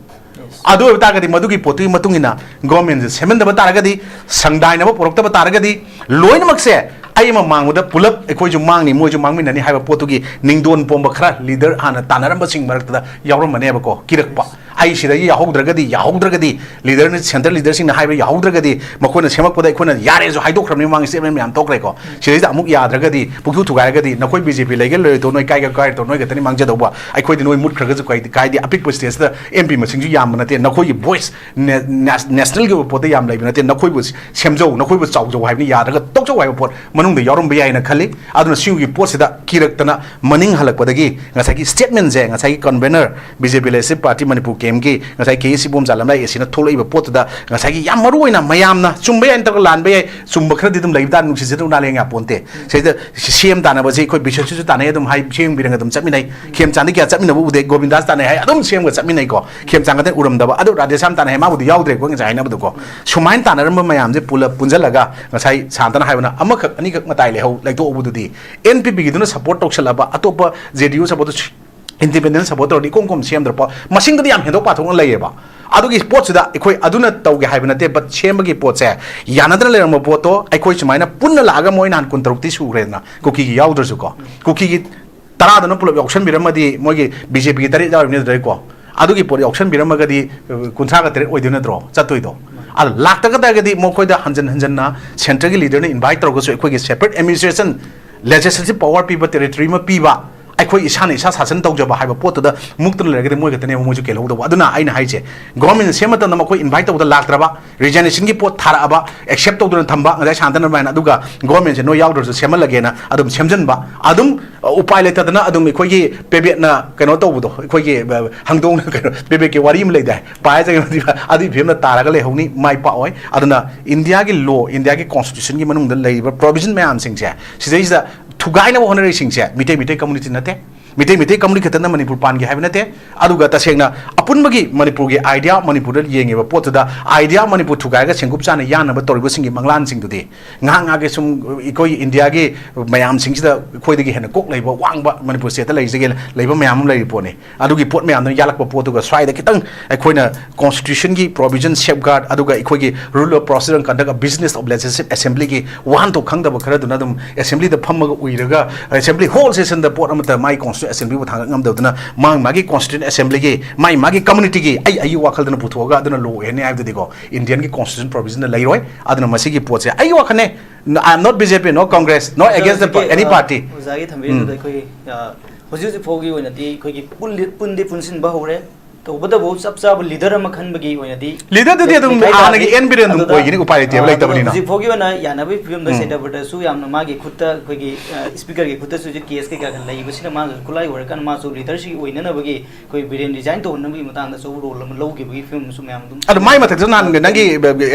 ꯑꯗꯨ ꯑꯣꯏꯕ ꯇꯥꯔꯒꯗꯤ ꯃꯗꯨꯒꯤ ꯄꯣꯠꯇꯨꯒꯤ ꯃꯇꯨꯡ ꯏꯟꯅ ꯒꯣꯔꯃꯦꯟꯁꯦ ꯁꯦꯝꯍꯟꯗꯕ ꯇꯥꯔꯒꯗꯤ, ꯁꯪꯗꯥꯏꯅꯕ ꯄꯨꯔꯛꯇꯕ ꯇꯥꯔꯒꯗꯤ, ꯂꯣꯏꯅꯃꯛꯁꯦ ꯑꯩ ꯑꯃ ꯃꯥꯡꯕꯗ ꯄꯨꯂꯞ ꯑꯩꯈꯣꯏꯁꯨ ꯃꯥꯡꯅꯤ, ꯃꯣꯏꯁꯨ ꯃꯥꯡꯃꯤꯟꯅꯅꯤ ꯍꯥꯏꯕ ꯄꯣꯠꯇꯨꯒꯤ ꯅꯤꯡꯗꯣꯟ ꯄꯣꯝꯕ ꯈꯔ ꯂꯤꯗꯔ ꯍꯥꯟꯅ ꯇꯥꯟꯅꯔꯝꯕꯁꯤꯡ ꯃꯔꯛꯇꯨꯗ ꯌꯥꯎꯔꯝꯃꯅꯦꯕꯀꯣ, ꯀꯤꯔꯛꯄ꯫ ꯑꯩ ꯁꯤꯗꯒꯤ ꯌꯥꯍꯧꯗ꯭ꯔꯒꯗꯤ, ꯌꯥꯍꯧꯗ꯭ꯔꯒꯗꯤ, ꯂꯤꯗꯔꯅ, ꯁꯦꯟꯇ꯭ꯔꯦꯜ ꯂꯤꯗꯔꯁꯤꯡꯅ ꯍꯥꯏꯕ ꯌꯥꯍꯧꯗ꯭ꯔꯒꯗꯤ, ꯃꯈꯣꯏꯅ ꯁꯦꯝꯃꯛꯄꯗ ꯑꯩꯈꯣꯏꯅ ꯌꯥꯔꯦꯁꯨ ꯍꯥꯏꯗꯣꯛꯈ꯭ꯔꯕꯅꯤ, ꯃꯃꯥꯡ ꯁ꯭ꯇꯦꯠꯃꯦꯟ ꯃꯌꯥꯝ ꯊꯣꯛꯈ꯭ꯔꯦꯀꯣ꯫ ꯁꯤꯗꯩꯗ ꯑꯃꯨꯛ ꯌꯥꯗ꯭ꯔꯒꯗꯤ, ꯄꯨꯛꯁꯨ ꯊꯨꯒꯥꯏꯔꯒꯗꯤ, ꯅꯈꯣꯏ ꯕꯤ ꯖꯦ ꯄꯤ ꯂꯩꯒꯦ ꯂꯩꯔꯣꯏꯗꯣ, ꯅꯣꯏ ꯀꯥꯏꯒꯦ ꯀꯥꯏꯔꯣꯏꯗꯣ, ꯅꯣꯏ ꯈꯛꯇꯅꯤ ꯃꯥꯡꯖꯗꯧꯕ, ꯑꯩꯈꯣꯏꯗꯤ ꯅꯣꯏ ꯃꯨꯠꯈ꯭ꯔꯒꯁꯨ ꯀꯥꯏꯗꯦ, ꯀꯥꯏꯗꯦ꯫ ꯑꯄꯤꯛꯄ ꯁ꯭ꯇꯦꯠꯁꯤꯗ ꯑꯦꯝ ꯄꯤ ꯃꯁꯤꯡꯁꯨ ꯌꯥꯝꯕ ꯅꯠꯇꯦ, ꯅꯈꯣꯏꯒꯤ ꯚꯣꯏꯁ ꯅꯦ-, ꯅꯦꯁ-, ꯅꯦꯁꯅꯦꯜꯒꯤ ꯑꯣꯏꯕ ꯄꯣꯠꯇ ꯌꯥꯝ ꯂꯩꯕ ꯅꯠꯇꯦ, ꯅꯈꯣꯏꯕꯨ ꯁꯦꯝꯖꯧ, ꯅꯈꯣꯏꯕꯨ ꯆꯥꯎꯖꯧ ꯍꯥꯏꯕꯅꯤ, ꯌꯥꯗ꯭ꯔꯒ ꯇꯣꯛꯆꯧ ꯍꯥꯏꯕ ꯄꯣꯠ ꯃꯅꯨꯡꯗ ꯌꯥꯎꯔꯝꯕ ꯌꯥꯏꯅ ꯈꯜꯂꯤ꯫ ꯑꯗꯨꯅ ꯁꯤꯒꯤ ꯄꯣꯠꯁꯤꯗ ꯀꯤꯔꯛꯇꯅ ꯃꯅꯤꯡ ꯍꯜꯂꯛꯄꯗꯒꯤ ꯉꯁꯥꯏꯒꯤ ꯁ꯭ꯇꯦꯠꯃꯦꯟꯁꯦ, ꯉꯁꯥꯏꯒꯤ ꯀꯟꯚꯦꯅꯔ, ꯕꯤ ꯖꯦ ꯄꯤ ꯂꯦꯖꯤꯁꯂꯦꯇꯤꯚ ꯄꯥꯔꯇꯤ ꯃꯅꯤꯄꯨꯔ ꯀꯦꯝꯒꯤ ꯉꯁꯥꯏ ꯀꯦ ꯑꯦꯁ ꯏꯕꯣꯝꯆꯥ ꯂꯝꯂꯥꯏ ꯑꯦ ꯁꯤꯅ ꯊꯣꯛꯂꯛꯏꯕ ꯄꯣꯠꯇꯨꯗ ꯉꯁꯥꯏꯒꯤ ꯌꯥꯝ ꯃꯔꯨ ꯑꯣꯏꯅ ꯃꯌꯥꯝꯅ ꯆꯨꯝꯕ ꯌꯥꯏ ꯅꯠꯇ꯭ꯔꯒ ꯂꯥꯟꯕ ꯌꯥꯏ, ꯆꯨꯝꯕ ꯈꯔꯗꯤ ꯑꯗꯨꯝ ꯂꯩꯕ ꯇꯥꯔꯦ, ꯅꯨꯡꯁꯤꯠꯁꯤꯗ ꯅꯥꯂꯦꯟ ꯌꯥꯄꯣꯟꯇꯦ꯫ ꯁꯤꯗ ꯁꯤ-, ꯁꯤ ꯑꯦꯝ ꯇꯥꯟꯅꯕꯁꯦ ꯑꯩꯈꯣꯏ ꯕꯤꯁꯦꯁꯁꯤꯁꯨ ꯇꯥꯟꯅꯩ ꯑꯗꯨꯝ ꯍꯥꯏ, ꯁꯤ ꯑꯦꯝ ꯕꯤꯔꯦꯟꯒ ꯑꯗꯨꯝ ꯆꯠꯃꯤꯟꯅꯩ꯫ ꯈꯦꯝꯆꯥꯟꯗꯤ ꯀꯌꯥ ꯆꯠꯃꯤꯟꯅꯕ ꯎꯗꯦ, ꯒꯣꯕꯤꯟꯗꯥꯁ ꯇꯥꯟꯅꯩ ꯍꯥꯏ, ꯑꯗꯨꯝ ꯁꯤ ꯑꯦꯝꯒ ꯆꯠꯃꯤꯟꯅꯩꯀꯣ꯫ ꯈꯦꯝꯆꯥꯟ ꯈꯛꯇ ꯎꯔꯝꯗꯕ, ꯑꯗꯨ ꯔꯥꯙꯦꯁ꯭ꯌꯥꯝ ꯇꯥꯟꯅꯩ ꯍꯥꯏ, ꯃꯥꯕꯨꯗꯤ ꯌꯥꯎꯗ꯭ꯔꯦꯀꯣ ꯉꯁꯥꯏ ꯍꯥꯏꯅꯕꯗꯨꯀꯣ꯫ ꯁꯨꯃꯥꯏꯅ ꯇꯥꯟꯅꯔꯝꯕ ꯃꯌꯥꯝꯁꯦ ꯄꯨꯂꯞ ꯄꯨꯟꯁꯤꯜꯂꯒ ꯉꯁꯥꯏ ꯁꯥꯟꯇꯅ ꯍꯥꯏꯕꯅ ꯑꯃꯈꯛ ꯑꯅꯤꯈꯛ ꯃꯇꯥꯏ ꯂꯩꯍꯧ, ꯂꯩꯊꯣꯛꯍꯧꯕꯗꯨꯗꯤ ꯑꯦꯟ ꯄꯤ ꯄꯤꯒꯤꯗꯨꯅ ꯁꯞꯄꯣꯔꯠ ꯇꯧꯁꯜꯂꯕ, ꯑꯇꯣꯞꯄ ꯖꯦ ꯗꯤ ꯌꯨ ꯁꯞꯄꯣꯔꯠꯇ ꯏꯟꯗꯤꯄꯦꯟꯗꯦꯟ ꯁꯞꯄꯣꯔꯠ ꯇꯧꯔꯗꯤ ꯏꯀꯣꯝ ꯀꯣꯝ ꯁꯦꯝꯗ꯭ꯔꯣ? ꯄꯣ-, ꯃꯁꯤꯡꯗꯗꯤ ꯌꯥꯝ ꯍꯦꯟꯗꯣꯛ ꯄꯥꯊꯣꯛꯅ ꯂꯩꯌꯦꯕ꯫ ꯑꯗꯨꯒꯤ ꯄꯣꯠꯁꯤꯗ ꯑꯩꯈꯣꯏ ꯑꯗꯨꯅ ꯇꯧꯒꯦ ꯍꯥꯏꯕ ꯅꯠꯇꯦ, but ꯁꯦꯝꯕꯒꯤ ꯄꯣꯠꯁꯦ ꯌꯥꯅꯗꯅ ꯂꯩꯔꯝꯕ ꯄꯣꯠꯇꯣ ꯑꯩꯈꯣꯏ ꯁꯨꯃꯥꯏꯅ ꯄꯨꯟꯅ ꯂꯥꯛꯑꯒ ꯃꯣꯏ ꯅꯍꯥꯟ ꯀꯨꯟꯇꯔꯨꯛꯇꯤ ꯁꯨꯈ꯭ꯔꯦꯗꯅ, ꯀꯨꯀꯤꯒꯤ ꯌꯥꯎꯗ꯭ꯔꯁꯨꯀꯣ, ꯀꯨꯀꯤꯒꯤ ꯇꯔꯥꯗꯨꯅ ꯄꯨꯂꯞ ꯌꯥꯎꯁꯟꯕꯤꯔꯝꯃꯗꯤ, ꯃꯣꯏꯒꯤ ꯕꯤ ꯖꯦ ꯄꯤꯒꯤ ꯇꯔꯦꯠ ꯌꯥꯎꯔꯤꯕꯅꯤ ꯑꯗꯨꯗꯩꯀꯣ, ꯑꯗꯨꯒꯤ ꯄꯣꯠ ꯌꯥꯎꯁꯟꯕꯤꯔꯝꯃꯒꯗꯤ, ꯑ, ꯀꯨꯟꯊ꯭ꯔꯥꯒ ꯇꯔꯦꯠ ꯑꯣꯏꯗꯣꯏ ꯅꯠꯇ꯭ꯔꯣ ꯆꯠꯇꯣꯏꯗꯣ? ꯑꯗꯣ ꯂꯥꯛꯇꯒ ꯇꯥꯔꯒꯗꯤ ꯃꯈꯣꯏꯗ ꯍꯟꯖꯟ ꯍꯟꯖꯟꯅ ꯁꯦꯟꯇꯔꯒꯤ ꯂꯤꯗꯔꯅ ꯏꯟꯚꯥꯏꯠ ꯇꯧꯔꯒꯁꯨ ꯑꯩꯈꯣꯏꯒꯤ ꯁꯦꯄꯔꯦꯠ ꯑꯦꯗꯃꯤꯅꯤꯁꯇ꯭ꯔꯦꯁꯟ, ꯂꯦꯖꯤꯁꯂꯦꯇꯤꯚ ꯄꯋꯥꯔ ꯄꯤꯕ, ꯇꯦꯔꯤꯇꯣꯔꯤ ꯑꯃ ꯄꯤꯕ, ꯑꯩꯈꯣꯏ ꯏꯁꯥꯅ ꯏꯁꯥ ꯁꯥꯁꯟ ꯇꯧꯖꯕ ꯍꯥꯏꯕ ꯄꯣꯠꯇꯨꯗ ꯃꯨꯛꯇꯅ ꯂꯩꯔꯒꯗꯤ ꯃꯣꯏ ꯈꯛꯇꯅꯦꯕ ꯃꯣꯏꯁꯨ ꯀꯦꯜꯍꯧꯗꯧꯕ꯫ ꯑꯗꯨꯅ ꯑꯩꯅ ꯍꯥꯏꯁꯦ, ꯒꯣꯔꯃꯦꯟꯅ ꯁꯦꯝꯕ ꯃꯇꯝꯗ ꯃꯈꯣꯏ ꯏꯟꯚꯥꯏꯠ ꯇꯧꯕꯗ ꯂꯥꯛꯇ꯭ꯔꯕ, ꯔꯤꯖꯥꯏꯅꯦꯁꯟꯒꯤ ꯄꯣꯠ ꯊꯥꯔꯛꯑꯕ, ꯑꯦꯛꯁꯦꯞ ꯇꯧꯗꯨꯅ ꯊꯝꯕ, ꯉꯁꯥꯏ ꯁꯥꯟꯇꯅ ꯑꯗꯨꯃꯥꯏꯅ, ꯑꯗꯨꯒ ꯒꯣꯔꯃꯦꯟꯁꯦ ꯅꯣꯏ ꯌꯥꯎꯗ꯭ꯔꯁꯨ ꯁꯦꯝꯍꯜꯂꯒꯦꯅ ꯑꯗꯨꯝ ꯁꯦꯝꯖꯤꯟꯕ, ꯑꯗꯨꯝ, ꯑ, ꯎꯄꯥꯏ ꯂꯩꯇꯗꯅ ꯑꯗꯨꯝ ꯑꯩꯈꯣꯏꯒꯤ ꯄꯦꯕꯦꯠꯅ ꯀꯩꯅꯣ ꯇꯧꯕꯗꯣ, ꯑꯩꯈꯣꯏꯒꯤ, ꯑ, ꯍꯪꯗꯣꯡꯅ ꯀꯩꯅꯣ, ꯄꯦꯕꯦꯠꯀꯤ ꯋꯥꯔꯤ ꯑꯃ ꯂꯩꯗꯥꯏ, ꯄꯥꯏꯔ ꯆꯠꯈꯤꯕ, ꯑꯗꯨꯒꯤ ꯐꯤꯕꯝꯗ ꯇꯥꯔꯒ ꯂꯩꯍꯧꯅꯤ, ꯃꯥꯏ ꯄꯥꯛꯑꯣꯏ꯫ ꯑꯗꯨꯅ ꯏꯟꯗꯤꯌꯥꯒꯤ ꯂꯣ, ꯏꯟꯗꯤꯌꯥꯒꯤ ꯀꯣꯟꯁꯇꯤꯇ꯭ꯌꯨꯁꯟꯒꯤ ꯃꯅꯨꯡꯗ ꯂꯩꯔꯤꯕ ꯄ꯭ꯔꯣꯚꯤꯖꯟ ꯃꯌꯥꯝꯁꯤꯡꯁꯦ, ꯁꯤꯗꯩꯁꯤꯗ ꯊꯨꯒꯥꯏꯅꯕ ꯍꯣꯠꯅꯔꯤꯁꯤꯡꯁꯦ ꯃꯤꯇꯩ, ꯃꯤꯇꯩ ꯀꯝꯃꯨꯅꯤꯇꯤ ꯅꯠꯇꯦ꯫ ꯃꯤꯇꯩ ꯃꯤꯇꯩ ꯀꯝꯃꯨꯅꯤꯇꯤ ꯈꯛꯇꯅ ꯃꯅꯤꯄꯨꯔ ꯄꯥꯟꯒꯦ ꯍꯥꯏꯕ ꯅꯠꯇꯦ꯫ ꯑꯗꯨꯒ ꯇꯁꯦꯡꯅ ꯑꯄꯨꯟꯕꯒꯤ ꯃꯅꯤꯄꯨꯔꯒꯤ ꯑꯥꯏꯗꯤꯌꯥ, ꯃꯅꯤꯄꯨꯔꯗ ꯌꯦꯡꯉꯤꯕ ꯄꯣꯠꯇꯨꯗ ꯑꯥꯏꯗꯤꯌꯥ ꯃꯅꯤꯄꯨꯔ ꯊꯨꯒꯥꯏꯔꯒ ꯁꯦꯡꯀꯨꯞ ꯆꯥꯅ ꯌꯥꯅꯕ ꯇꯧꯔꯤꯕꯁꯤꯡꯒꯤ ꯃꯪꯂꯥꯟꯁꯤꯡꯗꯨꯗꯤ ꯉꯥꯏꯍꯥꯛ ꯉꯥꯏꯍꯥꯛꯀꯤ ꯁꯨꯝ ꯑꯩꯈꯣꯏ ꯏꯟꯗꯤꯌꯥꯒꯤ ꯃꯌꯥꯝꯁꯤꯡꯁꯤꯗ ꯑꯩꯈꯣꯏꯗꯒꯤ ꯍꯦꯟꯅ ꯀꯣꯛ ꯂꯩꯕ, ꯋꯥꯡꯕ ꯃꯅꯤꯄꯨꯔ ꯁ꯭ꯇꯦꯠꯇ ꯂꯩꯖꯒꯦ ꯂꯩꯕ ꯃꯌꯥꯝ ꯑꯃ ꯂꯩꯔꯤ ꯄꯣꯠꯅꯤ꯫ ꯑꯗꯨꯒꯤ ꯄꯣꯠ ꯃꯌꯥꯝꯗꯨꯅ ꯌꯥꯜꯂꯛꯄ ꯄꯣꯠꯇꯨꯒ ꯁ꯭ꯋꯥꯏꯗ ꯈꯤꯇꯪ ꯑꯩꯈꯣꯏꯅ constitution ꯒꯤ provision safeguard, ꯑꯗꯨꯒ ꯑꯩꯈꯣꯏꯒꯤ rule of procedure and conduct of business of legislative assembly ꯒꯤ ꯋꯥꯍꯟꯊꯣꯛ ꯈꯪꯗꯕ ꯈꯔꯗꯨꯅ ꯑꯗꯨꯝ assembly ꯗ ꯐꯝꯃꯒ ꯎꯏꯔꯒ, assembly whole session ꯗ ꯄꯣꯠ ꯑꯃꯠꯇ ꯃꯥꯒꯤ constituent assembly ꯕꯨ ꯊꯥꯡꯒꯠ ꯉꯝꯗꯕꯗꯨꯅ ꯃꯥꯒꯤ ꯃꯥꯒꯤ constituent assembly ꯒꯤ ꯃꯥꯒꯤ ꯃꯥꯒꯤ community ꯒꯤ ꯑꯩ ꯑꯩꯒꯤ ꯋꯥꯈꯜꯗꯅ ꯄꯨꯊꯣꯛꯑꯒ ꯑꯗꯨꯅ law ꯑꯣꯏꯍꯟꯅꯤ ꯍꯥꯏꯕꯗꯨꯗꯤꯀꯣ, Indian ꯒꯤ constitution provision ꯗ ꯂꯩꯔꯣꯏ꯫ ꯑꯗꯨꯅ ꯃꯁꯤꯒꯤ ꯄꯣꯠꯁꯦ ꯑꯩꯒꯤ ꯋꯥꯈꯜꯅꯦ, I am not B J P, no Congress, no ꯑꯣꯖꯥ, against the ꯍꯧꯖꯤꯛꯀꯤ, any ꯑ, party꯫ ꯑꯣꯖꯥꯒꯤ ꯊꯝꯕꯤꯔꯤꯗꯨꯗ ꯎꯝ꯫ ꯑꯩꯈꯣꯏꯒꯤ, ꯑ, ꯍꯧꯖꯤꯛ ꯍꯧꯖꯤꯛ ꯐꯥꯎꯒꯤ ꯑꯣꯏꯅꯗꯤ ꯑꯩꯈꯣꯏꯒꯤ ꯄꯨꯜꯂꯤ-, ꯄꯨꯟꯗꯤ ꯄꯨꯟꯁꯤꯟꯕ ꯍꯧꯔꯦ꯫ ꯇꯧꯕꯇꯕꯨ ꯆꯞ ꯆꯥꯕ leader ꯑꯃ ꯈꯟꯕꯒꯤ ꯑꯣꯏꯅꯗꯤ leader ꯗꯨꯗꯤ ꯑꯗꯨꯝ ꯂꯩꯈꯥꯏ ꯍꯥꯟꯅꯒꯤ ꯇꯥꯕꯤ꯫ ꯑꯦꯟ ꯕꯤꯔꯦꯟ ꯑꯗꯨꯝ ꯑꯗꯨꯗ, ꯑꯣꯏꯒꯅꯤ, ꯎꯄꯥꯏ ꯂꯩꯇꯦꯕ, ꯑ, ꯑꯗꯨꯅ ꯂꯩꯇꯕꯅꯤꯅ꯫ ꯍꯧꯖꯤꯛ ꯐꯥꯎꯒꯤ ꯑꯣꯏꯅ ꯌꯥꯅꯕꯒꯤ ꯐꯤꯕꯝꯗ ꯎꯝ꯫ ꯁꯦꯟꯇꯔ ꯕꯣꯔꯗꯇꯁꯨ ꯌꯥꯝꯅ ꯃꯥꯒꯤ ꯈꯨꯠꯇ ꯑꯩꯈꯣꯏꯒꯤ, ꯑ, speaker ꯒꯤ ꯈꯨꯠꯇꯁꯨ ꯍꯧꯖꯤꯛ case ꯀꯩꯀꯥ ꯂꯩꯕꯁꯤꯅ ꯃꯥꯅꯁꯨ ꯈꯨꯠꯂꯥꯏ ꯑꯣꯏꯔꯀꯥꯟꯗ ꯃꯥꯁꯨ leader ꯁꯤꯒꯤ ꯑꯣꯏꯅꯅꯕꯒꯤ ꯑꯩꯈꯣꯏ ꯕꯤꯔꯦꯟ resign ꯇꯧꯍꯟꯅꯕꯒꯤ ꯃꯇꯥꯡꯗ ꯑꯆꯧꯕ role ꯑꯃ ꯂꯧꯈꯤꯕꯒꯤ ꯐꯤꯕꯝ ꯑꯃꯁꯨ ꯃꯌꯥꯝ ꯑꯗꯨꯝ ꯑꯗꯨ ꯃꯥꯏ ꯃꯊꯛꯇꯁꯨ ꯅꯍꯥꯟ ꯅꯪꯒꯤ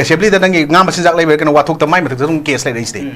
assembly ꯗ ꯅꯪꯒꯤ ꯉꯥ ꯃꯆꯤꯟꯖꯥꯛ ꯂꯩꯕ ꯀꯩꯅꯣ ꯋꯥꯊꯣꯛꯇ ꯃꯥꯏ ꯃꯊꯛꯇꯁꯨ ꯑꯗꯨꯝ case ꯂꯩꯔꯛꯏꯁꯤꯗꯤ꯫ ꯎꯝ꯫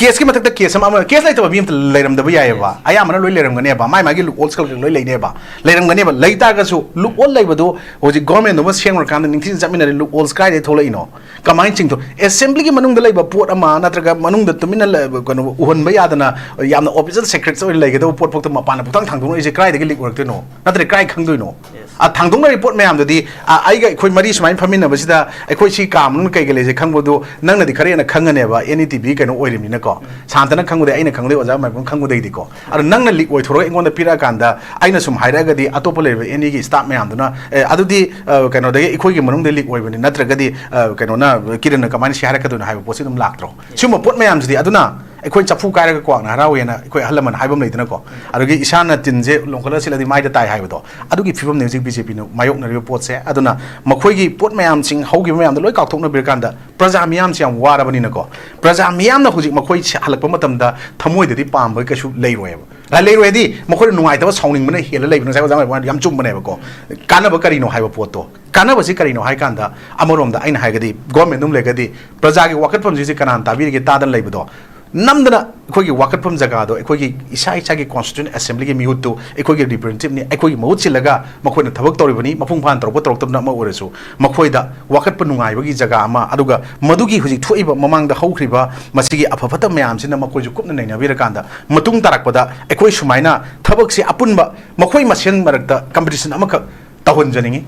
Case ꯀꯤ ꯃꯊꯛꯇ case ꯑꯃ, ꯑꯃ, case ꯂꯩꯇꯕ ꯃꯤ ꯑꯝꯇ ꯂꯩꯔꯝꯗꯕ ꯌꯥꯏꯑꯕ꯫ Yes꯫ ꯑꯌꯥꯝꯕꯅ ꯂꯣꯏ ꯂꯩꯔꯝꯒꯅꯦꯕ꯫ ꯃꯥꯏ ꯃꯥꯒꯤ loopholes ꯈꯔ ꯈꯔ ꯂꯣꯏ ꯂꯩꯅꯦꯕ꯫ ꯂꯩꯔꯝꯒꯅꯦꯕ꯫ ꯂꯩ ꯇꯥꯔꯒꯁꯨ loophole ꯂꯩꯕꯗꯣ ꯍꯧꯖꯤꯛ government ꯑꯃ ꯁꯦꯝꯈ꯭ꯔꯀꯥꯟꯗ ꯅꯤꯡꯊꯤꯅ ꯆꯠꯃꯤꯟꯅꯔꯦ, loopholes ꯀꯥꯏꯗꯩ ꯊꯣꯛꯂꯛꯏꯅꯣ? ꯀꯃꯥꯏꯅ ꯆꯤꯡꯊꯣꯛ-, assembly ꯒꯤ ꯃꯅꯨꯡꯗ ꯂꯩꯕ ꯄꯣꯠ ꯑꯃ ꯅꯠꯇ꯭ꯔꯒ ꯃꯅꯨꯡꯗ ꯇꯨꯃꯤꯟꯅ ꯂꯩ-, ꯀꯩꯅꯣ, ꯎꯍꯟꯕ ꯌꯥꯗꯅ ꯌꯥꯝꯅ official secrets ꯑꯣꯏꯅ ꯂꯩꯒꯗꯕ ꯄꯣꯠ ꯐꯥꯎꯗ ꯃꯄꯥꯟꯗ ꯄꯨꯡꯊꯥꯡ ꯊꯥꯡꯗꯣꯛꯅꯔꯤꯁꯦ ꯀꯗꯥꯏꯗꯒꯤ leak ꯑꯣꯏꯔꯛꯇꯣꯏꯅꯣ? ꯅꯠꯇ꯭ꯔꯒ ꯀꯗꯥꯏ ꯈꯪꯗꯣꯏꯅꯣ? Yes꯫ ꯑ, ꯊꯥꯡꯗꯣꯛꯅꯔꯤꯕ ꯄꯣꯠ ꯃꯌꯥꯝꯗꯨꯗꯤ, ꯑ, ꯑꯩꯒ ꯑꯩꯈꯣꯏ ꯃꯔꯤ ꯁꯨꯃꯥꯏꯅ ꯐꯝꯃꯤꯟꯅꯕꯁꯤꯗ ꯑꯩꯈꯣꯏ ꯁꯤ ꯀꯥ ꯃꯅꯨꯡꯗ ꯀꯩ ꯀꯩ ꯂꯩꯁꯦ ꯈꯪꯕꯗꯨ ꯅꯪꯅꯗꯤ ꯈꯔ ꯍꯦꯟꯅ ꯈꯪꯒꯅꯦꯕ, any T V ꯀꯩꯅꯣ ꯑꯣꯏꯔꯤꯕꯅꯤꯅꯀꯣ꯫ ꯎꯝ꯫ ꯁꯥꯟꯇꯅ ꯈꯪꯕꯗꯩ, ꯑꯩꯅ ꯈꯪꯕꯗꯩ, ꯑꯣꯖꯥ ꯃꯥꯏꯕꯝ ꯈꯪꯕꯗꯩꯗꯤꯀꯣ꯫ ꯑꯗꯣ ꯅꯪꯅ leak ꯑꯣꯏꯊꯣꯔꯒ ꯑꯩꯉꯣꯟꯗ ꯄꯤꯔꯛꯑꯀꯥꯟꯗ ꯑꯩꯅ ꯁꯨꯝ ꯍꯥꯏꯔꯛꯑꯒꯗꯤ ꯑꯇꯣꯞꯄ ꯂꯩꯔꯤꯕ any ꯒꯤ staff ꯃꯌꯥꯝꯗꯨꯅ, "ꯑꯦ, ꯑꯗꯨꯗꯤ, ꯑ, ꯀꯩꯅꯣꯗꯒꯤ ꯑꯩꯈꯣꯏꯒꯤ ꯃꯅꯨꯡꯗ leak ꯑꯣꯏꯕꯅꯤ, ꯅꯠꯇ꯭ꯔꯒꯗꯤ, ꯑ, ꯀꯩꯅꯣꯅ, ꯀꯤꯔꯟꯅ ꯀꯃꯥꯏꯅ ꯁꯤ ꯍꯥꯏꯔꯛꯀꯗꯣꯏꯅꯣ?" ꯍꯥꯏꯕ ꯄꯣꯠꯁꯤ ꯑꯗꯨꯝ ꯂꯥꯛꯇ꯭ꯔꯣ? ꯁꯤꯒꯨꯝꯕ ꯄꯣꯠ ꯃꯌꯥꯝꯁꯤꯗꯤ ꯑꯗꯨꯅ ꯑꯩꯈꯣꯏ ꯆꯐꯨ ꯀꯥꯏꯔꯒ ꯀ꯭ꯋꯥꯛꯅ ꯍꯔꯥꯎꯋꯦꯅ ꯑꯩꯈꯣꯏ ꯑꯍꯜ ꯂꯃꯟ ꯍꯥꯏꯕ ꯑꯃ ꯂꯩꯗꯅꯀꯣ꯫ ꯑꯗꯒꯤ ꯏꯁꯥꯅ ꯇꯤꯟꯁꯦ ꯂꯣꯡꯈꯠꯂ ꯁꯤꯠꯂꯗꯤ ꯃꯥꯏꯗ ꯇꯥꯏ ꯍꯥꯏꯕꯗꯣ, ꯑꯗꯨꯒꯤ ꯐꯤꯕꯝꯅꯤ ꯍꯧꯖꯤꯛ ꯕꯤ ꯖꯦ ꯄꯤꯅ ꯃꯥꯌꯣꯛꯅꯔꯤꯕ ꯄꯣꯠꯁꯦ꯫ ꯑꯗꯨꯅ ꯃꯈꯣꯏꯒꯤ ꯄꯣꯠ ꯃꯌꯥꯝꯁꯤꯡ ꯍꯧꯈꯤꯕ ꯃꯌꯥꯝꯗꯣ ꯂꯣꯏ ꯀꯥꯎꯊꯣꯛꯅꯕꯤꯔꯀꯥꯟꯗ ꯄ꯭ꯔꯖꯥ ꯃꯤꯌꯥꯝꯁꯦ ꯌꯥꯝ ꯋꯥꯔꯕꯅꯤꯅꯀꯣ, ꯄ꯭ꯔꯖꯥ ꯃꯤꯌꯥꯝꯅ ꯍꯧꯖꯤꯛ ꯃꯈꯣꯏꯁꯦ ꯍꯜꯂꯛꯄ ꯃꯇꯝꯗ ꯊꯃꯣꯏꯗꯗꯤ ꯄꯥꯝꯕ ꯀꯩꯁꯨ ꯂꯩꯔꯣꯏꯕ꯫ ꯂꯩꯔꯣꯏ ꯍꯥꯏꯗꯤ ꯃꯈꯣꯏꯅ ꯅꯨꯡꯉꯥꯏꯇꯕ, ꯁꯥꯎꯅꯤꯡꯕꯅ ꯍꯦꯜꯂ ꯂꯩꯕꯅꯤ꯫ ꯉꯁꯥꯏ ꯑꯣꯖꯥ ꯃꯥꯏꯕꯝꯅ ꯌꯥꯝ ꯆꯨꯝꯕꯅꯦꯕꯀꯣ꯫ ꯀꯥꯟꯅꯕ ꯀꯔꯤꯅꯣ ꯍꯥꯏꯕ ꯄꯣꯠꯇꯣ, ꯀꯥꯟꯅꯕꯁꯤ ꯀꯔꯤꯅꯣ ꯍꯥꯏ ꯀꯥꯟꯗ, ꯑꯃꯔꯣꯝꯗ ꯑꯩꯅ ꯍꯥꯏꯔꯒꯗꯤ government ꯑꯃ ꯂꯩꯔꯒꯗꯤ ꯄ꯭ꯔꯖꯥꯒꯤ ꯋꯥꯀꯠꯐꯝꯁꯤꯡꯁꯦ ꯀꯅꯥꯅ ꯇꯥꯕꯤꯔꯤꯒꯦ ꯇꯥꯗꯅ ꯂꯩꯕꯗꯣ? ꯅꯝꯗꯅ ꯑꯩꯈꯣꯏꯒꯤ ꯋꯥꯀꯠꯐꯝ ꯖꯒꯥꯗꯣ ꯑꯩꯈꯣꯏꯒꯤ ꯏꯁꯥ ꯏꯁꯥꯒꯤ constituent assemblyꯒꯤ ꯃꯤꯍꯨꯠꯇꯨ ꯑꯩꯈꯣꯏꯒꯤ representativeꯅꯤ, ꯑꯩꯈꯣꯏꯒꯤ ꯃꯍꯨꯠ ꯁꯤꯜꯂꯒ ꯃꯈꯣꯏꯅ ꯊꯕꯛ ꯇꯧꯔꯤꯕꯅꯤ, ꯃꯄꯨꯡ ꯐꯥꯅ ꯇꯧꯔꯛꯄ ꯇꯧꯔꯛꯇꯕꯅ ꯑꯃ ꯑꯣꯏꯔꯁꯨ ꯃꯈꯣꯏꯗ ꯋꯥꯀꯠꯄ ꯅꯨꯡꯉꯥꯏꯕꯒꯤ ꯖꯒꯥ ꯑꯃ, ꯑꯗꯨꯒ ꯃꯗꯨꯒꯤ ꯍꯧꯖꯤꯛ ꯊꯣꯛꯏꯕ ꯃꯃꯥꯡꯗ ꯍꯧꯈ꯭ꯔꯤꯕ ꯃꯁꯤꯒꯤ ꯑꯐ ꯐꯠꯇ ꯃꯌꯥꯝꯁꯤꯅ ꯃꯈꯣꯏꯁꯨ ꯀꯨꯞꯅ ꯅꯩꯅꯕꯤꯔꯀꯥꯟꯗ ꯃꯇꯨꯡ ꯇꯥꯔꯛꯄꯗ ꯑꯩꯈꯣꯏ ꯁꯨꯃꯥꯏꯅ ꯊꯕꯛꯁꯦ ꯑꯄꯨꯟꯕ ꯃꯈꯣꯏ ꯃꯁꯦꯟ ꯃꯔꯛꯇ competition ꯑꯃꯈꯛ ꯇꯧꯍꯟꯖꯅꯤꯡꯉꯤ꯫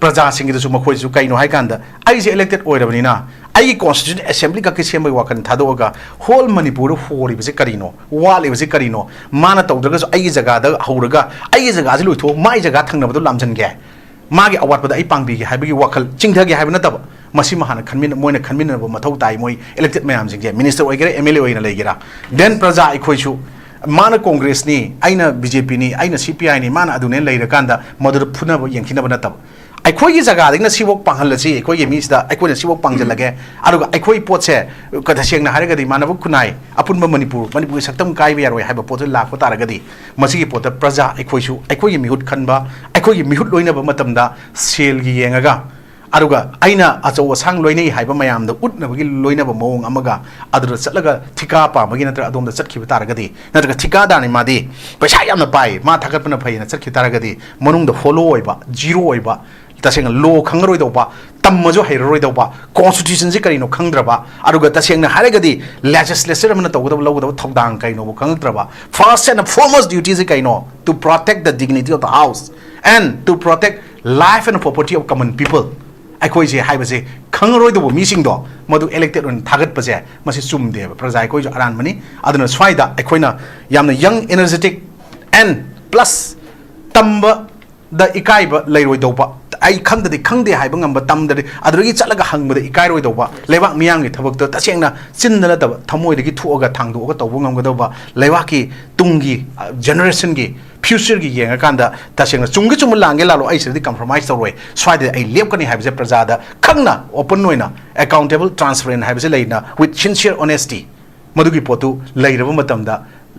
ꯄ꯭ꯔꯖꯥꯁꯤꯡꯒꯤꯗꯁꯨ ꯃꯈꯣꯏꯁꯨ ꯀꯩꯅꯣ ꯍꯥꯏꯀꯥꯟꯗ ꯑꯩꯁꯦ elected ꯑꯣꯏꯔꯕꯅꯤꯅ ꯑꯩꯒꯤ constituent assembly ꯈꯛꯀꯤ ꯁꯦꯝꯕꯒꯤ ꯋꯥꯈꯜ ꯊꯥꯗꯣꯛꯑꯒ whole ꯃꯅꯤꯄꯨꯔꯗ ꯍꯣꯔꯤꯕꯁꯦ ꯀꯔꯤꯅꯣ, ꯋꯥꯠꯂꯤꯕꯁꯦ ꯀꯔꯤꯅꯣ, ꯃꯥꯅ ꯇꯧꯗ꯭ꯔꯒꯁꯨ ꯑꯩꯒꯤ ꯖꯒꯥꯗ ꯍꯧꯔꯒ ꯑꯩꯒꯤ ꯖꯒꯥꯁꯦ ꯂꯣꯏꯊꯣꯛꯑ ꯃꯥꯒꯤ ꯖꯒꯥ ꯊꯪꯅꯕꯗꯣ ꯂꯥꯝꯖꯟꯒꯦ, ꯃꯥꯒꯤ ꯑꯋꯥꯠꯄꯗ ꯑꯩ ꯄꯥꯡꯕꯤꯒꯦ ꯍꯥꯏꯕꯒꯤ ꯋꯥꯈꯜ ꯆꯤꯡꯊꯒꯦ ꯍꯥꯏꯕ ꯅꯠꯇꯕ, ꯃꯁꯤꯃ ꯍꯥꯟꯅ ꯈꯟꯃꯤꯟꯅ ꯃꯣꯏꯅ ꯈꯟꯃꯤꯟꯅꯕ ꯃꯊꯧ ꯇꯥꯏ꯫ ꯃꯣꯏ elected ꯃꯌꯥꯝꯁꯤꯡꯁꯦ minister ꯑꯣꯏꯒꯦꯔꯥ, MLA ꯑꯣꯏꯅ ꯂꯩꯒꯦꯔꯥ, then ꯄ꯭ꯔꯖꯥ ꯑꯩꯈꯣꯏꯁꯨ ꯃꯥꯅ Congressꯅꯤ, ꯑꯩꯅ BJPꯅꯤ, ꯑꯩꯅ CPIꯅꯤ, ꯃꯥꯅ ꯑꯗꯨꯅꯦ ꯂꯩꯔꯀꯥꯟꯗ ꯃꯗꯨꯗ ꯐꯨꯅꯕ ꯌꯦꯡꯊꯤꯅꯕ ꯅꯠꯇꯕ, ꯑꯩꯈꯣꯏꯒꯤ ꯖꯒꯥꯗꯒꯤꯅ ꯁꯤꯐꯧ ꯄꯥꯡꯍꯜꯂꯁꯤ, ꯑꯩꯈꯣꯏꯒꯤ ꯃꯤꯁꯤꯗ ꯑꯩꯈꯣꯏꯅ ꯁꯤꯐꯧ ꯄꯥꯡꯁꯤꯜꯂꯒꯦ, ꯑꯗꯨꯒ ꯑꯩꯈꯣꯏ ꯄꯣꯠꯁꯦ ꯇꯁꯦꯡꯅ ꯍꯥꯏꯔꯒꯗꯤ ꯃꯥꯟꯅꯕ ꯈꯨꯟꯅꯥꯏ ꯑꯄꯨꯟꯕ ꯃꯅꯤꯄꯨꯔ, ꯃꯅꯤꯄꯨꯔꯒꯤ ꯁꯛꯇꯝ ꯀꯥꯏꯕ ꯌꯥꯔꯣꯏ ꯍꯥꯏꯕ ꯄꯣꯠꯇꯨ ꯂꯥꯛꯄ ꯇꯥꯔꯒꯗꯤ ꯃꯁꯤꯒꯤ ꯄꯣꯠꯇ ꯄ꯭ꯔꯖꯥ ꯑꯩꯈꯣꯏꯁꯨ ꯑꯩꯈꯣꯏꯒꯤ ꯃꯤꯍꯨꯠ ꯈꯟꯕ, ꯑꯩꯈꯣꯏꯒꯤ ꯃꯤꯍꯨꯠ ꯂꯣꯏꯅꯕ ꯃꯇꯝꯗ ꯁꯦꯜꯒꯤ ꯌꯦꯡꯉꯒ, ꯑꯗꯨꯒ ꯑꯩꯅ ꯑꯆꯧ ꯑꯁꯥꯡ ꯂꯣꯏꯅꯩ ꯍꯥꯏꯕ ꯃꯌꯥꯝꯗ ꯎꯠꯅꯕꯒꯤ ꯂꯣꯏꯅꯕ ꯃꯑꯣꯡ ꯑꯃꯒ, ꯑꯗꯨꯗ ꯆꯠꯂꯒ ꯊꯤꯀꯥ ꯄꯥꯝꯕꯒꯤ ꯅꯠꯇ꯭ꯔꯒ ꯑꯗꯣꯝꯗ ꯆꯠꯈꯤꯕ ꯇꯥꯔꯒꯗꯤ, ꯅꯠꯇ꯭ꯔꯒ ꯊꯤꯀꯥꯗꯥꯔꯅꯤ, ꯃꯥꯗꯤ ꯄꯩꯁꯥ ꯌꯥꯝꯅ ꯄꯥꯏ, ꯃꯥ ꯊꯥꯒꯠꯄꯅ ꯐꯩꯅ ꯆꯠꯈꯤ ꯇꯥꯔꯒꯗꯤ ꯃꯅꯨꯡꯗ hollow ꯑꯣꯏꯕ, zero ꯑꯣꯏꯕ, ꯇꯁꯦꯡꯅ law ꯈꯪꯉꯔꯣꯏꯗꯧꯕ, ꯇꯝꯃꯁꯨ ꯍꯩꯔꯔꯣꯏꯗꯧꯕ, constitutionꯁꯤ ꯀꯔꯤꯅꯣ ꯈꯪꯗ꯭ꯔꯕ, ꯑꯗꯨꯒ ꯇꯁꯦꯡꯅ ꯍꯥꯏꯔꯒꯗꯤ legislature ꯑꯃꯅ ꯇꯧꯒꯗꯕ ꯂꯧꯒꯗꯕ ꯊꯧꯗꯥꯡ ꯀꯩꯅꯣꯕꯨ ꯈꯪꯉꯛꯇ꯭ꯔꯕ, first and foremost dutyꯁꯤ ꯀꯩꯅꯣ? To protect the dignity of the house and to protect life and property of common people꯫ ꯑꯩꯈꯣꯏꯁꯦ ꯍꯥꯏꯕꯁꯦ ꯈꯪꯉꯔꯣꯏꯗꯧꯕ ꯃꯤꯁꯤꯡꯗꯣ ꯃꯗꯨ elected ꯑꯣꯏꯅ ꯊꯥꯒꯠꯄꯁꯦ ꯃꯁꯤ ꯆꯨꯝꯗꯦꯕ꯫ ꯄ꯭ꯔꯖꯥ ꯑꯩꯈꯣꯏꯁꯨ ꯑꯔꯥꯟꯕꯅꯤ꯫ ꯑꯗꯨꯅ ꯁ꯭ꯋꯥꯏꯗ ꯑꯩꯈꯣꯏꯅ ꯌꯥꯝꯅ young, energetic and plus ꯇꯝꯕꯗ ꯏꯀꯥꯏꯕ ꯂꯩꯔꯣꯏꯗꯧꯕ, ꯑꯩ ꯈꯪꯗꯗꯤ ꯈꯪꯗꯦ ꯍꯥꯏꯕ ꯉꯝꯕ, ꯇꯝꯗꯗꯤ ꯑꯗꯨꯗꯒꯤ ꯆꯠꯂꯒ ꯍꯪꯕꯗ ꯏꯀꯥꯏꯔꯣꯏꯗꯧꯕ, ꯂꯩꯕꯥꯛ ꯃꯤꯌꯥꯝꯒꯤ ꯊꯕꯛꯇ ꯇꯁꯦꯡꯅ ꯆꯤꯟꯗ ꯅꯠꯇꯕ ꯊꯃꯣꯏꯗꯒꯤ ꯊꯣꯛꯑꯒ ꯊꯥꯡꯗꯣꯛꯑꯒ ꯇꯧꯕ ꯉꯝꯒꯗꯧꯕ, ꯂꯩꯕꯥꯛꯀꯤ ꯇꯨꯡꯒꯤ, ꯑ, generationꯒꯤ futureꯒꯤ ꯌꯦꯡꯉꯀꯥꯟꯗ ꯇꯁꯦꯡꯅ ꯆꯨꯝꯒꯦ ꯆꯨꯝꯕ ꯂꯥꯟꯒꯦ ꯂꯥꯜꯂꯣ, ꯑꯩ ꯁꯤꯗꯗꯤ compromise ꯇꯧꯔꯣꯏ, ꯁ꯭ꯋꯥꯏꯗꯗꯤ ꯑꯩ ꯂꯦꯞꯀꯅꯤ ꯍꯥꯏꯕꯁꯦ ꯄ꯭ꯔꯖꯥꯗ ꯈꯪꯅ open ꯑꯣꯏꯅ accountable, transparent ꯍꯥꯏꯕꯁꯦ ꯂꯩꯅ with sincere honesty ꯃꯗꯨꯒꯤ ꯄꯣꯠꯇꯨ ꯂꯩꯔꯕ ꯃꯇꯝꯗ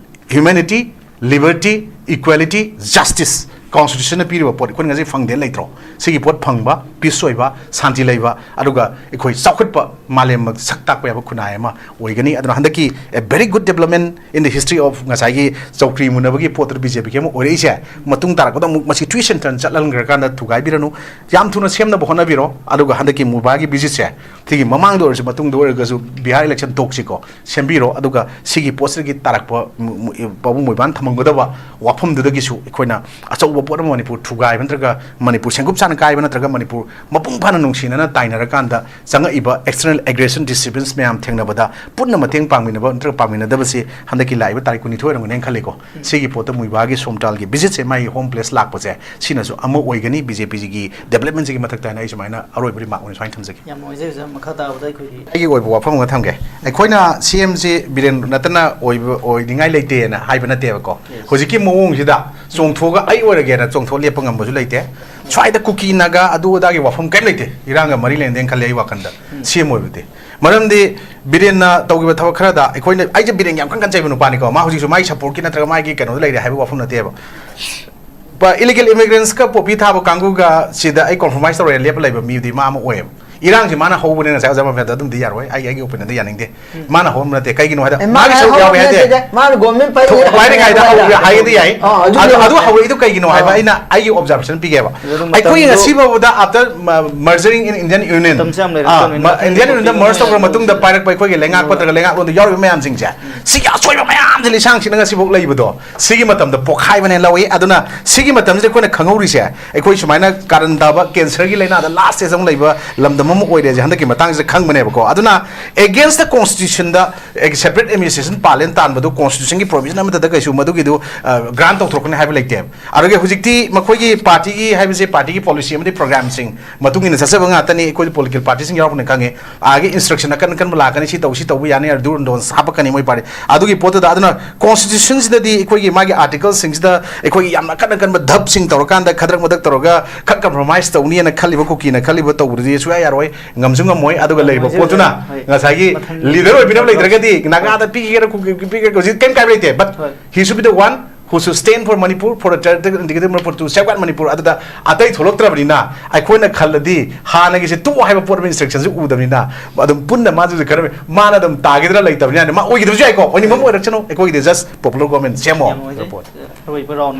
humanity, liberty, equality, justice ꯀꯣꯟꯁꯇꯤꯇ꯭ꯌꯨꯁꯟꯅ ꯄꯤꯔꯤꯕ ꯄꯣꯠ ꯑꯩꯈꯣꯏꯅ ꯉꯁꯤ ꯐꯪꯗꯦꯅ ꯂꯩꯇ꯭ꯔꯣ? ꯁꯤꯒꯤ ꯄꯣꯠ ꯐꯪꯕ, ꯄꯤꯁ ꯑꯣꯏꯕ, ꯁꯥꯟꯇꯤ ꯂꯩꯕ, ꯑꯗꯨꯒ ꯑꯩꯈꯣꯏ ꯆꯥꯎꯈꯠꯄ, ꯃꯥꯂꯦꯝ ꯁꯛ ꯇꯥꯛꯄ ꯌꯥꯕ ꯈꯨꯟꯅꯥꯏ ꯑꯃ ꯑꯣꯏꯒꯅꯤ꯫ ꯑꯗꯨꯅ ꯍꯟꯗꯛꯀꯤ a very good development in the history of ꯉꯁꯥꯏꯒꯤ ꯆꯧꯀ꯭ꯔꯤ ꯃꯨꯟꯅꯕꯒꯤ ꯄꯣꯠꯇꯨꯗ ꯕꯤ ꯖꯦ ꯄꯤꯒꯤ ꯑꯃ ꯑꯣꯏꯔꯛꯏꯁꯦ, ꯃꯇꯨꯡ ꯇꯥꯔꯛꯄꯗ ꯑꯃꯨꯛ ꯃꯁꯤ twist and turn ꯆꯠꯍꯟꯈ꯭ꯔꯀꯥꯟꯗ ꯊꯨꯒꯥꯏꯕꯤꯔꯅꯨ꯫ ꯌꯥꯝ ꯊꯨꯅ ꯁꯦꯝꯅꯕ ꯍꯣꯠꯅꯕꯤꯔꯣ꯫ ꯑꯗꯨꯒ ꯍꯟꯗꯛꯀꯤ ꯃꯨꯕꯥꯒꯤ ꯚꯤꯖꯤꯠꯁꯦ, ꯁꯤꯒꯤ ꯃꯃꯥꯡꯗ ꯑꯣꯏꯔꯁꯨ ꯃꯇꯨꯡꯗ ꯑꯣꯏꯔꯒꯁꯨ ꯕꯤꯍꯥꯔ ꯏꯂꯦꯛꯁꯟ ꯇꯣꯛꯁꯤꯀꯣ, ꯁꯦꯝꯕꯤꯔꯣ꯫ ꯑꯗꯨꯒ ꯁꯤꯒꯤ ꯄꯣꯠꯁꯤꯗꯒꯤ ꯇꯥꯔꯛꯄ ꯃꯨ-, ꯃꯨ-, ꯄꯥꯕꯨꯡ ꯃꯣꯏꯕꯥꯅ ꯊꯝꯃꯝꯒꯗꯕ ꯋꯥꯐꯝꯗꯨꯗꯒꯤꯁꯨ ꯑꯩꯈꯣꯏꯅ ꯑꯆꯧꯕ ꯄꯣꯠ ꯑꯃ ꯃꯅꯤꯄꯨꯔ ꯊꯨꯒꯥꯏꯕ ꯅꯠꯇ꯭ꯔꯒ ꯃꯅꯤꯄꯨꯔ ꯁꯦꯡꯀꯨꯞ ꯆꯥꯅ ꯀꯥꯏꯕ ꯅꯠꯇ꯭ꯔꯒ ꯃꯅꯤꯄꯨꯔ ꯃꯄꯨꯡ ꯐꯥꯅ ꯅꯨꯡꯁꯤꯅꯅ ꯇꯥꯏꯅꯔꯀꯥꯟꯗ ꯆꯪꯉꯛꯏꯕ external aggression disturbance ꯃꯌꯥꯝ ꯊꯦꯡꯅꯕꯗ ꯄꯨꯟꯅ ꯃꯇꯦꯡ ꯄꯥꯡꯃꯤꯟꯅꯕ ꯅꯠꯇ꯭ꯔꯒ ꯄꯥꯡꯃꯤꯟꯅꯗꯕꯁꯤ ꯍꯟꯗꯛꯀꯤ ꯂꯥꯛꯏꯕ ꯇꯥꯔꯤꯛ ꯀꯨꯟꯅꯤꯊꯣꯏ ꯑꯣꯏꯔꯝꯒꯅꯦꯅ ꯈꯜꯂꯤꯀꯣ꯫ ꯁꯤꯒꯤ ꯄꯣꯠꯇ ꯃꯨꯏꯕꯥꯒꯤ ꯁꯣꯝꯇꯥꯜꯒꯤ ꯚꯤꯖꯤꯠꯁꯦ, ꯃꯥꯒꯤ ꯍꯣꯝ ꯄ꯭ꯂꯦꯁ ꯂꯥꯛꯄꯁꯦ, ꯁꯤꯅꯁꯨ ꯑꯃ ꯑꯣꯏꯒꯅꯤ ꯕꯤ ꯖꯦ ꯄꯤꯒꯤ ꯗꯦꯕꯂꯞꯃꯦꯟꯁꯤꯒꯤ ꯃꯊꯛꯇ ꯍꯥꯏꯅ ꯑꯩ ꯁꯨꯃꯥꯏꯅ ꯑꯔꯣꯏꯕ ꯔꯤꯃꯥꯔꯛ ꯑꯣꯏꯅ ꯁꯨꯃꯥꯏꯅ ꯊꯝꯖꯒꯦ꯫ ꯌꯥꯝ ꯅꯨꯡꯉꯥꯏꯖꯩ ꯑꯣꯖꯥ꯫ ꯃꯈꯥ ꯇꯥꯕꯗ ꯑꯩꯈꯣꯏꯒꯤ ꯑꯩꯒꯤ ꯑꯣꯏꯕ ꯋꯥꯐꯝ ꯑꯃ ꯊꯝꯒꯦ꯫ ꯑꯩꯈꯣꯏꯅ ꯁꯤ ꯑꯦꯝꯁꯤ ꯕꯤꯔꯦꯟ ꯅꯠꯇꯅ ꯑꯣꯏꯕ, ꯑꯣꯏꯅꯤꯡꯉꯥꯏ ꯂꯩꯇꯦꯅ ꯍꯥꯏꯕ ꯅꯠꯇꯦꯕꯀꯣ꯫ Yes. ꯍꯧꯖꯤꯛꯀꯤ ꯃꯑꯣꯡꯁꯤꯗ ꯆꯣꯡꯊꯣꯛꯑꯒ ꯑꯩ ꯑꯣꯏꯔꯒꯦꯅ ꯆꯣꯡꯊꯣꯛꯑ ꯂꯦꯞꯄ ꯉꯝꯕꯁꯨ ꯂꯩꯇꯦ꯫ ꯁ꯭ꯋꯥꯏꯗ ꯀꯨꯀꯤ ꯅꯥꯒꯥ ꯑꯗꯨ ꯑꯗꯥꯒꯤ ꯋꯥꯐꯝ ꯀꯔꯤꯝ ꯂꯩꯇꯦ꯫ ꯏꯔꯥꯡꯒ ꯃꯔꯤ ꯂꯩꯅꯗꯦꯅ ꯈꯜꯂꯦ ꯑꯩ ꯋꯥꯈꯜꯗ꯫ ꯁꯤ ꯑꯦꯝ ꯑꯣꯏꯕꯗꯤ꯫ ꯃꯔꯝꯗꯤ ꯕꯤꯔꯦꯟꯅ ꯇꯧꯈꯤꯕ ꯊꯕꯛ ꯈꯔꯗ ꯑꯩꯈꯣꯏꯅ, ꯑꯩꯁꯦ ꯕꯤꯔꯦꯟ ꯌꯥꯝ ꯀꯟ ꯀꯟꯖꯩꯕ ꯅꯨꯄꯥꯅꯤꯀꯣ꯫ ꯃꯥ ꯍꯧꯖꯤꯛꯁꯨ ꯃꯥꯒꯤ ꯁꯞꯄꯣꯔꯠꯀꯤ ꯅꯠꯇ꯭ꯔꯒ ꯃꯥꯒꯤ ꯀꯩꯅꯣꯗ ꯂꯩꯔꯦ ꯍꯥꯏꯕ ꯋꯥꯐꯝ ꯅꯠꯇꯦꯕ꯫ ꯏꯂꯤꯒꯦꯜ ꯏꯃꯤꯒ꯭ꯔꯦꯟꯠꯁꯀ ꯄꯣꯄꯤ ꯊꯥꯕ ꯀꯥꯡꯕꯨꯒ ꯁꯤꯗ ꯑꯩ ꯀꯣꯝꯄ꯭ꯔꯣꯃꯥꯏꯁ ꯇꯧꯔꯦ ꯂꯦꯞꯄ ꯂꯩꯕ ꯃꯤꯗꯨꯗꯤ ꯃꯥ ꯑꯃ ꯑꯣꯏꯌꯦꯕ꯫ ꯏꯔꯥꯡꯁꯦ ꯃꯥꯅ ꯍꯧꯕꯅꯦ, ꯉꯁꯥꯏ ꯑꯣꯖꯥ ꯃꯐꯦꯠꯇ ꯑꯗꯨꯝꯗꯤ ꯌꯥꯔꯣꯏ, ꯑꯩ, ꯑꯩꯒꯤ ꯑꯣꯄꯤꯅꯤꯌꯟꯗ ꯌꯥꯅꯤꯡꯗꯦ꯫ ꯃꯥꯅ ꯍꯧꯕ ꯅꯠꯇꯦ꯫ ꯀꯩꯒꯤꯅꯣ ꯍꯥꯏꯗ ꯑꯦ, ꯃꯥꯒꯤ ꯃꯥꯅ ꯁꯔꯨꯛ ꯌꯥꯎꯋꯦ ꯍꯧꯕ ꯍꯥꯏꯗꯦ꯫ ꯅꯠꯇꯦꯗ, ꯃꯥꯅ ꯒꯣꯔꯃꯦꯟ ꯄꯥꯏꯔꯛꯑꯦ ꯊꯣꯛ-, ꯄꯥꯏꯔꯤꯉꯩꯗ ꯍꯥꯏꯕ ꯍꯧ-, ꯌꯥꯏ꯫ ꯍꯥꯏꯒꯦꯗꯤ ꯌꯥꯏ꯫ ꯑꯥ, ꯑꯗꯨ ꯑꯗꯨ, ꯌꯥꯏ꯫ ꯑꯗꯨ ꯍꯧꯔꯛꯏꯗꯣ ꯀꯩꯒꯤꯅꯣ ꯍꯥꯏꯕ ꯑꯥ꯫ ꯑꯩꯅ, ꯑꯩꯒꯤ ꯑꯣꯕꯖꯥꯔꯕꯦꯁꯟ ꯄꯤꯒꯦꯕ꯫ ꯑꯗꯨ ꯑꯩꯈꯣꯏꯒꯤ ꯃꯇꯝꯗꯨ ꯉꯁꯤ ꯐꯥꯎꯕꯗ after, ꯃ-, merging in Indian Union, ꯃꯇꯝꯁꯨ ꯌꯥꯝ ꯑꯥ, ꯂꯩꯔꯛꯇꯕꯅꯤꯅ ꯃ-, ꯃꯇꯝꯗꯨ Indian Unionꯗ ꯃꯇꯝꯗꯨ merge ꯇꯧꯈ꯭ꯔ ꯃꯇꯝꯗꯨ ꯃꯇꯨꯡꯗ ꯄꯥꯏꯔꯛꯄ ꯑꯩꯈꯣꯏꯒꯤ ꯂꯩꯉꯥꯛꯄ ꯎꯝ꯫ ꯅꯠꯇ꯭ꯔꯒ ꯂꯩꯉꯥꯛꯂꯣꯟꯗ ꯌꯥꯎꯔꯤꯕ ꯃꯌꯥꯝꯁꯤꯡꯁꯦ, ꯁꯤꯒꯤ ꯑꯁꯣꯏꯕ ꯃꯌꯥꯝꯁꯦ ꯂꯤꯁꯥꯡꯁꯤꯠꯅ ꯉꯁꯤꯐꯥꯎ ꯂꯩꯕꯗꯣ, ꯁꯤꯒꯤ ꯃꯇꯝꯗ ꯄꯣꯛꯈꯥꯏꯕꯅꯦ ꯂꯧꯏ꯫ ꯑꯗꯨꯅ ꯁꯤꯒꯤ ꯃꯇꯝꯁꯤꯗ ꯑꯩꯈꯣꯏꯅ ꯈꯪꯍꯧꯔꯤꯁꯦ, ꯑꯩꯈꯣꯏ ꯁꯨꯃꯥꯏꯅ ꯀꯥꯔꯟ ꯇꯥꯕ ꯀꯦꯟꯁꯔꯒꯤ ꯂꯥꯏꯅꯥꯗ ꯂꯥꯁ ꯁ꯭ꯇꯦꯖ ꯑꯃ ꯂꯩꯕ ꯂꯝꯗꯝ ꯑꯃ ꯑꯣꯏꯔꯦꯁꯦ ꯍꯟꯗꯛꯀꯤ ꯃꯇꯥꯡꯁꯤꯗ ꯈꯪꯕꯅꯦꯕꯀꯣ꯫ ꯑꯗꯨꯅ against the constitutionꯗ separate administration ꯄꯥꯜꯂꯦꯅ ꯇꯥꯟꯕꯗꯨ constitutionꯒꯤ provision ꯑꯃꯠꯇꯗ ꯀꯩꯁꯨ ꯃꯗꯨꯒꯤꯗꯨ, ꯑ, grant ꯇꯧꯊꯣꯔꯛꯀꯅꯤ ꯍꯥꯏꯕ ꯂꯩꯇꯦꯕ꯫ ꯑꯗꯨꯒ ꯍꯧꯖꯤꯛꯇꯤ ꯃꯈꯣꯏꯒꯤ ꯄꯥꯔꯇꯤꯒꯤ ꯍꯥꯏꯕꯁꯦ ꯄꯥꯔꯇꯤꯒꯤ ꯄꯣꯂꯤꯁꯤ ꯑꯃꯗꯤ ꯄ꯭ꯔꯣꯒ꯭ꯔꯥꯝꯁꯤꯡ ꯃꯇꯨꯡ ꯏꯟꯅ ꯆꯠꯆꯕ ꯉꯥꯛꯇꯅꯤ꯫ ꯑꯩꯈꯣꯏꯗꯤ ꯄꯣꯂꯤꯇꯤꯀꯦꯜ ꯄꯥꯔꯇꯤꯁꯤꯡ ꯌꯥꯎꯔꯛꯄꯅ ꯈꯪꯉꯦ꯫ ꯑꯥꯒꯤ ꯏꯟꯁꯇ꯭ꯔꯛꯁꯟ ꯑꯀꯟ ꯑꯀꯟꯕ ꯂꯥꯛꯀꯅꯤ, ꯁꯤ ꯇꯧ, ꯁꯤ ꯇꯧꯕ ꯌꯥꯅꯤ, ꯑꯗꯨ ꯗꯣꯟꯁ ꯍꯥꯞꯄꯛꯀꯅꯤ ꯃꯣꯏ ꯄꯥꯔꯇꯤ꯫ ꯑꯗꯨꯒꯤ ꯄꯣꯠꯇꯨꯗ, ꯑꯗꯨꯅ ꯀꯣꯟꯁꯇꯤꯇ꯭ꯌꯨꯁꯟꯁꯤꯗꯗꯤ ꯑꯩꯈꯣꯏꯒꯤ ꯃꯥꯒꯤ ꯑꯥꯔꯇꯤꯀꯜꯁꯤꯡꯁꯤꯗ ꯑꯩꯈꯣꯏꯒꯤ ꯌꯥꯝꯅ ꯑꯀꯟ ꯑꯀꯟꯕ ꯙꯞꯁꯤꯡ ꯇꯧꯔꯀꯥꯟꯗ, ꯈꯗ꯭ꯔꯛ ꯃꯗꯛ ꯇꯧꯔꯒ ꯈꯛ ꯀꯝꯄ꯭ꯔꯣꯃꯥꯏꯁ ꯇꯧꯅꯤꯅ ꯈꯜꯂꯤꯕ, ꯀꯨꯀꯤꯅ ꯈꯜꯂꯤꯕ ꯇꯧꯕꯗꯨꯗꯤ ꯁꯨꯡꯌꯥ ꯌꯥꯔꯣꯏ, ꯉꯝꯁꯨ ꯉꯝꯃꯣꯏ꯫ ꯑꯗꯨꯒ ꯂꯩꯔꯤꯕ ꯉꯝꯃꯣꯏ, ꯄꯣꯠꯇꯨꯅ ꯍꯣꯏ꯫ ꯉꯁꯥꯏꯒꯤ ꯃꯊꯪ ꯂꯤꯗꯔ ꯑꯣꯏꯕꯤꯅꯕ ꯂꯩꯇ꯭ꯔꯒꯗꯤ ꯅꯥꯒꯥꯗ ꯄꯤꯒꯦꯔꯥ, ꯀꯨꯀꯤ ꯄꯤꯒꯦꯔꯥ, ꯍꯧꯖꯤꯛ ꯀꯩꯝ ꯀꯥꯏꯕ ꯂꯩꯇꯦ꯫ But ꯍꯣꯏ꯫ He should be the one ꯁꯨ stand for Manipur, for a territorial integrity of Manipur, to safeguard Manipur, ꯑꯗꯨꯗ ꯑꯇꯩ ꯊꯣꯛꯂꯛꯇ꯭ꯔꯕꯅꯤꯅ ꯑꯩꯈꯣꯏꯅ ꯈꯜꯂꯗꯤ ꯍꯥꯟꯅꯒꯤꯁꯦ ꯇꯣꯛꯑꯣ ꯍꯥꯏꯕ ꯄꯣꯠ ꯑꯃ, instruction ꯁꯦ ꯎꯗꯕꯅꯤꯅ ꯑꯗꯨꯝ ꯄꯨꯟꯅ ꯃꯥꯁꯨ ꯈꯔ ꯃꯥꯅ ꯑꯗꯨꯝ ꯇꯥꯈꯤꯗ꯭ꯔꯥ ꯂꯩꯇꯕꯅꯤꯅ ꯃꯥ ꯑꯣꯏꯈꯤꯗꯕꯁꯨ ꯌꯥꯏꯀꯣ, ꯑꯣꯏꯅꯤꯡꯕ ꯑꯃ ꯑꯣꯏꯔꯛꯁꯅꯨ, ꯑꯩꯈꯣꯏꯒꯤꯗꯤ just popular government ꯁꯦꯝꯃꯣ꯫ ꯌꯥꯝ ꯅꯨꯡꯉꯥꯏꯖꯩ꯫ ꯑꯔꯣꯏꯕ round